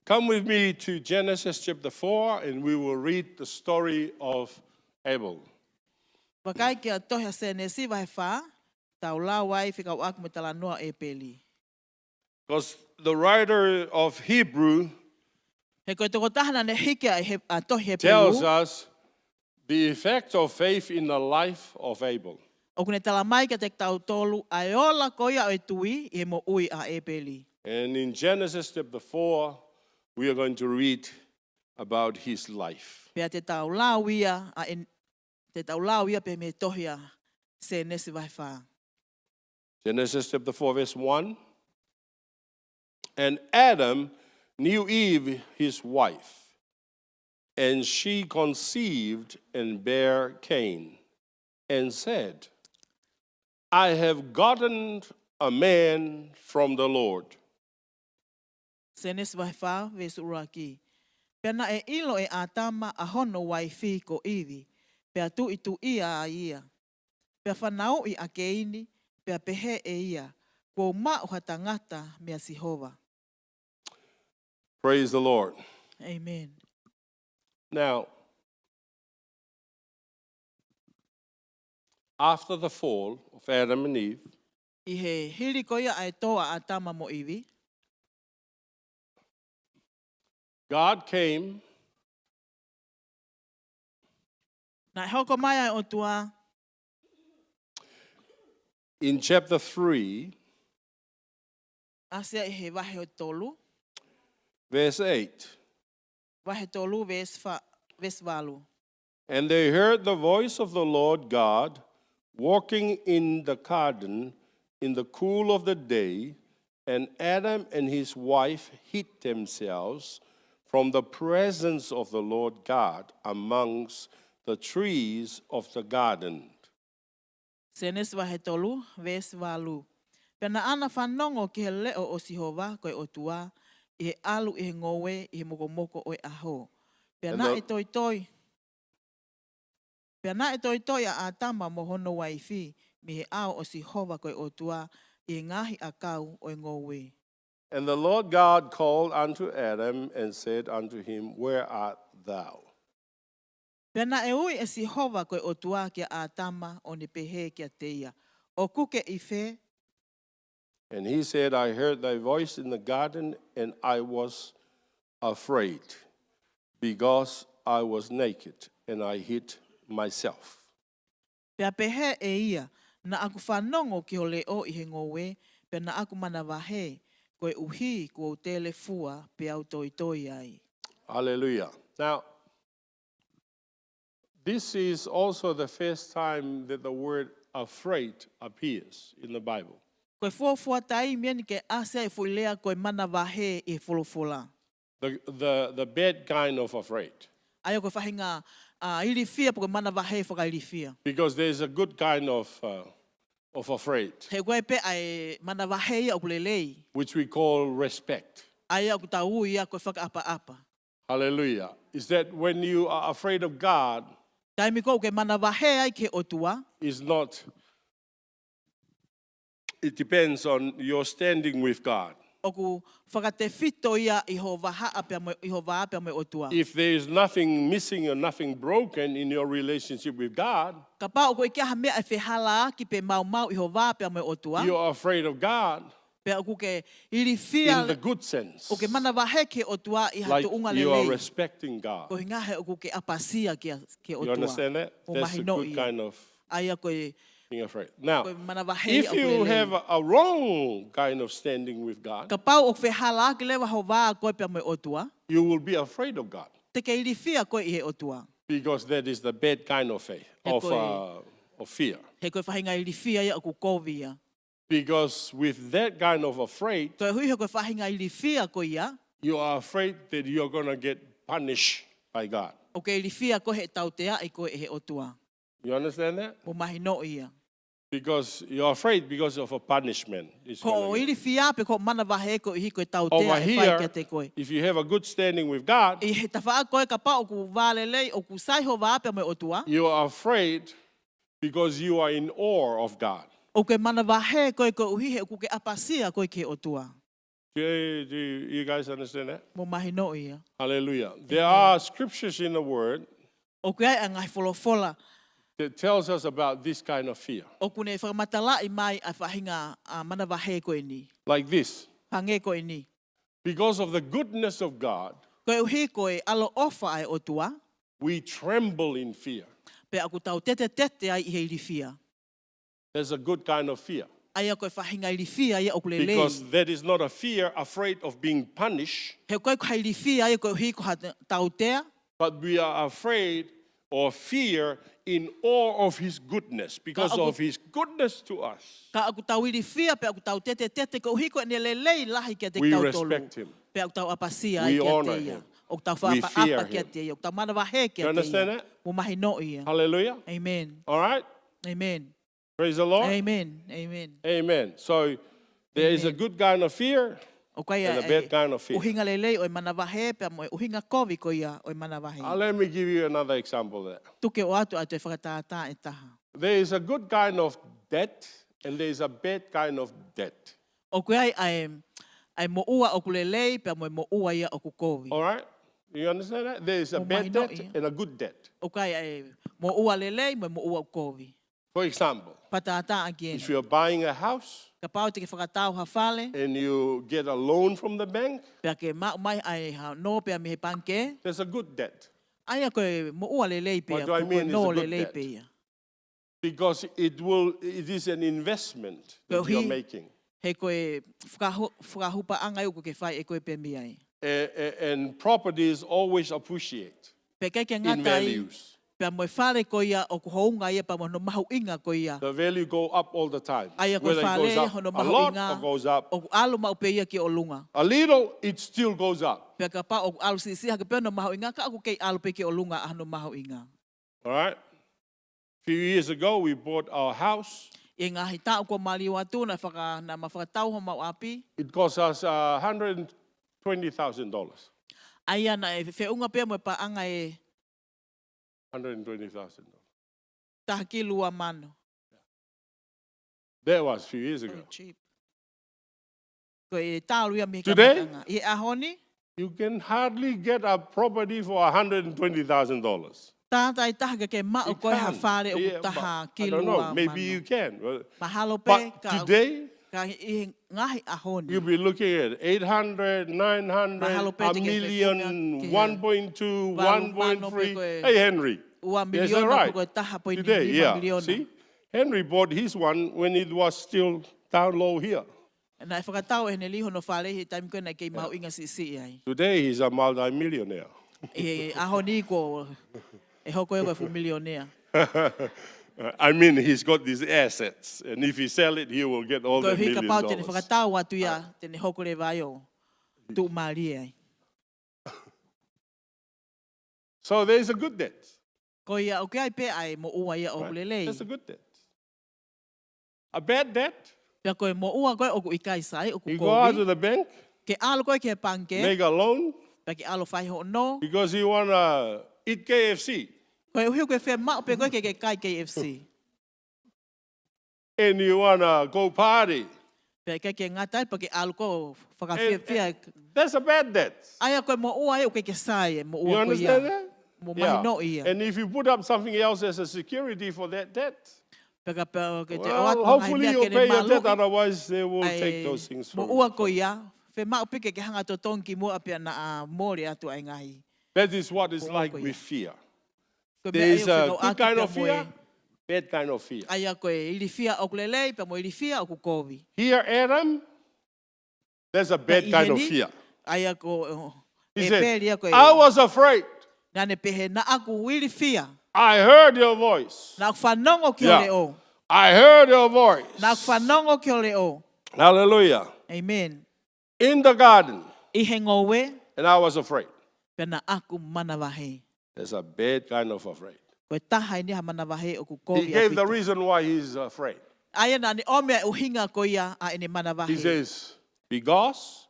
Come with me to Genesis chapter four, and we will read the story of Abel. Vakai ki he tohi ʻa Sēnesi vahe fā, tau lau ai fekauʻaki mo e talanoa ʻo ʻĒpeli. Because the writer of Hebrew He ko e tokotaha naʻa ne hiki ʻa e he, ʻa e tohi tells Hepelū, us the effect of faith in the life of Abel. ʻOku ne tala mai kiate kitautolu ʻa e ola ko ia ʻo e tui ʻi he moʻui ʻa ʻĒpeli. And in Genesis chapter four, we are going to read about his life. Pea te tau lau ia, ʻa e, te tau lau ia pē mei he tohi ʻa Sēnesi vahe fā. Genesis chapter four, verse one. And Adam knew Eve his wife, and she conceived and bare Cain, and said, I have gotten a man from the Lord. Sēnesi vahe fā, veesi ʻuluaki. Pea naʻe ʻilo ʻe ʻĀtama ʻa hono uaifi ko ʻIvi, pea tuʻituʻia ai ia. Pea fanauʻi ʻa Keini, pea pehē ʻe ia, Kuo u maʻu ha tangata meia Sihova. Praise the Lord. Amen. Now, after the fall of Adam and Eve, ʻI he hili ko ia ʻa e tō ʻa ʻĀtama mo ʻIvi, God came naʻe hoko mai ʻa e ʻOtua in chapter three, ʻasi ʻi he vahe tolu, verse eight. Vahe tolu, veesi fa-, veesi valu. And they heard the voice of the Lord God walking in the garden in the cool of the day, and Adam and his wife hid themselves from the presence of the Lord God amongst the trees of the garden. Sēnesi vahe tolu, veesi valu. Pea naʻa na fanongo ki he leʻo ʻo Sihova ko e ʻOtua, ʻi he ʻalu ʻi he ngoue ʻi he mokomoko ʻo e ʻaho. Pea naʻe toitoi. Pea naʻe toitoi ʻa ʻĀtama mo hono uaifi mei he ʻao ʻo Sihova ko e ʻOtua ʻi he ngaahi ʻakau ʻo e ngoue. And the Lord God called unto Adam and said unto him, Where art thou? Pea naʻe ui ʻe Sihova ko e ʻOtua kia ʻĀtama ʻo ne pehē kiate ia, ʻOku ke ʻi fē? And he said, I heard thy voice in the garden, and I was afraid, because I was naked, and I hid myself. Pea pehē ʻe ia, Naʻa ku fanongo ki ho leʻo ʻi he ngoue, pea naʻa ku manavahē, koeʻuhi kuo u telefua peá u toitoi ai. Hallelujah. Now, this is also the first time that the word afraid appears in the Bible. Ko e fuofua taimi eni ke ʻasi ai e foʻi lea ko e manavahē ʻi he folofola. The, the, the bad kind of afraid. ʻA ia ko e faʻahinga, ʻa, ilifia pe ko e manavahē fakailifia. Because there's a good kind of, uh, of afraid, He ko e pē ʻa e manavahē ia ʻoku lelei. which we call respect. ʻA ia ʻoku tau ui ia ko e fakaʻapaʻapa. Hallelujah. Is that when you are afraid of God, Taimi ko ē ʻoku ke manavahē ai ki he ʻOtua, is not, it depends on your standing with God. ʻoku fakatefito ia ʻi ho vahaʻa pea mo, ʻi ho vā pea mo e ʻOtua. If there is nothing missing or nothing broken in your relationship with God, Kapau ʻoku ʻikai ha meʻa ʻe fehalaaki pe maumau ʻi ho vā pea mo e ʻOtua, you are afraid of God pea ʻoku ke ilifia, in the good sense. ʻoku ke manavahē ki he ʻOtua ʻi ha Like tuʻunga you are lelei. Respecting God. Koeʻuhi he ʻoku ke ʻapasia ki he, ki he You ʻOtua. Understand that? ʻO That's a mahinoʻi good ia. Kind of. ʻA ia ko e, Being afraid. Now, ko e manavahē ia ʻoku lelei. If you have a, a wrong kind of standing with God, kapau ʻoku fehālaaki leva ho vā ko ē pea mo e ʻOtua, you will be afraid of God. Te ke ilifia koe ʻi he ʻOtua. Because that is the bad kind of faith, he of, ko e, uh, of fear. He ko e faʻahinga ilifia ia ʻoku kovi ia. Because with that kind of afraid, koeʻuhi he ko e faʻahinga ilifia ko ia, you are afraid that you are gonna get punished by God. ʻOku ke ilifia koe he tauteaʻi koe ʻe he ʻOtua. You understand that? Mou mahinoʻi ia. Because you're afraid because of a punishment. Ko hoʻo ilifia pe ko hoʻo manavahē koeʻuhi ko e tautea ʻe fai kiate koe. Over here, if you have a good standing with God, ʻi he tafaʻaki ko ē kapau ʻoku vā lelei, ʻoku sai ho vā pea mo e ʻOtua, you are afraid because you are in awe of God. ʻOku ke manavahē koe koeʻuhi he ʻoku ke ʻapasia koe ki he ʻOtua. Do you, do you guys understand that? Mou mahinoʻi ia. Hallelujah. Amen. There are scriptures in the Word ʻOku ʻi ai e ngaahi folofola that tells us about this kind of fear. ʻOku ne fakamatalaʻi mai ʻa e faʻahinga, ʻa, manavahē ko eni. Like this. Hangē ko eni. Because of the goodness of God, koeʻuhi ko e ʻaloʻofa ʻa e ʻOtua, we tremble in fear. Pea ʻoku tau tetetete ai ʻi he ilifia. That's a good kind of fear. ʻA ia ko e faʻahinga ilifia ia ʻoku lelei. Because that is not a fear afraid of being punished. He ʻoku ʻikai ko ha ilifia ia koeʻuhi ko ha tautea. But we are afraid or fear in awe of his goodness, because of his goodness to us. Ka ʻoku, ka ʻoku tau ilifia, pea ʻoku tau tetetete koeʻuhi ko ʻene lelei lahi kiate kitautolu. We respect him. Pea ʻoku tau ʻapasia ai kiate ia. We honor him. ʻOku tau fakaʻapaʻapa kiate ia. We fear him. ʻOku tau manavahē kiate ia. You understand that? Mou mahinoʻi ia. Hallelujah. Amen. All right? Amen. Praise the Lord. Amen. Amen. Amen. So, there is a good kind of fear and a bad kind of fear. ʻOku ʻi ai e ʻuhinga lelei ʻo e manavahē, pea mo e ʻuhinga kovi ko ia ʻo e manavahē. Uh, let me give you another example there. Tuku ke u ʻoatu atu e fakatātā ʻe taha. There is a good kind of debt and there is a bad kind of debt. ʻOku ʻi ai ʻa e, ʻa e moʻua ʻoku lelei, pea mo e moʻua ia ʻoku kovi. All right? You understand that? There is a bad debt and a good debt. Mou mahinoʻi ia. ʻOku ʻi ai ʻa e moʻua lelei, mo e moʻua ʻoku kovi. For example, fakatātā ʻaki eni. If you're buying a house, kapau te ke fakatau ha fale, and you get a loan from the bank, pea ke maʻu mai ai ha nō pea mei he pangikē, that's a good debt. ʻA ia ko e moʻua lelei pē ia, ko e nō lelei pē ia. What do I mean is a good debt? Because it will, it is an investment that you're making. Koeʻuhi, he ko e fakahu-, fakahupaʻanga ia ʻoku ke fai ʻe koe pē mei ai. A-, a-, and properties always appreciate in values. Pea ʻikai ke ngata ai, pea mo e fale ko ia ʻoku hounga ia pea mo hono mahuʻinga ko ia. The value go up all the time. ʻA ia ko e fale, hono mahuʻinga, whether it goes up a lot or goes up, ʻoku ʻalu maʻu pē ia ki ʻolunga. A little, it still goes up. Pea kapau ʻoku ʻalu siʻisiʻi hake pē hono mahuʻinga, ka ʻoku kei ʻalu pē ki ʻolunga ʻa hono mahuʻinga. All right? Few years ago, we bought our house. ʻI he ngaahi taʻu kuo maliu atu naʻe faka-, naʻá ma fakatau homau ʻapi. It cost us a hundred and twenty thousand dollars. ʻA ia naʻe feʻunga pē mo e paʻanga ʻe hundred and twenty thousand dollars. Taha kilu ua mano. That was a few years ago. Very cheap. Ko e talu ia mei he kamataʻanga. Today, ʻi he ʻaho ni, you can hardly get a property for a hundred and twenty thousand dollars. Tātāitaha ke ke maʻu ko e ha fale ʻoku taha kilu ua mano. You can't. Yeah, but I don't know. Maybe you can. Mahalo pē, ka, ka ʻi he ngaahi ʻaho ni. But today, you'll be looking at eight hundred, nine hundred, a million, mahalo pē te ke feʻunga ki he one point two, valu mano pē ko e one point three. Hey, Henry. Ua miliona pe ko e taha poini nima miliona. Is that right? Today, yeah. See? Henry bought his one when it was still down low here. Naʻe fakatau ʻe Heneli hono fale he taimi ko ē naʻe kei mahuʻinga siʻisiʻi ai. Today he's a multi-millionaire. ʻI he ʻaho ni kuo hoko ia ko e fuʻu milionea. I mean, he's got these assets, and if he sell it, he will get all the million dollars. Koeʻuhi kapau te ne fakatau atu ia, te ne hoko leva ia ʻo tuʻumālie ai. So there is a good debt. Ko ia ʻoku ʻi ai pē ʻa e moʻua ia ʻoku lelei. Right? That's a good debt. A bad debt. Pea ko e moʻua ko ē ʻoku ʻikai sai, ʻoku kovi. You go out to the bank, ke ʻalu koe ki he pangikē, make a loan, pea ke ʻalu fai hoʻo nō. Because you wanna eat K F C. Koeʻuhi ʻoku ke fiemaʻu pē koe ke ke kai K F C. And you wanna go party. Pea ʻikai ke ngata ai pea ke ʻalu ʻo fakafiefia. And, and that's a bad debt. ʻA ia ko e moʻua ia ʻoku ʻikai ke sai e moʻua ko ia. You understand that? Mou mahinoʻi ia. Yeah. And if you put up something else as a security for that debt, pea kapau ke te ʻoatu ha ngaahi meʻa ke ne maluʻi, well, hopefully you'll pay your debt, otherwise they will take those things from you. ʻA e moʻua ko ia, fiemaʻu pē ke ke hanga ʻo totongi kimuʻa pea naʻa mole atu ʻa e ngaahi moʻua ko ia. That is what it's like with fear. Ko e meʻa ia ʻoku fekauʻaki pea mo e. There is a good kind of fear, bad kind of fear. ʻA ia ko e ilifia ʻoku lelei, pea mo e ilifia ʻoku kovi. Here, Adam, there's a bad kind of fear. ʻA ia ko ʻĒpeli ia ko e. I was afraid. Naʻa ne pehē, naʻa ku ilifia. I heard your voice. Naʻa ku fanongo ki ho leʻo. I heard your voice. Naʻa ku fanongo ki ho leʻo. Hallelujah. Amen. In the garden. ʻI he ngoue. And I was afraid. Pea naʻa ku manavahē. There's a bad kind of afraid. Ko e taha eni ha manavahē ʻoku kovi. He gave the reason why he's afraid. ʻA ia naʻa ne ʻomai e ʻuhinga ko ia ʻa ʻene manavahē. He says, because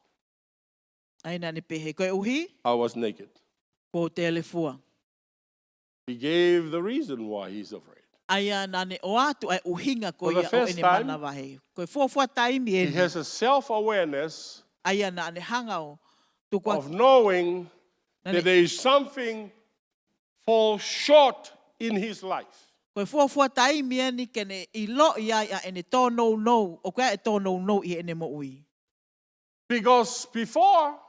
ʻA ia naʻa ne pehē, koeʻuhi I was naked. Kuo u telefua. He gave the reason why he's afraid. ʻA ia naʻa ne ʻoatu ʻa e ʻuhinga ko ia ʻo ʻene manavahē. Ko e fuofua taimi eni. He has a self-awareness ʻA ia naʻa ne hanga ʻo tuku atu. Of knowing that there is something fall short in his life. Ko e fuofua taimi eni ke ne ʻiloʻi ai ʻa ʻene tōnounou, ʻoku ʻi ai e tōnounou ʻi heʻene moʻui. Because before,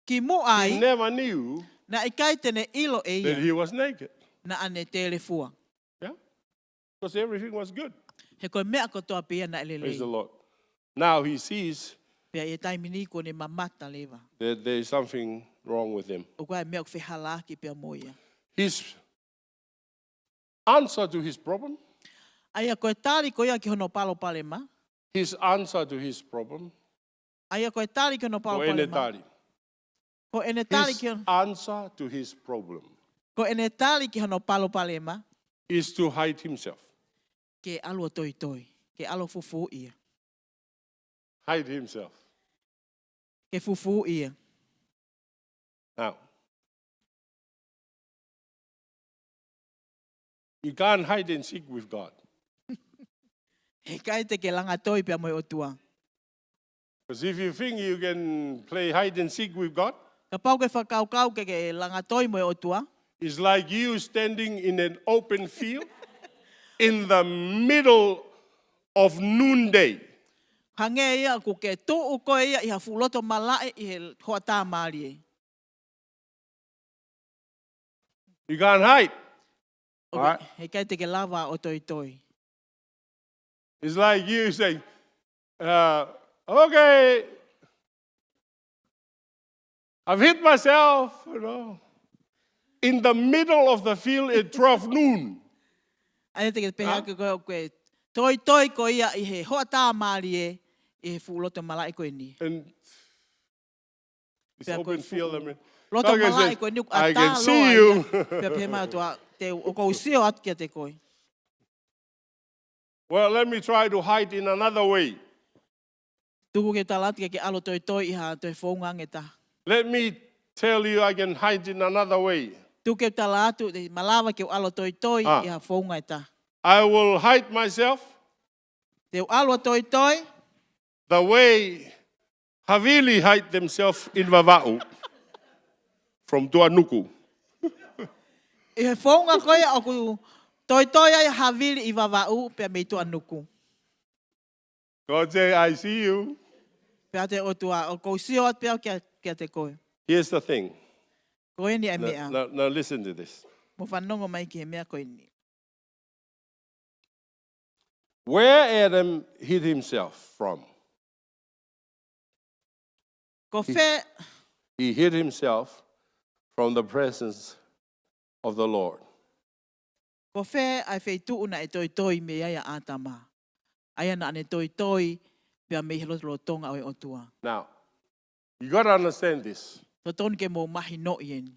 Kimuʻa ai, he never knew naʻe ʻikai te ne ʻilo ʻe ia that he was naked. Naʻa ne telefua. Yeah? Because everything was good. He ko e meʻa kotoa pē ia naʻe lelei. Praise the Lord. Now he sees Pea ʻi he taimi ni kuo ne mamata leva. That there is something wrong with him. ʻOku ʻi ai e meʻa ʻoku fehālaaki pea mo ia. His answer to his problem. ʻA ia ko e tali ko ia ki hono palopalema. His answer to his problem. ʻA ia ko e tali ki hono palopalema. Ko ʻene tali. Ko ʻene tali ki hono. His answer to his problem. Ko ʻene tali ki hono palopalema. Is to hide himself. Ke ʻalu ʻo toitoi. Ke ʻalu ʻo fufū ia. Hide himself. Ke fufū ia. Now, you can't hide and seek with God. He ʻikai te ke langa toi pea mo e ʻOtua. Because if you think you can play hide and seek with God, Kapau ke fakakaukau ke ke langa toi mo e ʻOtua. It's like you standing in an open field in the middle of noonday. Hangē ia ʻoku ke tuʻu koe ia ʻi ha fuʻu loto malaʻe ʻi he hoʻatā mālie. You can't hide. He ʻikai te ke lava ʻo toitoi. It's like you say, uh, okay, I've hit myself, you know, in the middle of the field at twelve noon. ʻA ia te ke pehē ʻaki koe ʻoku ke toitoi koe ia ʻi he hoʻatā mālie ʻi he fuʻu loto malaʻe ko eni. And it's open field, I mean. Loto malaʻe ko eni ʻoku ʻatā loa ia. Pea pehē mai ʻOtua, te u, ʻoku ou sio atu kiate koe. Well, let me try to hide in another way. Tuku ke u tala atu ke ke ʻalu ʻo toitoi ʻi ha toe founga ange ʻe taha. Let me tell you, I can hide in another way. Tuku ke u tala atu, te malava ke u ʻalu ʻo toitoi ʻi ha founga ʻe taha. I will hide myself. Te u ʻalu ʻo toitoi. The way havili hide themselves in Vavaʻu from Tuʻanuku. ʻI he founga ko ia ʻoku toitoi ai havili ʻi Vavaʻu pea mei Tuʻanuku. God say, I see you. Pea te ʻOtua, ʻoku ou sio atu pē au kia, kiate koe. Here's the thing. Ko eni ʻa e meʻa. Now, now listen to this. Mou fanongo mai ki he meʻa ko eni. Where Adam hid himself from? Ko fē? He hid himself from the presence of the Lord. Ko fē ʻa e feituʻu naʻe toitoi mei ai ʻa ʻĀtama? ʻA ia naʻa ne toitoi pea mei he lotolotonga ʻo e ʻOtua. Now, you got to understand this. Totonu ke mou mahinoʻi eni.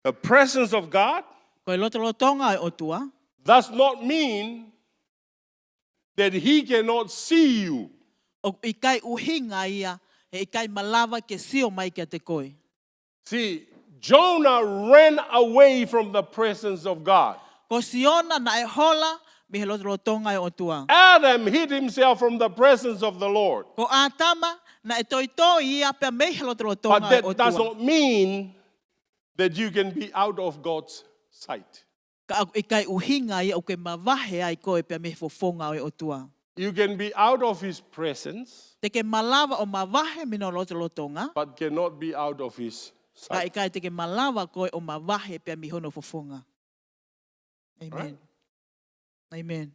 The presence of God. Ko e lotolotonga ʻo e ʻOtua. Does not mean that he cannot see you. ʻOku ʻikai ʻuhinga ia he ʻikai malava ke sio mai kiate koe. See, Jonah ran away from the presence of God. Ko Siona naʻe hola mei he lotolotonga ʻo e ʻOtua. Adam hid himself from the presence of the Lord. Ko ʻĀtama naʻe toitoi ia pea mei he lotolotonga ʻo e ʻOtua. But that does not mean that you can be out of God's sight. Ka ʻoku ʻikai ʻuhinga ia ʻoku ke mavahe ai koe pea mei he fofonga ʻo e ʻOtua. You can be out of his presence. Te ke malava ʻo mavahe mei hono lotolotonga. But cannot be out of his sight. Ka ʻikai te ke malava koe ʻo mavahe pea mei hono fofonga. ʻĒmeni. Amen.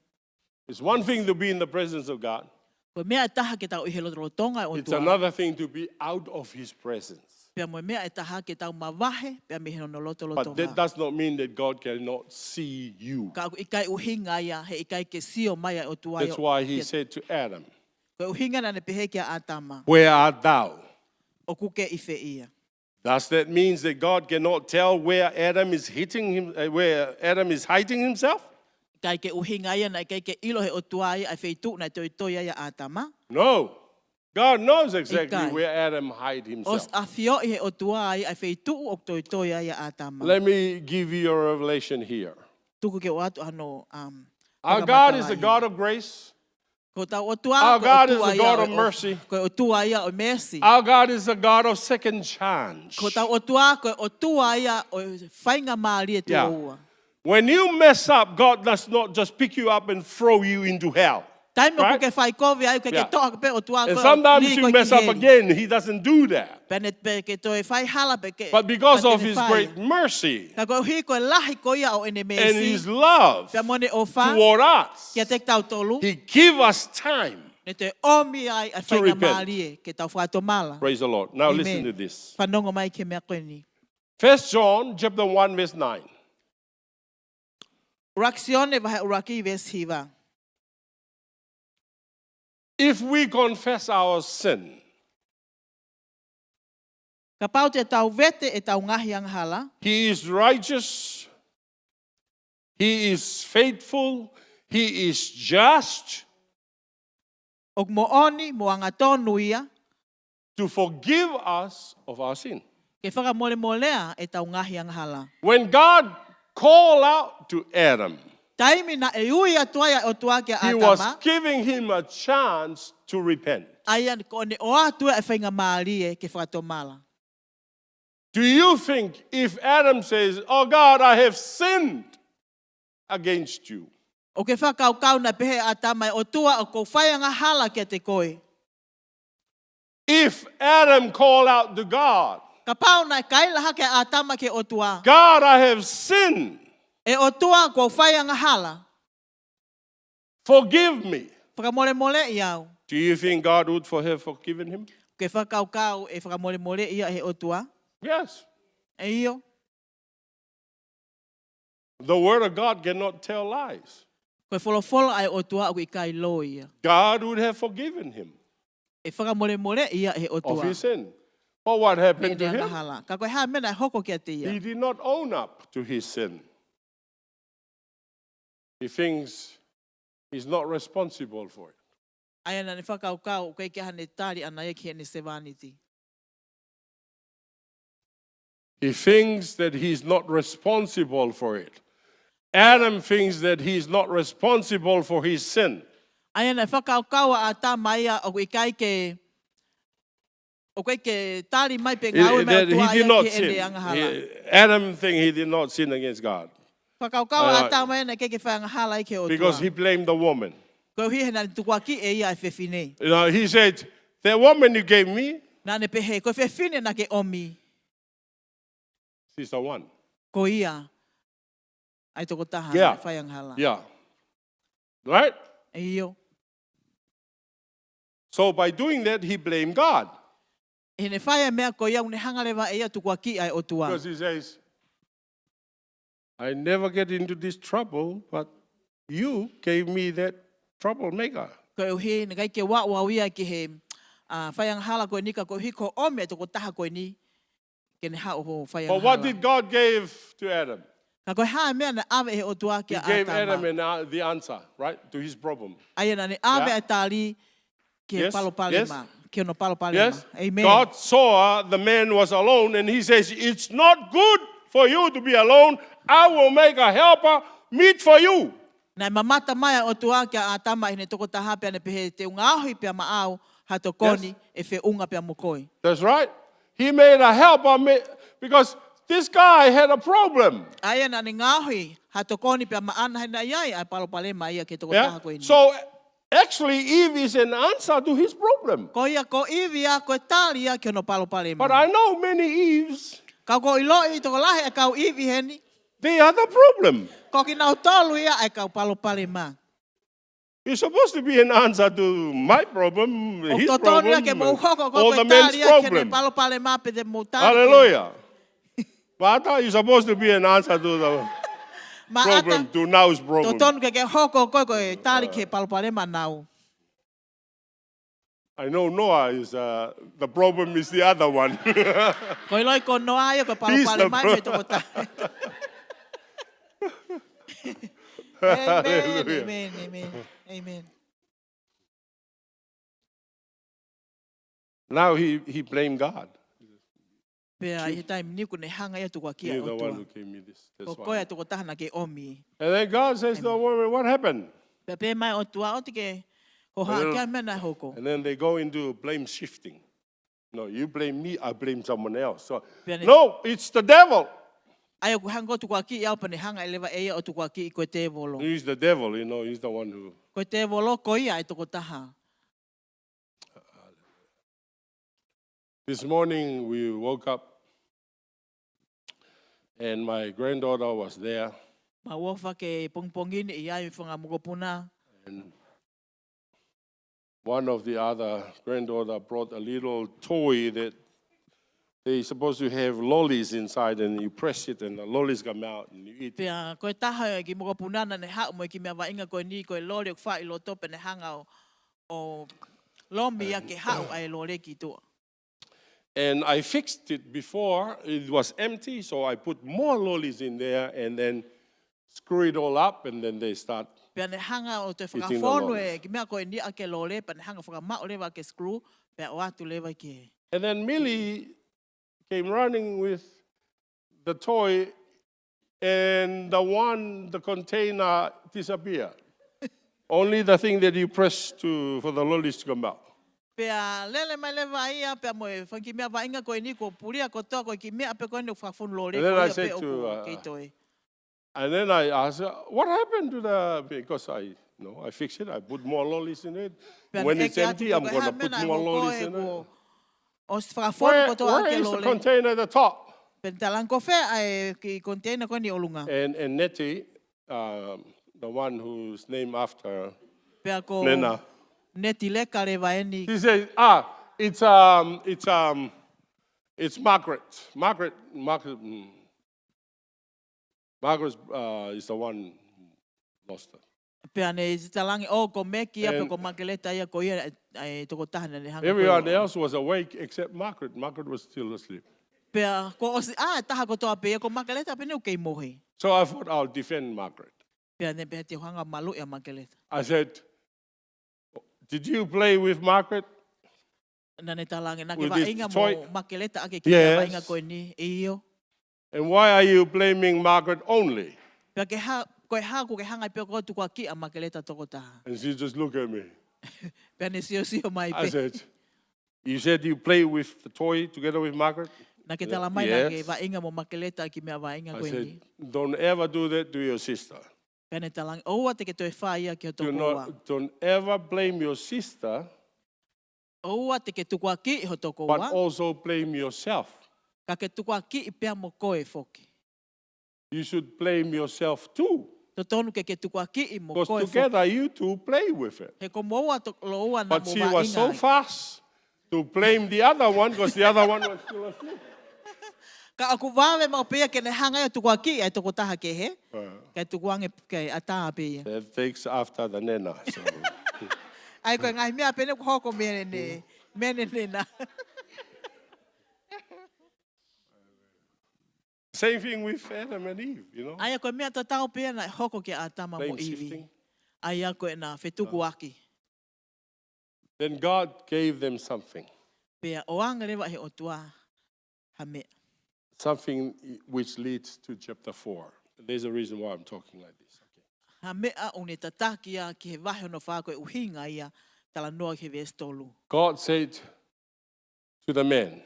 It's one thing to be in the presence of God. Ko e meʻa ʻe taha ke tau ʻi he lotolotonga ʻo e It's ʻOtua. Another thing to be out of his presence. Pea mo e meʻa ʻe taha ke tau mavahe pea mei he hono But lotolotonga. That does not mean that God cannot see you. Ka ʻoku ʻikai ʻuhinga ia he ʻikai ke sio mai ʻa e ʻOtua ia. That's why he said to Adam, Ko e ʻuhinga naʻa ne pehē kia ʻĀtama, "Where art thou?" ʻOku ke ʻi fē ia? Does that mean that God cannot tell where Adam is hitting him, uh, where Adam is hiding himself? ʻIkai ke ʻuhinga ia naʻe ʻikai ke ʻilo he ʻOtua ia ʻa e feituʻu naʻe toitoi ai ʻa ʻĀtama? No. God knows exactly ʻIkai. Where Adam hid himself. ʻOsi ʻafioʻi he ʻOtua ia ʻa e feituʻu ʻoku toitoi ai ʻa ʻĀtama. Let me give you a revelation here. Tuku ke u ʻoatu hano, um, Our God is a fakamatalaʻi. God of grace. Ko hotau ʻOtua, Our ko e God is ʻOtua a ia God ʻo of e ʻofa. Mercy. Ko e ʻOtua ia ʻo e meesi. Our God is a God of second chance. Ko hotau ʻOtua, ko e ʻOtua ia ʻo e faingamālie tuʻo Yeah. ua. When you mess up, God does not just pick you up and throw you into hell. Taimi ʻoku Right? ke fai kovi ai, ʻoku ke Yeah. ke toʻa pē ʻOtua And ko e sometimes lī you ko e mess ki up heli. Again. He doesn't do that. Pea ne pe ke toe fai hala pe ke. But because Pea of te ne his fai. Great mercy Ka koeʻuhi ko e lahi ko ia ʻo ʻene and meesi. his love Pea mo ʻene ʻofa. Toward us, Kiate kitautolu. He give us time. Ne toe ʻomi ai ʻa e To repent. Faingamālie ke tau fakatomala. Praise the Lord. Now Amen. Listen to this. Fanongo mai ki he meʻa ko eni. First John chapter one verse nine. ʻUluaki Sione vahe ʻuluaki veesi hiva. If we confess our sin, Kapau te tau vete ʻetau ngaahi angahala. He is righteous, He is faithful, He is just. ʻOku moʻoni mo angatonu ia. To forgive us of our sin. Ke fakamolemolea ʻetau ngaahi angahala. When God called out to Adam, Taimi naʻe ui atu ai ʻa e ʻOtua kia He was ʻĀtama. Giving him a chance to repent. ʻA ia ko ʻene ʻoatu ʻa e faingamālie ke fakatomala. Do you think if Adam says, "Oh God, I have sinned against you," ʻOku ke fakakaukau naʻe pehē ʻe ʻĀtama, ʻe ʻOtua ʻoku ou fai angahala kiate koe. If Adam called out to God, Kapau naʻe kaila hake ʻa ʻĀtama ki he ʻOtua. "God, I have sinned. ʻE ʻOtua ʻoku ou fai angahala. Forgive me." Fakamolemoleʻi au. Do you think God would for have forgiven him? ʻOku ke fakakaukau ʻe fakamolemoleʻi ia ʻe he ʻOtua? Yes. ʻIo. The word of God cannot tell lies. Ko e folofola ʻa e ʻOtua ʻoku ʻikai loi ia. God would have forgiven him ʻE fakamolemoleʻi ia ʻe he of ʻOtua. His sin. But what happened to Mei heʻene him? Angahala. Ka ko e hā e meʻa naʻe hoko kiate ia? He did not own up to his sin. He thinks he's not responsible for it. ʻA ia naʻa ne fakakaukau ʻoku ʻikai ke ʻi ai haʻane tali ʻana ia ki heʻene sevāniti. He thinks that he's not responsible for it. Adam thinks that he's not responsible for his sin. ʻA ia naʻe fakakaukau ʻa ʻĀtama ia ʻoku ʻikai ke, ʻoku ʻikai ke tali mai pe ngāue mai ʻOtua ia ki heʻene angahala. He, Adam think he did not sin against God. Fakakaukau ʻa ʻĀtama ia naʻe ʻikai ke fai angahala ia ki he ʻOtua. Because he blamed the woman. Koeʻuhi he naʻa ne tukuakiʻi ʻe ia ʻa e fefine. You know, he said, "The woman you gave me," Naʻa ne pehē, "Ko e fefine naʻa ke ʻomi." She's the one. Ko ia ʻa e tokotaha Yeah. Naʻe fai angahala. Yeah. Right? ʻIo. So by doing that, he blamed God. ʻI heʻene fai ʻa e meʻa ko ia ʻoku ne hanga leva ʻe ia ʻo tukuakiʻi ʻa e ʻOtua. Because he says, "I never get into this trouble, but you gave me that troublemaker." Koeʻuhi naʻe ʻikai ke u aʻu au ia ki he, ʻa, fai angahala ko eni ka koeʻuhi ko e ʻomi ʻa e tokotaha ko eni ke ne haʻu ʻo fai angahala. But what did God give to Adam? Ka ko e hā e meʻa naʻe ʻave ʻe he ʻOtua kia ʻĀtama? He gave Adam an, uh, the answer, right, to his problem. ʻA ia naʻa ne ʻave Yeah. ʻa e tali ki he Yes, palopalema, yes. Ki hono palopalema. Yes? Amen. God saw, uh, the man was alone and he says, "It's not good for you to be alone. I will make a helper meet for you." Naʻe mamata mai ʻa e ʻOtua kia ʻĀtama ʻi heʻene tokotaha pea ne pehē, "Te u ngaohi pea maʻau ha tokoni ʻe feʻunga pea mo koe." That's right. He made a helper ma-, because this guy had a problem. ʻA ia naʻa ne ngaohi ha tokoni pea maʻana he naʻe ʻi ai ʻa e palopalema ia ki he tokotaha ko eni. So actually, Eve is an answer to his problem. Ko ia ko ʻIvi ia ko e tali ia ki hono palopalema. But I know many Eves. Ka ʻoku ou ʻiloʻi tokolahi e kau ʻIvi heni. They are the problem. Ko kinautolu ia ʻa e kau palopalema. It's supposed to be an answer to my problem, ʻOku his totonu ia problem, ke mou hoko ko or e the men's tali ia ki heʻene problem. palopalema pe te mou tali ki- Hallelujah. But uh, it's supposed to be an answer to the Maʻata, problem, to now's problem. totonu ke ke hoko ko e tali ki he palopalema nau. I know Noah is uh, the problem is the other one. Ko e loi ko Noa ia ko e He's the palopalema ia mo e pro- tokotaha. Amen, Hallelujah. Amen, Amen, Amen. Now he, he blamed God. Pea ʻi he taimi ni kuo ne hanga ia tukuakiʻi ʻa e You're the one ʻOtua. Who gave me this. That's Ko koe ʻa why. e tokotaha naʻa ke ʻomi. And then God says to the woman, "What happened?" Pea pehē mai ʻa e ʻOtua ʻoua te ke hohaʻa Well, ki ai e meʻa naʻe hoko. And then they go into blame shifting. "No, you blame me, I blame someone else." So, Pea ne- "No, it's the devil." ʻA ia ʻoku hanga ko e tukuakiʻi au pea ne hanga ʻe leva ʻe ia ʻo tukuakiʻi ko e tēvolo. He's the devil, you know, he's the one who. Ko e tēvolo ko ia ʻa e tokotaha. This morning we woke up and my granddaughter was there. Mau ō hake pongipongi ni ʻi ai e fanga mokopuna. And one of the other granddaughter brought a little toy that they supposed to have lollies inside, and you press it and the lollies come out and you eat. Pea ko e taha e kiʻi mokopuna naʻa ne haʻu mo e kiʻi meʻavaʻinga ko eni ko e lole ʻoku faʻa ʻi loto pea ne hanga ʻo, ʻo lomi ia ke haʻu ʻa e lole ki tuʻa. And I fixed it before, it was empty, so I put more lollies in there and then screw it all up and then they start. Pea ne hanga ʻo toe Eating the fakafonu lollies. E kiʻi meʻa ko eni ʻa e lole pea ne hanga ʻo fakamaʻu leva ʻa e screw pea ʻoatu leva ki he. And then Millie came running with the toy and the one, the container disappeared. Only the thing that you press to for the lollies to come out. Pea lele mai leva ia pea mo e fanga kiʻi meʻavaʻinga ko eni kuo pulia kotoa ko e kiʻi meʻa pē ko eni ʻoku fakafonu lole And then ko I ia said pē to, ʻoku uh, kei toe. And then I asked her, "What happened to the?" Because I, no, I fixed it. I put more lollies in it. Pea When ne it's ʻeke atu empty, ko I'm e gonna hā e meʻa put naʻe more hoko lollies e in kuo it. ʻosi fakafonu Where, kotoa ʻa e where is the lole. Container at the top? Pea ne talaange ko fē ʻa e kiʻi container ko eni ʻi ʻolunga. And and Nettie, um, the one who's named after Pea ko Nena. Neti Leka leva eni. She says, "Ah, it's um, it's um, it's Margaret. Margaret, Margaret, mm. Margaret uh, is the one who lost it." Pea ne talaange ʻo ko Meki ia pea And ko Makeleta ia ko ia e, e tokotaha naʻa ne hanga ko Everyone ia. Else was awake except Margaret. Margaret was still asleep. Pea kuo ʻosi ʻa e taha kotoa pē ia ko Makeleta pē naʻe ʻikai mohe. So I thought I'll defend Margaret. Pea ne pehē te u hanga maluʻi ʻa Makeleta. I said, "Did you play with Margaret?" Naʻa ne talaange naʻa ke With this vaʻinga toy? Mo Makeleta ʻa e kiʻi Yes. Vaʻinga ko eni. ʻIo. "And why are you blaming Margaret only?" Pea ke hā, ko e hā ʻoku ke hanga ai pē ʻo tukuakiʻi ʻa Makeleta tokotaha. And she just looked at me. Pea ne siosio mai I pē. Said, "You said you play with the toy together with Margaret?" Naʻa ke Yeah, talamai naʻa ke yes. Vaʻinga mo Makeleta ʻa e kiʻi meʻavaʻinga I ko said, eni. "Don't ever do that to your sister. Pea ne talaange ʻoua te ke toe fai ia ki ho Do tokoua. Not, don't ever blame your sister, ʻOua te ke tukuakiʻi ho but tokoua. Also blame yourself. Ka ke tukuakiʻi pea mo koe foki. You should blame yourself too. Totonu ke ke tukuakiʻi mo Because koe foki. Together you two play with it." He ko moua to, loua naʻa But mo she was so vaʻinga. Fast to blame the other one because the other one was still asleep. Ka ʻoku vave maʻu pē ia ke ne hanga ia ʻo tukuakiʻi ʻa e tokotaha kehe. Uh, Kae tukuange ke ʻatā pē ia. That takes after the nena. So. ʻA ia ko e ngaahi meʻa pē eni ʻoku hoko mei he nena. Mei he nena. Same thing with Adam and Eve, you know. ʻA ia ko e meʻa tatau pē ia naʻe hoko kia ʻAtama mo Blame ʻIvi. Shifting. ʻA ia ko ʻena fetukuaki. Then God gave them something. Pea ʻoange leva ʻe he ʻOtua ha meʻa. Something which leads to chapter four. There's a reason why I'm talking like this. Okay. Ha meʻa ʻoku ne tataki ia ki he vahe hono fā ko e ʻuhinga ia talanoa ki he veesi tolu. God said to the man,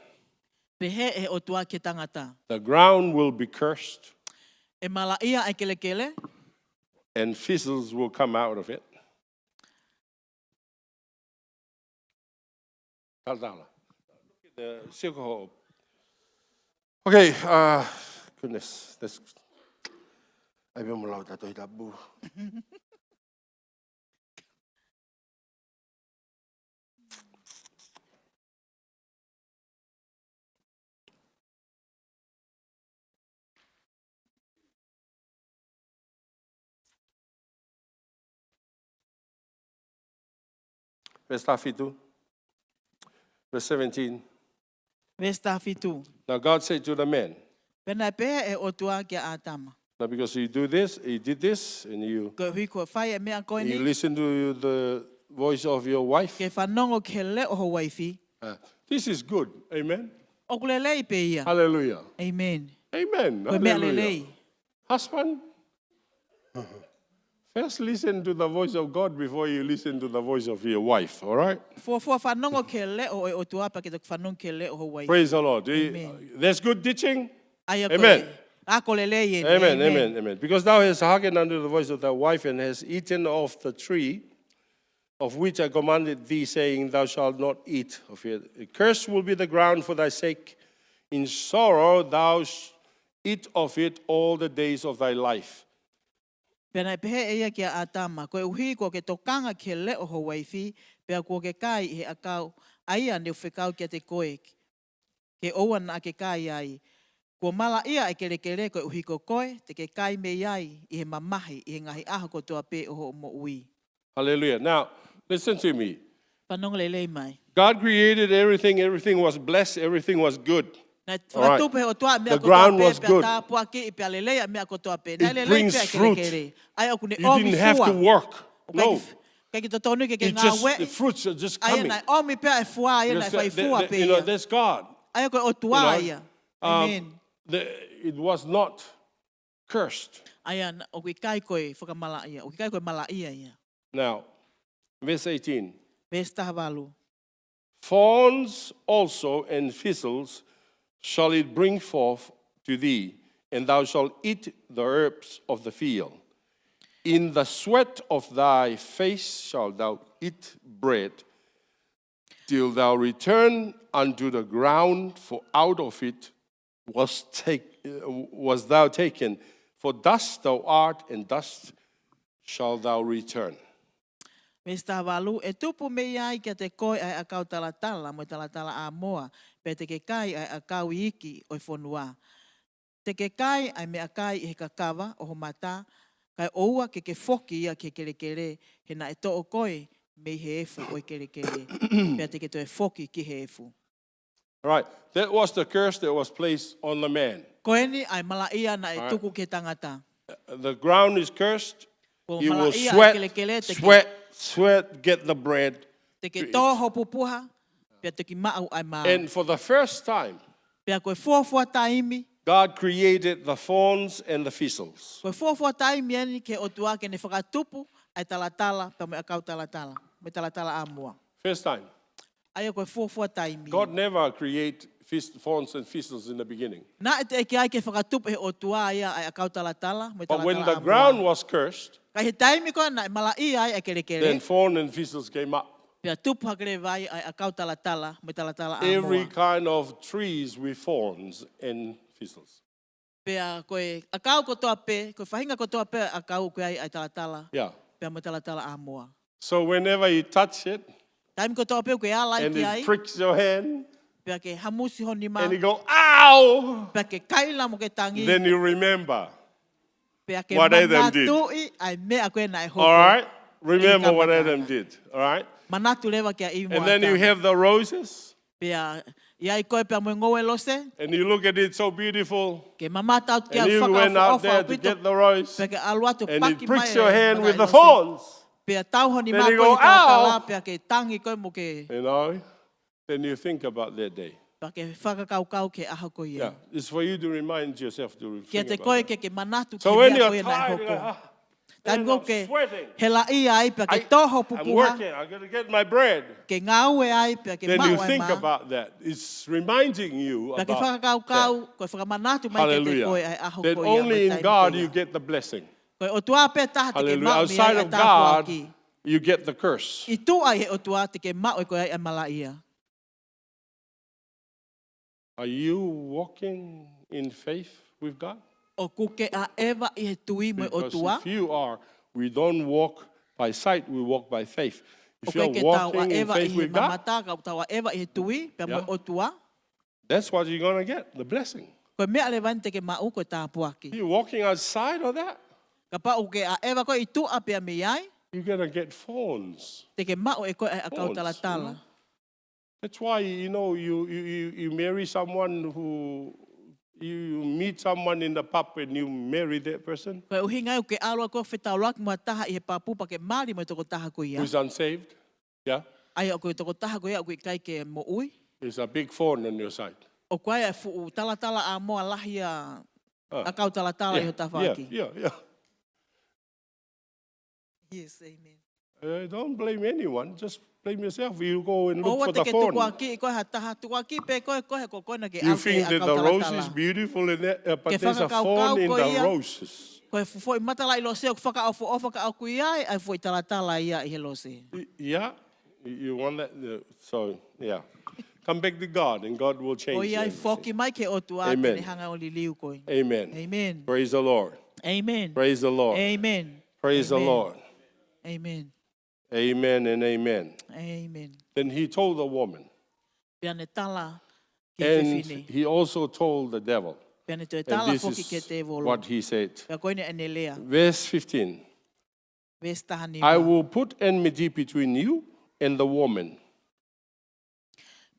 Pehē ʻe he ʻOtua ki he tangata. The ground will be cursed ʻE malaʻia ʻa e kelekele. And thistles will come out of it. Talatala. The circle. Okay, uh, goodness. That's, ʻAi pē mo lau ʻetau Tohi Tapu. Veesi taha fitu. Verse seventeen. Veesi taha fitu. Now God said to the man, Pea naʻe pehē ʻe he ʻOtua kia ʻĀtama, "Now because you do this, you did this, and you, Koeʻuhi ko e fai e meʻa ko eni, you listen to the voice of your wife, ke fanongo ki he leʻo ho uaifi." Uh, this is good. Amen. ʻOku lelei pē ia. Hallelujah. Amen. Amen. Ko e meʻa lelei. Hallelujah. Husband, first listen to the voice of God before you listen to the voice of your wife, all right? Fuofua fanongo ki he leʻo ʻo e ʻOtua pea ke toki fanongo ki he leʻo ho uaifi. Praise the Lord. Amen. That's good teaching. ʻA ia ko e ako lelei eni. Amen, amen, amen. Because thou hast hearkened unto the voice of thy wife, and hast eaten of the tree of which I commanded thee, saying, Thou shalt not eat of it. Cursed will be the ground for thy sake. In sorrow thou shalt eat of it all the days of thy life. Pea naʻe pehē ʻe ia kia ʻĀtama, Koeʻuhi kuo ke tokanga ki he leʻo ho uaifi, pea kuo ke kai ʻi he ʻakau, ʻa ia ne u fekau kiate koe, ke ʻoua naʻa ke kai ai. Kuo malaʻia ʻa e kelekele koeʻuhi ko koe, te ke kai mei ai ʻi he mamahi, ʻi he ngaahi ʻaho kotoa pē ʻo hoʻo moʻui. Hallelujah. Now, listen to me. Fanongo lelei mai. God created everything, everything was blessed, everything was good. Naʻe fakatupu ʻe he ʻOtua e meʻa kotoa pē, pea tāpuakiʻi pea lelei ʻa e meʻa kotoa pē. Naʻe lelei pē ʻa e kelekele. ʻA ia ʻoku ne ʻomi fua. You didn't have to work. No. ʻIkai ke totonu ke ke ngāue. The fruits are just coming. ʻA ia naʻe ʻomi pē ʻa e fua, ʻa ia naʻe fai fua pē ia. That's God. ʻA ia ko e ʻOtua ia. Amen. It was not cursed. ʻA ia ʻoku ʻikai ko e fakamalaʻia, ʻoku ʻikai ko e malaʻia ia. Now, verse eighteen. Veesi taha valu. Thorns also and thistles shall it bring forth to thee, and thou shalt eat the herbs of the field. In the sweat of thy face shalt thou eat bread, till thou return unto the ground, for out of it was take, uh, was thou taken, for dust thou art, and dust shalt thou return. Veesi taha valu, ʻE tupu mei ai kiate koe ʻa e ʻakau talatala, mo e talatalaʻāmoa, pea te ke kai ʻa e ʻakau iiki ʻo e fonua. Te ke kai ʻa e meʻakai ʻi he kakava ʻo ho mata, kae ʻoua ke ke foki ia ki he kelekele, he naʻe toʻo koe mei he efu ʻo e kelekele, pea te ke toe foki ki he efu. Right. That was the curse that was placed on the man. Ko eni ʻa e malaʻia naʻe tuku ki he tangata. The ground is cursed. Kuo malaʻia ʻa e kelekele, te ke, sweat, sweat, get the bread. Te ke tō ho pupuha, pea te ke maʻu ʻa e mā. And for the first time, pea ko e fuofua taimi, God created the thorns and the thistles. Ko e fuofua taimi eni ki he ʻOtua ke ne fakatupu ʻa e talatala, pea mo e ʻakau talatala, mo e talatalaʻāmoa. First time. ʻA ia ko e fuofua taimi. God never create thorns and thistles in the beginning. Naʻe teʻeki ai ke fakatupu ʻe he ʻOtua ia ʻa e ʻakau talatala, mo e talatalaʻāmoa. But when the ground was cursed, ka ʻi he taimi ko ē naʻe malaʻia ai ʻa e kelekele, then thorn and thistles came up. Pea tupu hake leva ai ʻa e ʻakau talatala, mo e talatalaʻāmoa. Every kind of trees with thorns and thistles. Pea ko e ʻakau kotoa pē, ko e faʻahinga kotoa pē ʻakau ʻoku ʻi ai ʻa e talatala. Yeah. Pea mo e talatalaʻāmoa. So whenever you touch it, taimi kotoa pē ʻoku ke ala ai ki ai, and it pricks your hand, pea ke hamusi ho nima, and you go, "Ow!" Pea ke kaila mo ke tangi. Then you remember what Adam did. Pea ke manatuʻi ʻa e meʻa ko ē naʻe hoko. All right? Remember what Adam did. All right? Manatu leva kia ʻIvi mo Ātama. And then you have the roses. Pea ʻi ai koe pea mo e ngoue lose. And you look at it so beautiful. Ke mamata atu ki ai, fakaʻofoʻofa ʻaupito. And you went out there to get the rose. Pea ke ʻalu atu paki mai e ngaahi lose. And it pricks your hand with the thorns. Pea tau ho nima ko ē ʻi he talatala, pea ke tangi koe mo ke. Then you go, "Ow." You know? Then you think about that day. Pea ke fakakaukau ki he ʻaho ko ia. Yeah, it's for you to remind yourself to think about that. Kiate koe ke ke manatu ki he meʻa ko ia naʻe hoko. So when you're tired, you're like, "Ah, man, I'm sweating. Taimi ʻoku ke helaʻia ai pea ke tō ho pupuha. I, I'm working. I gotta get my bread." Ke ngāue ai pea ke maʻu ʻa e mā. Then you think about that. It's reminding you about that. Pea ke fakakaukau, ko e fakamanatu mai kiate koe ʻa e ʻaho ko ia mo e taimi ko ia. Hallelujah. That only in God you get the blessing. Ko e ʻOtua pē taha te ke maʻu mei ai ʻa e tāpuaki. Hallelujah. Outside of God, you get the curse. ʻI tuʻa ʻi he ʻOtua te ke maʻu ʻe koe ai ʻa e malaʻia. Are you walking in faith with God? ʻOku ke ʻaʻeva ʻi he tui mo e Because ʻOtua. If you are, we don't walk by sight, we walk by faith. If ʻOku ʻikai you're ke tau walking in ʻaʻeva ʻi faith he with God, mamata, ka tau ʻaʻeva ʻi he tui, pea mo e Yeah. ʻOtua. That's what you're going to get, the blessing. Ko e meʻa leva eni te ke maʻu ko e tāpuaki. You're walking outside of that, Kapau ʻoku ke ʻaʻeva koe ʻi tuʻa pea mei ai, you're going to get thorns. te ke maʻu ʻe koe ʻa e ʻakau Thorns, talatala. you know? That's why, you know, you, you, you, you marry someone who, you meet someone in the pub and you marry that person Ko e ʻuhinga ia ʻoku ke ʻalu ʻo fetaulaki mo ha taha ʻi he papu pea ke mali mo e tokotaha ko ia. who's unsaved. Yeah? ʻA ia ʻoku ko e tokotaha ko ia ʻoku ʻikai ke moʻui. It's a big thorn on your side. ʻOku ʻi ai e fuʻu talatalaʻāmoa lahi ʻa e Ah. ʻakau talatala ʻi ho tafaʻaki. Yeah, yeah, yeah. Yes, amen. Uh, don't blame anyone. Just blame yourself. You go and look ʻOua for te the ke thorn. Tukuakiʻi koe ha taha, tukuakiʻi pē koe, koe he ko koe naʻa ke You ʻalu ki think he that ʻakau the rose is talatala. beautiful and that, uh, but Ke there's a fakakaukau thorn in ko the ia. roses. Ko e foʻi matalaʻi lose ʻoku fakaʻofoʻofa ka ʻoku ʻi ai ʻa e foʻi talatala ia ʻi he lose. Y- Yeah, you you want that? Uh, so, yeah. Come back to God and God will change ʻOiauē, everything. foki mai ki he ʻOtua, te Amen. ne hanga ʻo liliu koe. Amen. Amen. Praise the Lord. Amen. Praise the Lord. Amen. Praise the Amen. Lord. Amen. Amen and amen. Amen. Then he told the woman, Pea ne tala ki he and fefine. He also told the devil. Pea ne toe And tala this foki ki he is tēvolo. What he said. Pea ko eni ʻene lea. Verse fifteen. Veesi taha nima. I will put enmity between you and the woman,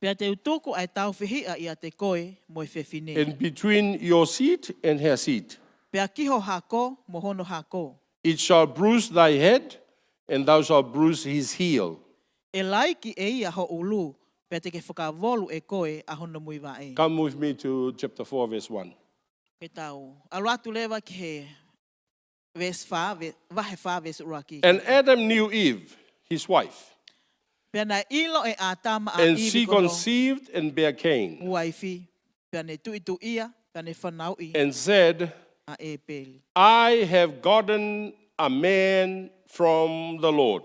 Pea te u tuku ʻa e tāufehiʻa ʻiate koe mo e fefine. And between your seed and her seed. Pea ki ho hako mo hono hako. It shall bruise thy head, and thou shalt bruise his heel. ʻE laiki ʻe ia ho ʻulu, pea te ke fakavolu ʻe koe ʻa hono muivaʻe. Come with me to chapter four, verse one. Ke tau ʻalu atu leva ki he veesi fā, ve- vahe fā veesi ʻuluaki. And Adam knew Eve, his wife, Pea naʻe ʻilo ʻe ʻĀtama ʻa and ʻIvi she ko hono conceived and bare Cain, uaifi, pea ne tuʻituʻia, pea ne fanauʻi and said, ʻa ʻĒpeli. I have gotten a man from the Lord.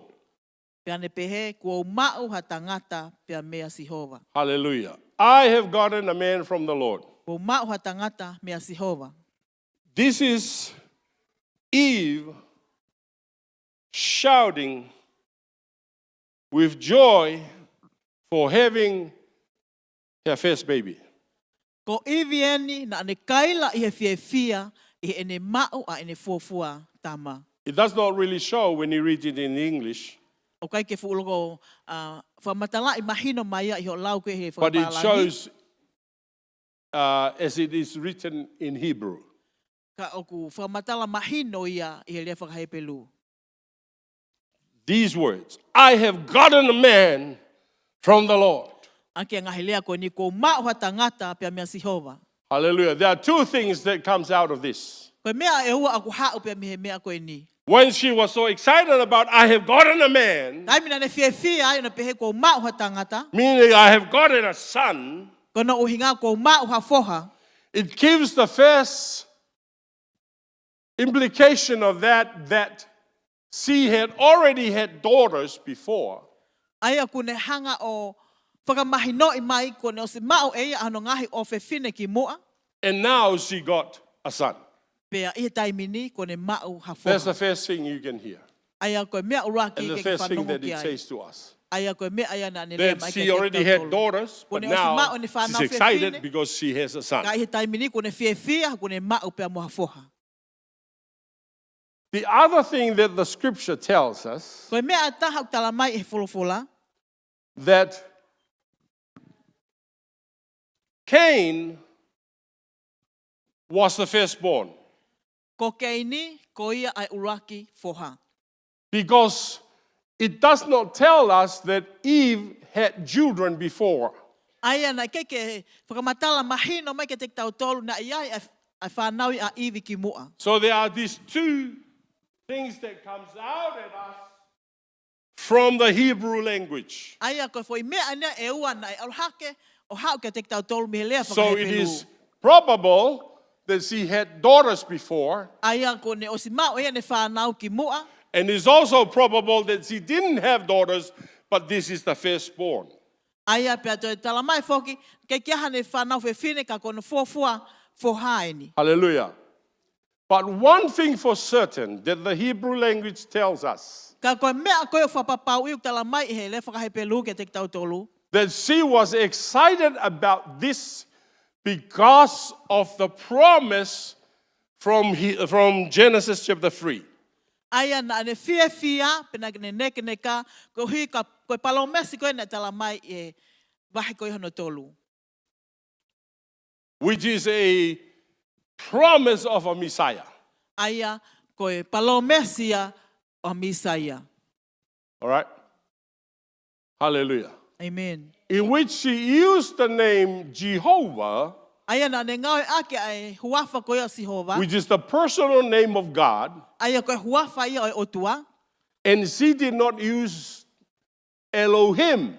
Pea ne pehē, kuo u maʻu ha tangata pea meia Sihova. Hallelujah. I have gotten a man from the Lord. Kuo u maʻu ha tangata meia Sihova. This is Eve shouting with joy for having her first baby. Ko ʻIvi eni naʻa ne kaila ʻi he fiefia ʻi heʻene maʻu ʻa ʻene fuofua tama. It does not really show when you read it in English, ʻOku ʻikai ke fuʻu loko, ʻa, fakamatalaʻi mahino mai ia ʻi hoʻo lau ko ē he but it fakapālangi. Shows uh, as it is written in Hebrew. Ka ʻoku fakamatala mahino ia ʻi he lea fakaHepelū. These words, I have gotten a man from the Lord. ʻA e kiʻi ngaahi lea ko eni, kuo u maʻu ha tangata pea meia Sihova. Hallelujah. There are two things that comes out of this. Ko e meʻa ʻe ua ʻoku haʻu pea mei he meʻa ko eni. When she was so excited about, I have gotten a man, Taimi naʻa ne fiefia ai ʻo ne pehē kuo u maʻu ha tangata, meaning I have gotten a son, ko hono ʻuhinga kuo u maʻu ha foha. It gives the first implication of that, that she had already had daughters before, ʻA ia kuo ne hanga ʻo fakamahinoʻi mai kuo ne ʻosi maʻu ʻe ia ʻa hono ngaahi ʻofefine kimuʻa, and now she got a son. Pea ʻi he taimi ni kuo ne maʻu ha foha. That's the first thing you can hear. ʻA ia ko e meʻa ʻuluaki And the ke ke first thing fanongo that ki it ai. Says to us, ʻA ia ko e meʻa ia naʻa ne lea that mai she kiate already had kitautolu. Daughters, Kuo but ne ʻosi now maʻu ʻene fānau she's excited fefine. Because she has a son. Ka ʻi he taimi ni kuo ne fiefia, kuo ne maʻu pea mo ha foha. The other thing that the scripture tells us, Ko e meʻa ʻe taha ʻoku tala mai ʻe he folofola, that Cain was the firstborn. Ko Keini, ko ia ʻa e ʻuluaki foha. Because it does not tell us that Eve had children before. ʻA ia naʻe ʻikai ke fakamatala mahino mai kiate kitautolu naʻe ʻi ai ʻa e, ʻa e fānau ʻa ʻIvi kimuʻa. So there are these two things that comes out at us from the Hebrew language. ʻA ia ko e foʻi meʻa ʻeni ʻe ua naʻe ʻalu hake ʻo haʻu kiate kitautolu mei he lea fakaHepelū. So it is probable that she had daughters before. ʻA ia kuo ne ʻosi maʻu ʻe ia ʻene fānau kimuʻa. And it's also probable that she didn't have daughters, but this is the firstborn. ʻA ia pea toe tala mai foki, ʻikai ke ʻi ai haʻane fānau fefine ka ko hono fuofua foha ʻeni. Hallelujah. But one thing for certain that the Hebrew language tells us, Ka ko e meʻa ko ē ʻoku fakapapauʻi ʻoku tala mai ʻe he lea faka-Hepelū kiate kitautolu, that she was excited about this because of the promise from, he, from Genesis chapter three. ʻa ia naʻa ne fiefia pe naʻa ne nekeneka koeʻuhi ko e palōmesi ko ē naʻe tala mai ʻi he vahe ko ē hono tolu, Which is a promise of a Messiah. ʻa ia ko e palōmesi ia ʻo e Mīsaia. All right? Hallelujah. Amen. In which she used the name Jehovah, ʻA ia naʻa ne ngāueʻaki ʻa e huafa ko ia ʻo Sihova, which is the personal name of God, ʻa ia ko e huafa ia ʻo e ʻOtua, and she did not use Elohim,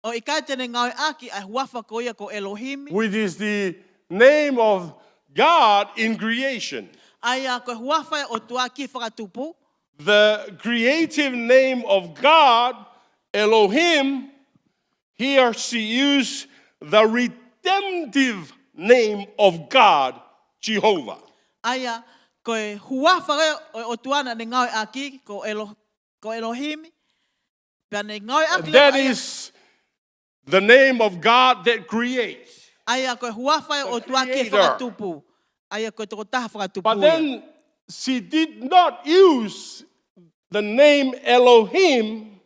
ʻo ʻikai te ne ngāueʻaki ʻa e huafa ko ia ko ʻElohimi, which is the name of God in creation. ʻa ia ko e huafa ʻo e ʻOtua ki he fakatupu. The creative name of God, Elohim, here she used the redemptive name of God, Jehovah. ʻA ia ko e huafa ʻo e ʻOtua naʻa ne ngāueʻaki ko Elo-, ko ʻElohimi, pea ne ngāueʻaki That ʻa ia, is the name of God that creates. ʻa ia ko e huafa ʻo e ʻOtua ki he Creator. Fakatupu, ʻa ia ko e tokotaha fakatupu But ia. Then she did not use the name Elohim,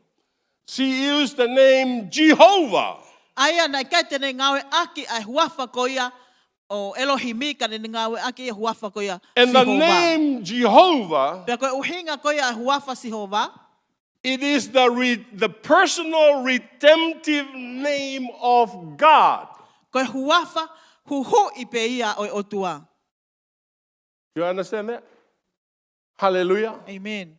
she used the name Jehovah. ʻA ia naʻe ʻikai te ne ngāueʻaki ʻa e huafa ko ia ʻo ʻElohimi, ka ne ngāueʻaki ʻa e huafa ko ia And the Sihova. Name Jehovah, Pea ko e ʻuhinga ko ia ʻa e huafa Sihova, it is the, re- the personal redemptive name of God. Ko e huafa huhuʻi pē ia ʻo e ʻOtua. Do you understand that? Hallelujah. Amen.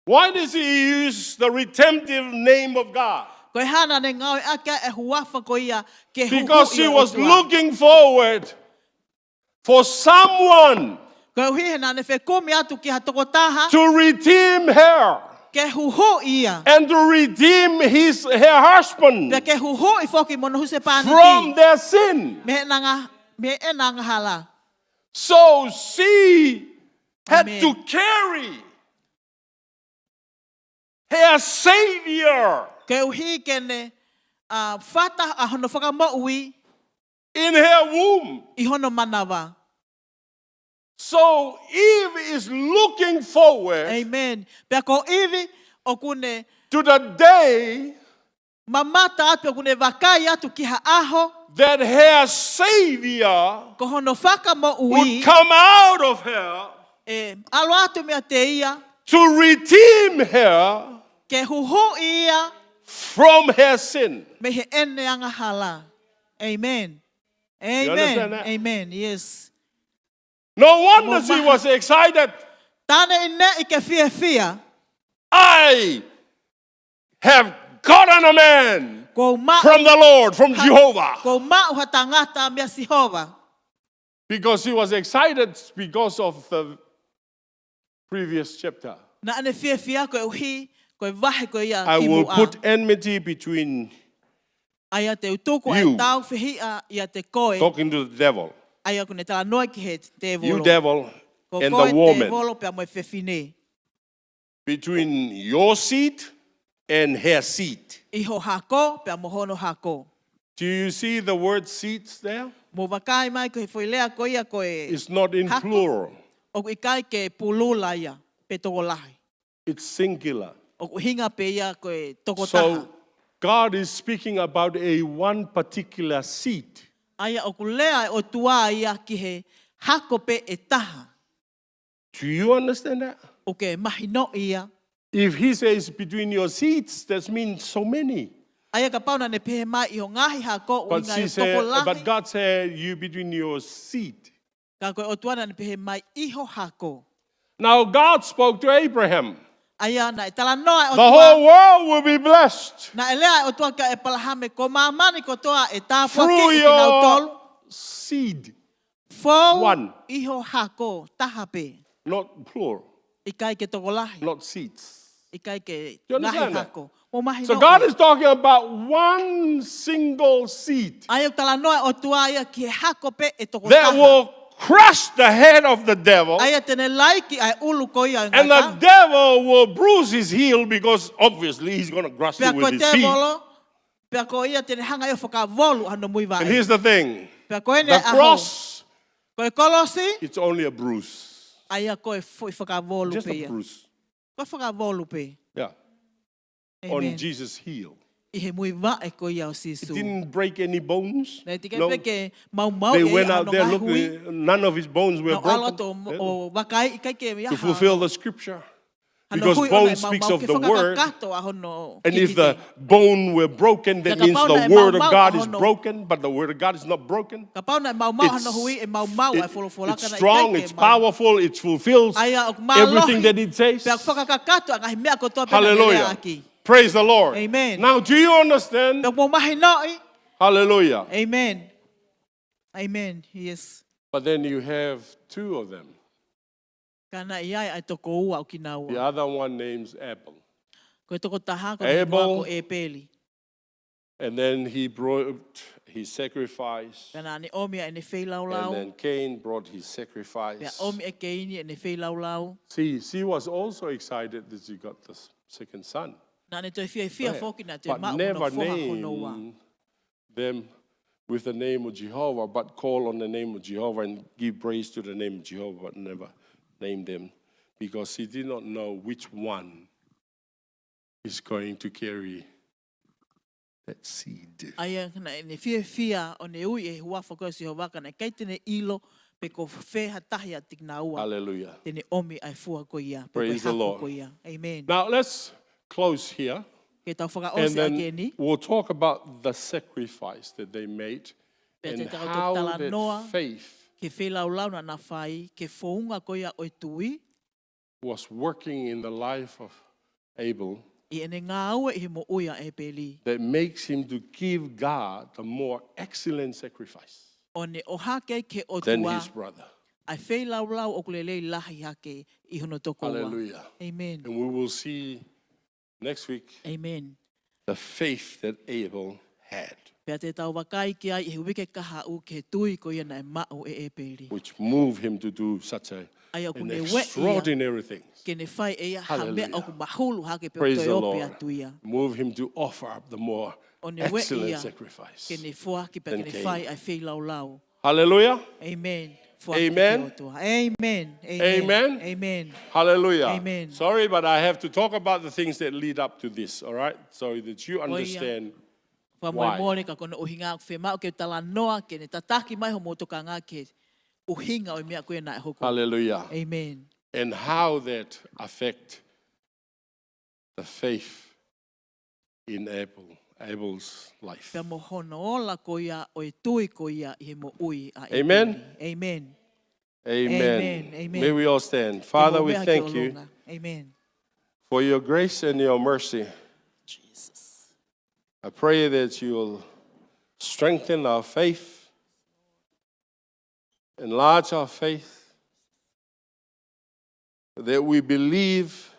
Why does he use the redemptive name of God? Ko e hā naʻa ne ngāueʻaki ʻa e huafa ko ia ke huhuʻi Because he ʻa e was ʻOtua? Looking forward for someone Koeʻuhi he naʻa ne fekumi atu ki ha tokotaha to redeem her ke huhuʻi ia. And to redeem his her husband Pea ke huhuʻi foki mo hono husepāniti. From their sin. Mei heʻena anga-, mei heʻena angahala. So she had Amen. To carry her Savior Koeʻuhi ke ne, ʻa, fata ʻa hono fakamoʻui in her womb. ʻi hono manava. So Eve is looking forward Amen. Pea ko ʻIvi ʻoku ne to the day mamata atu, ʻoku ne vakai atu ki ha ʻaho that her Savior ko hono fakamoʻui would come out of her ʻe ʻalu atu meiate ia to redeem her ke huhuʻi ia from her sin. mei heʻene angahala. Amen. understand Amen. That? Amen. Yes. No wonder Mo she maha- was excited. Tane ine i ke fiefia. I have gotten a man Ko ma from the Lord, from Jehovah. Ko maʻu ha tangata mei a Sihova. Because she was excited because of the previous chapter. Naʻa ne fiefia koeʻuhi ko e vahe ko ia I will kimuʻa. Put enmity between ʻA ia te u tuku ʻa e You. Tāufehiʻa ʻiate koe. Talking to the devil. ʻA ia ʻoku ne talanoa ki he tēvolo. You devil Ko and koe the woman. Tēvolo pea mo e fefine. Between your seed and her seed. ʻI ho hako pea mo hono hako. Do you see the word seeds there? Mo vakai mai ko e foʻi lea ko ia ko e It's not in hako. Plural. ʻOku ʻikai ke pulula ia pe tokolahi. It's singular. ʻOku ʻuhinga pē ia ko e tokotaha. So God is speaking about a one particular seed. ʻA ia ʻoku lea e ʻOtua ia ki he hako pē ʻe taha. Do you understand that? ʻOku ke mahinoʻi ia. If he says between your seeds, that means so many. ʻA ia kapau naʻa ne pehē mai ʻi ho ngaahi hako ʻoku But, ʻuhinga she ia said, tokolahi. But God said you between your seed. Ka ko e ʻOtua naʻa ne pehē mai ʻi ho hako. Now God spoke to Abraham. ʻA ia naʻe talanoa e The ʻOtua. Whole world will be blessed Naʻe lea e ʻOtua kia ʻEpalahame ko māmani kotoa ʻe tāpuakiʻi through kinautolu. Your seed. Fou One. ʻI ho hako taha pē. Not plural. ʻIkai ke tokolahi. Not seeds. ʻIkai ke You ngaahi understand that? Hako. Mo mahinoʻi. So God is talking about one single seed ʻA ia ʻoku talanoa e ʻOtua ia ki he hako pē ʻe toko that taha. Will crush the head of the devil, ʻA ia te ne laiki ʻa e ʻulu ko ia ʻo e and the ngata. Devil will bruise his heel because obviously he's going to crush Pea you ko e with his heel. tēvolo, pea ko ia te ne hanga ia ʻo fakavolu hano mui vaʻe. And here's the thing. Pea ko ʻene The ʻaho. Cross, Ko e kolosi, it's only a bruise. ʻa ia ko e foʻi fakavolu Just pē a ia. Bruise. Ko e fakavolu pē. Yeah. On Amen. Jesus' heel. ʻI he mui vaʻe ko ia ʻo It Sīsū. Didn't break any bones. Naʻe ʻikai No. pē ke maumau They ʻe went ia out hano there ngaahi looking, hui. None of his bones were Naʻa nau ʻalu broken. atu ʻo, Yeah. ʻo vakaiʻi, ʻikai ke ʻi ai To ha- fulfill the scripture. hano Because hui ʻo bone naʻe speaks maumau of ke the word. fakakakato ʻa hono And if the kikite. bone were broken, that Pea means kapau the naʻe word of maumau God is hono- broken, but the word of God is not broken. Kapau naʻe maumau hano It's, hui, ʻe maumau ʻa e it- folofola it's ka naʻe strong, ʻikai ke it's mau. Powerful, it fulfills ʻA ia ʻoku everything mālohi, that it says. pea fakakakato ʻa e ngaahi meʻa kotoa pē naʻa ne Hallelujah. Leaʻaki. Praise the Lord. Amen. Now, do you understand? Pea mou mahinoʻi. Hallelujah. Amen. Amen. Yes. But then you have two of them. Ka naʻe ʻi ai ʻa e toko ua ʻo kinaua. The other one name's Abel. Ko e toko taha, ko Abel. Kinaua ko ʻEpeli. And then he brought his sacrifice. Ka naʻa ne ʻomi ʻa ʻene feilaulau. And then Cain brought his sacrifice. Pea ʻomi ʻe Keini ʻene feilaulau. See, she was also excited that she got the s- second son. Naʻa ne toe fiefia Right. foki naʻa ne toe But maʻu never hono foha hono ua. Named them with the name of Jehovah, but call on the name of Jehovah and give praise to the name of Jehovah, but never named them because she did not know which one is going to carry that seed. ʻA ia naʻa ne fiefia ʻo ne ui ʻa e huafa ko ia ʻo Sihova ka naʻe ʻikai te ne ʻilo pe ko fē ha taha ʻiate kinaua. Hallelujah. Te ne ʻomi ʻa e fua ko ia, pe ko e Praise the hako Lord. Ko Ia. Amen. Now let's close here. Ke tau fakaʻosi ʻaki eni. And then we'll talk about the sacrifice that they made. Pea and te tau how that talanoa faith ki he feilaulau naʻa na fai, ki he founga ko ia ʻo e tui. Was working in the life of Abel ʻI heʻene ngāue ʻi he moʻui ʻa ʻEpeli. That makes him to give God the more excellent sacrifice ʻO ne ʻohake ki he than ʻOtua his brother. ʻA e feilaulau ʻoku lelei lahi hake ʻi hono toko ua. Hallelujah. Amen. And we will see next week Amen. The faith that Abel had, Pea te tau vakai ki ai ʻi he uike kahaʻu ki he tui ko ia naʻe maʻu ʻe ʻEpeli. Which moved him to do such a, ʻA ia ʻoku an ne ueʻi ia extraordinary thing. Ke ne fai ʻe ia ha meʻa Hallelujah. ʻOku mahulu hake pe Praise the toe ope Lord. Atu ia. Move him to offer up the more ʻO ne ueʻi excellent ia sacrifice ke ne foaki pea than ke ne Cain. Fai ʻa e feilaulau. Hallelujah. Amen. Foaki Amen. Ki he ʻOtua. Amen. Amen. Amen. Amen. Hallelujah. Amen. Sorry, but I have to talk about the things that lead up to this, all right? So that you Ko ia. Understand Fakamolemole why. Ka ko hono ʻuhinga ʻoku fiemaʻu ke talanoa ke ne tataki mai hoʻomou tokanga ki he ʻuhinga ʻo e meʻa ko ia naʻe hoko. Hallelujah. Amen. And how that affect the faith in Abel, Abel's life. Pea mo hono ola ko ia ʻo e tui ko ia ʻi he moʻui ʻa Amen. ʻEpeli. Amen. Amen. Amen. Amen. May we all stand. Father, we thank you Ke mou meʻa ki ʻolunga. Amen. For your grace and your mercy. Jesus. I pray that you'll strengthen our faith, enlarge our faith, that we believe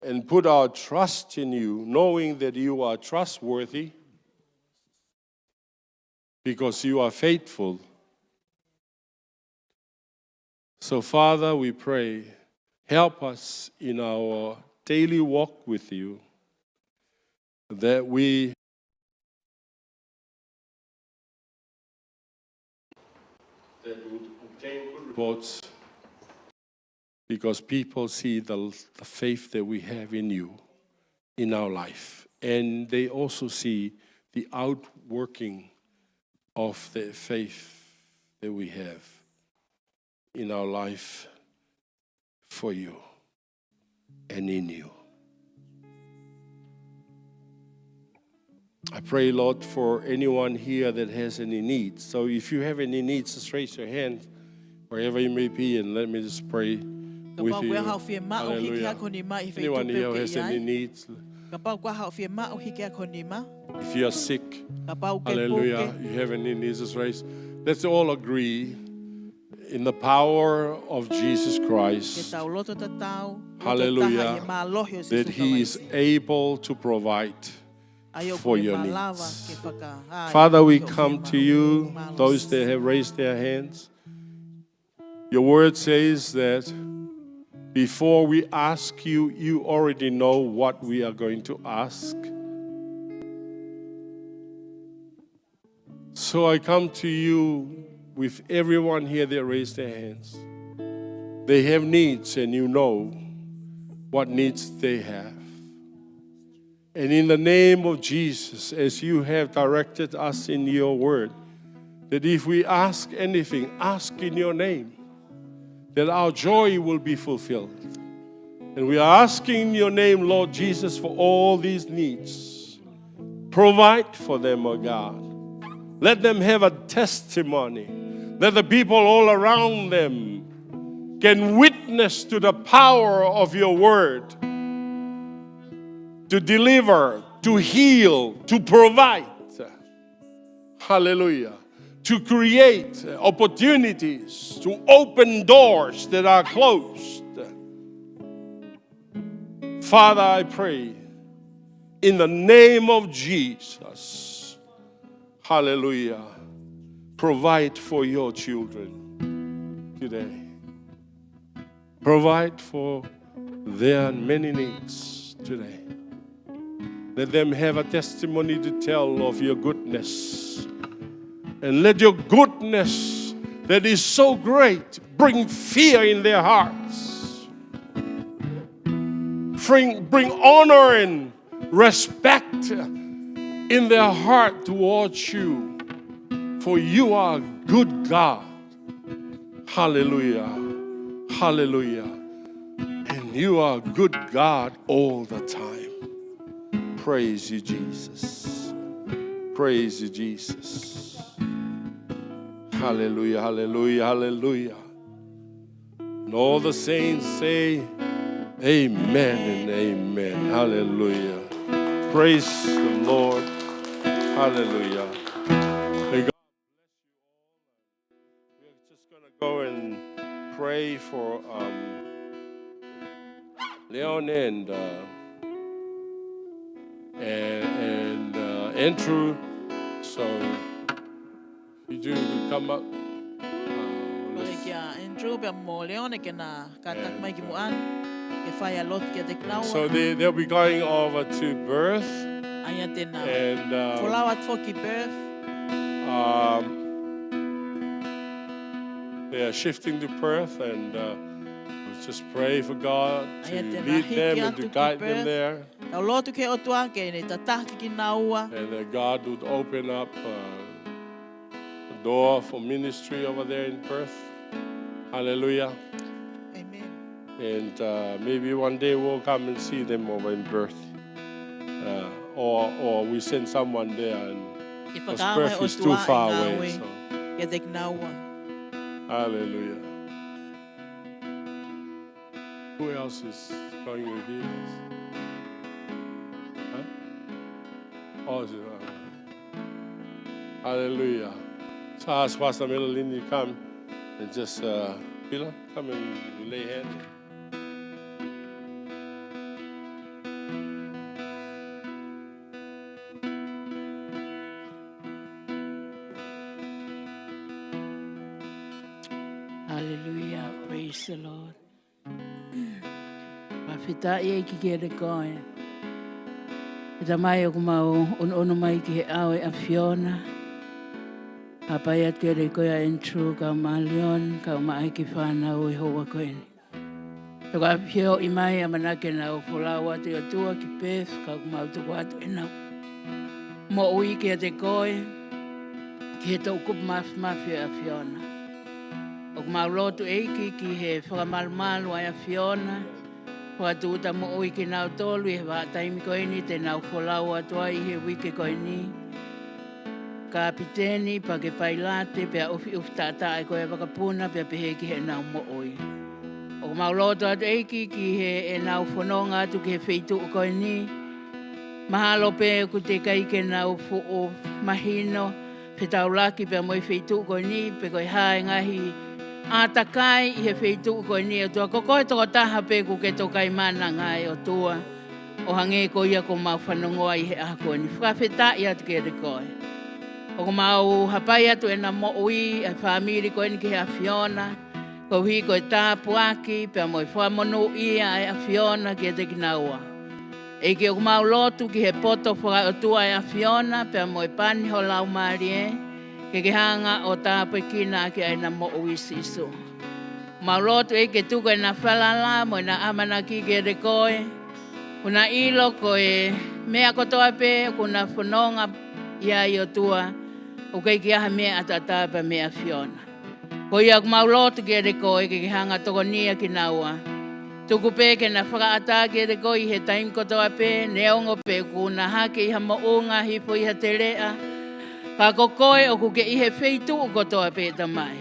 and put our trust in you, knowing that you are trustworthy because you are faithful. So, Father, we pray, help us in our daily walk with you, that we that would obtain good reports because people see the, the faith that we have in you in our life, and they also see the outworking of the faith that we have in our life for you and in you. I pray, Lord, for anyone here that has any needs. So if you have any needs, just raise your hand wherever you may be and let me just pray with you. Kapau ko e hā hoʻo fiemaʻu, hiki Hallelujah. Hake ho nima ʻi he feituʻu Anyone pē here ʻoku ke has ʻi any ai. Needs? Kapau ko e hā hoʻo fiemaʻu, hiki hake ho nima. If you are sick, Kapau ke Hallelujah, puke. You have any needs, just raise. Let's all agree in the power of Jesus Christ. Ke tau loto tatau, loto taha ʻi he Hallelujah. Mālohi ʻo That Sīsū He is Kalaisi. Able to provide ʻA ia ʻoku for ne your malava needs. Ke faka-, ʻa, Father, we ki hoʻo come to fiemaʻu you, mālohi. Those that have raised their hands. Your word says that before we ask you, you already know what we are going to ask. So I come to you with everyone here that raised their hands. They have needs, and you know what needs they have. And in the name of Jesus, as you have directed us in your word, that if we ask anything, ask in your name, that our joy will be fulfilled. And we are asking in your name, Lord Jesus, for all these needs. Provide for them, O God. Let them have a testimony that the people all around them can witness to the power of your word to deliver, to heal, to provide. Hallelujah. To create opportunities, to open doors that are closed. Father, I pray in the name of Jesus. Hallelujah. Provide for your children today. Provide for their many needs today. Let them have a testimony to tell of your goodness. And let your goodness that is so great bring fear in their hearts. Bring, bring honor and respect in their heart towards you. For you are a good God. Hallelujah. Hallelujah. And you are a good God all the time. Praise you, Jesus. Praise you, Jesus. Hallelujah, hallelujah, hallelujah. And all the saints say, "Amen and amen." Hallelujah. Praise the Lord. Hallelujah. May God bless you all. We're just gonna go and pray for, um, Leon and, uh, and, and, uh, Andrew. So, you do, you come up. Uh, let's Kia Andrew pea mo Leon ke na kātaki mai ki muʻa ni ke fai ʻa e lotu kiate kinaua. So they, they'll be going over to Perth. ʻA ia te na folau atu foki ki Perth. And, uh, um, they are shifting to Perth, and, uh, we'll just pray for God to lead them and to guide them there. Tau lotu ki he ʻOtua ke ne tataki kinaua. And that God would open up, uh, a door for ministry over there in Perth. Hallelujah. Amen. And, uh, maybe one day we'll come and see them over in Perth. Uh, or, or we send someone there and, because Perth is too far away, so. Hallelujah. Who else is going with you guys? Huh? Oh, is it, uh, hallelujah. So ask Pastor Melanie to come and just, uh, Pila, come and lay hand. Hallelujah. Praise the Lord. Fakafetaʻi ʻEiki kiate koe. ʻE Tamai, ʻoku mau ʻunuʻunu mai ki he ʻao ʻo e ʻAfiona. Hapai atu kiate koe ʻa Andrew, kau mo Leon, kau mai ki he fānau ʻi he houa ko eni. Toki ʻafioʻi mai ʻamanaki ke nau folau atu ʻOtua ki Perth, ka ʻoku mau tuku atu ʻenau moʻui kiate koe, ki he toʻukupu māfimafi ʻo e ʻAfiona. ʻOku mau lotu ʻEiki ki he fakamalumalu ʻa e ʻAfiona, fakatūʻuta moʻui kinautolu ʻi he vahaʻa taimi ko eni te nau folau atu ai ʻi he uike ko eni. Kapiteni, pea ke pailate, pea ʻufiʻufi taʻataʻa ʻe koe ʻa e vakapuna, pea pehē ki heʻenau moʻui. ʻOku mau lotu atu ʻEiki ki heʻenau fononga atu ki he feituʻu ko eni. Mahalo pē ʻoku teʻeki ai ke nau fuʻu mahino, fetaulaki pea mo e feituʻu ko eni, pe ko e hā e ngaahi ʻātakai ʻi he feituʻu ko eni, ʻOtua, ko koe tokotaha pē ʻoku ke tokaimaʻananga ai, ʻOtua, ʻo hangē ko ia ʻoku mau fanongoa ʻi he ʻaho ko eni. Fakafetaʻi atu kiate koe. ʻOku mau hapai atu ʻena moʻui, ʻa e fāmili ko eni ki he ʻAfiona. koeʻuhi ko e tāpuaki pea mo e fakamonūʻia ʻa e ʻAfiona kiate kinaua. ʻEiki, ʻoku mau lotu ki he poto fakaʻotua ʻa e ʻAfiona pea mo e pani ho Laumālie, ke ke hanga ʻo tāpuekina ʻaki ʻa ʻena moʻui, Sīsū. Mau lotu, ʻEiki, ke tuku ʻena falala mo ʻena ʻamanaki kiate koe, ʻoku na ʻilo ko e meʻa kotoa pē ʻoku na fononga ʻi ai, ʻOtua, ʻoku ʻikai ke ʻi ai ha meʻa ʻataʻatā pea mei he ʻAfiona. Ko ia ʻoku mau lotu kiate koe ke ke hanga ʻo tokonia kinaua. Tuku pē ke na fakaʻatā kiate koe ʻi he taimi kotoa pē, neongo pe ʻoku na hake ʻi ha moʻunga, hifo ʻi ha teleʻa, ka ko koe ʻoku ke ʻi he feituʻu kotoa pē, Tamai.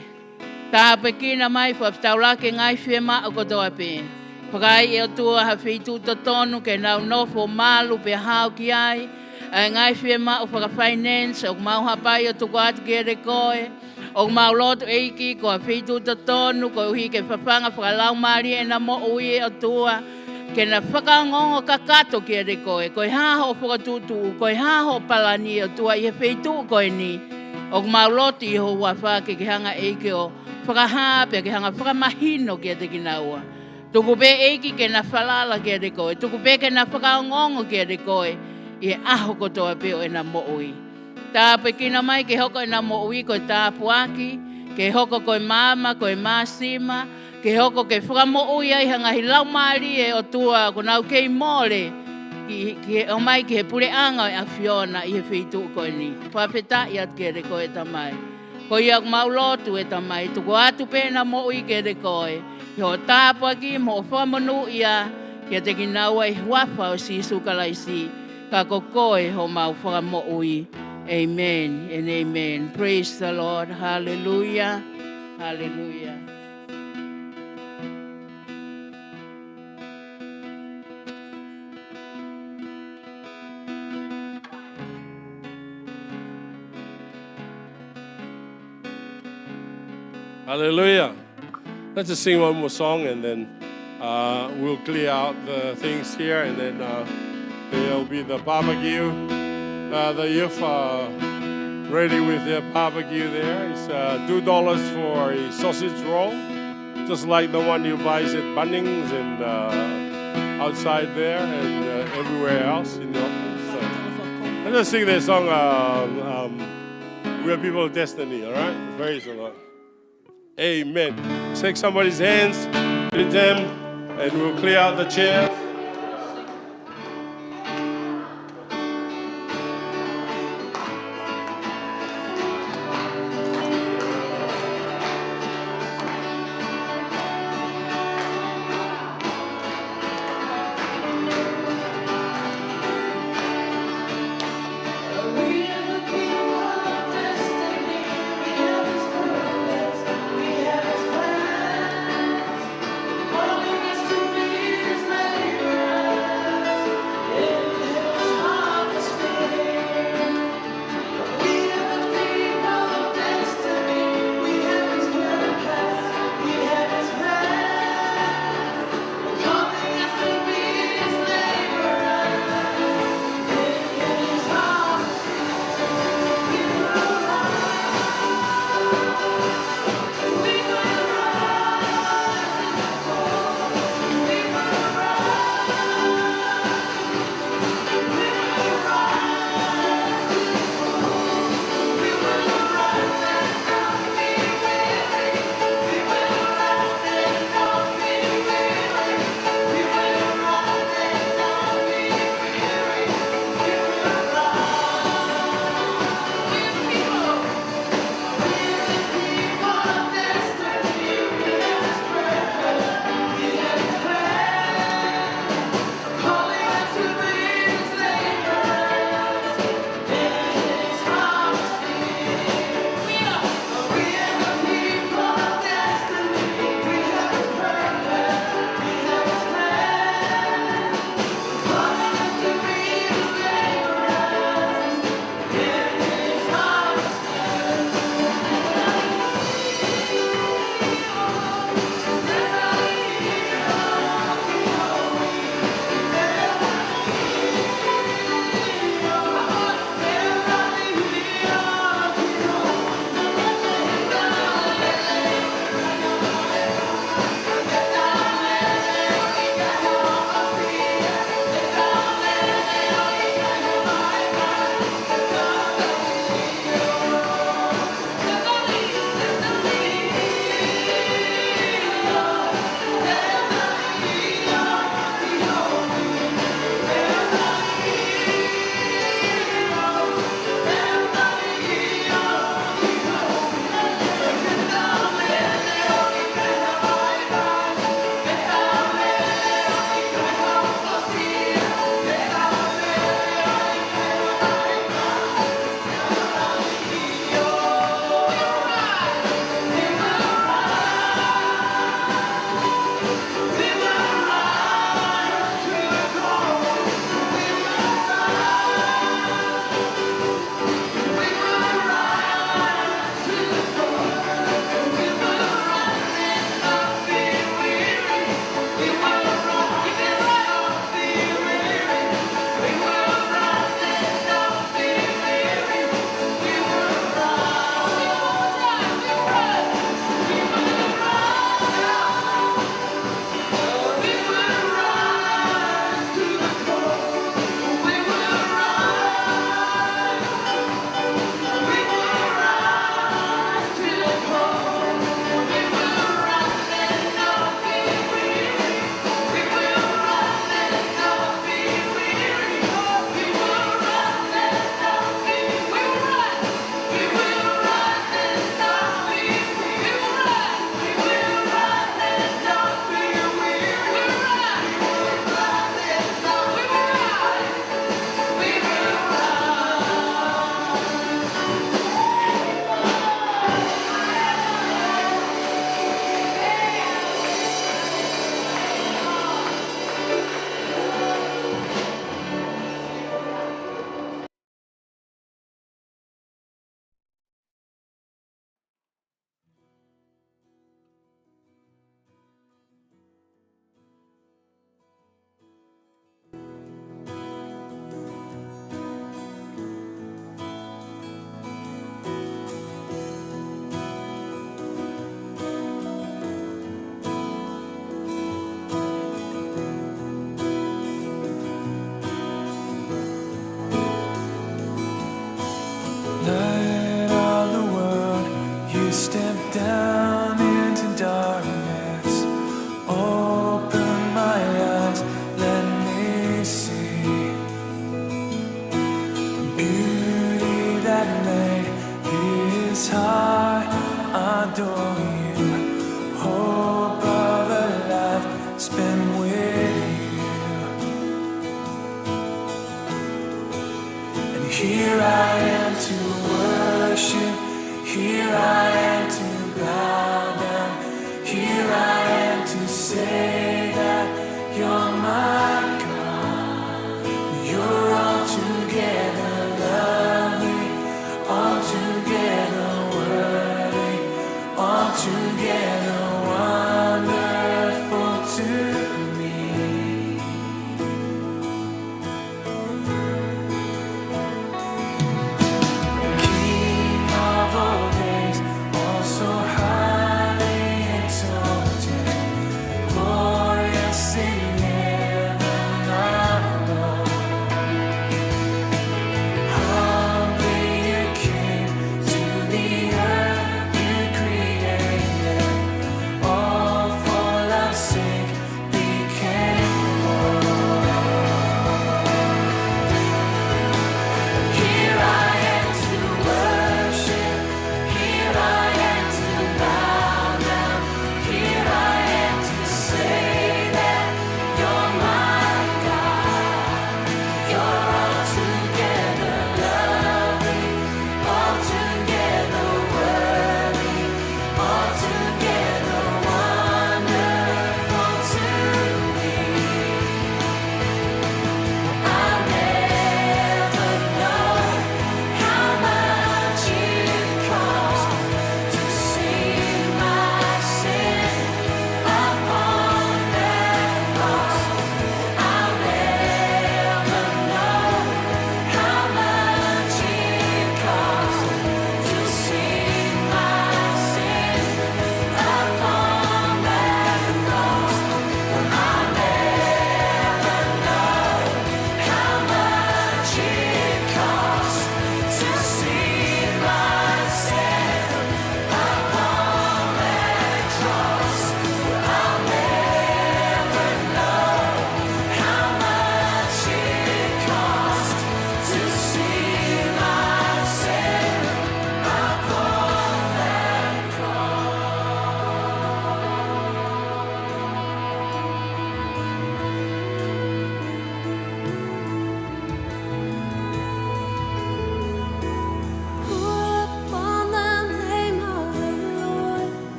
Tāpuekina mai, fakafetaulaki e ngaahi fiemaʻu kotoa pē. Fakaai, ʻe ʻOtua, ha feituʻu totonu ke nau nofo malu pea hao ki ai ʻa e ngaahi fiemaʻu fakafinance, ʻoku mau hapai ʻo tuku atu kiate koe. ʻOku mau lotu, ʻEiki, ko ha feituʻu totonu koeʻuhi ke fafanga fakalaumālie ʻena moʻui, ʻe ʻOtua, ke na fakaongoongo kakato kiate koe, ko e hā hoʻo fokotuʻutuʻu, ko e hā hoʻo palani, ʻOtua, ʻi he feituʻu ko eni. ʻOku mau lotu ʻi ho huafa ke ke hanga, ʻEiki, ʻo fakahā pea ke hanga fakamahino kiate kinaua. Tuku pē, ʻEiki, ke na falala kiate koe. Tuku pē ke na fakaongoongo kiate koe ʻi he ʻaho kotoa pē ʻo ʻena moʻui. Tāpuekina mai ke hoko ʻena moʻui ko e tāpuaki, ke hoko ko e maama, ko e māsima, ke hoko ke fakamoʻui ai ha ngaahi laumālie, ʻOtua, ʻoku nau kei mole ki, ki he ʻomai ki he puleʻanga ʻo e ʻAfiona ʻi he feituʻu ko eni. Fakafetaʻi atu kiate koe, Tamai. Ko ia ʻoku mau lotu, ʻe Tamai, tuku atu pē ʻena moʻui kiate koe, ʻi hoʻo tāpuaki mo hoʻo fakamonūʻia kiate kinaua, ʻi he huafa ʻo Sīsū Kalaisi, ka ko koe homau Fakamoʻui. Amen and amen. Praise the Lord. Hallelujah. Hallelujah. Hallelujah. Let's just sing one more song, and then, uh, we'll clear out the things here, and then, uh, there'll be the barbecue. Uh, the youth are ready with their barbecue there. It's, uh, two dollars for a sausage roll, just like the one you buy at Bunnings and, uh, outside there and, uh, everywhere else in the office. So, let's just sing their song, um, um, We Are People of Destiny, all right? Praise the Lord. Amen. Shake somebody's hands, greet them, and we'll clear out the chairs.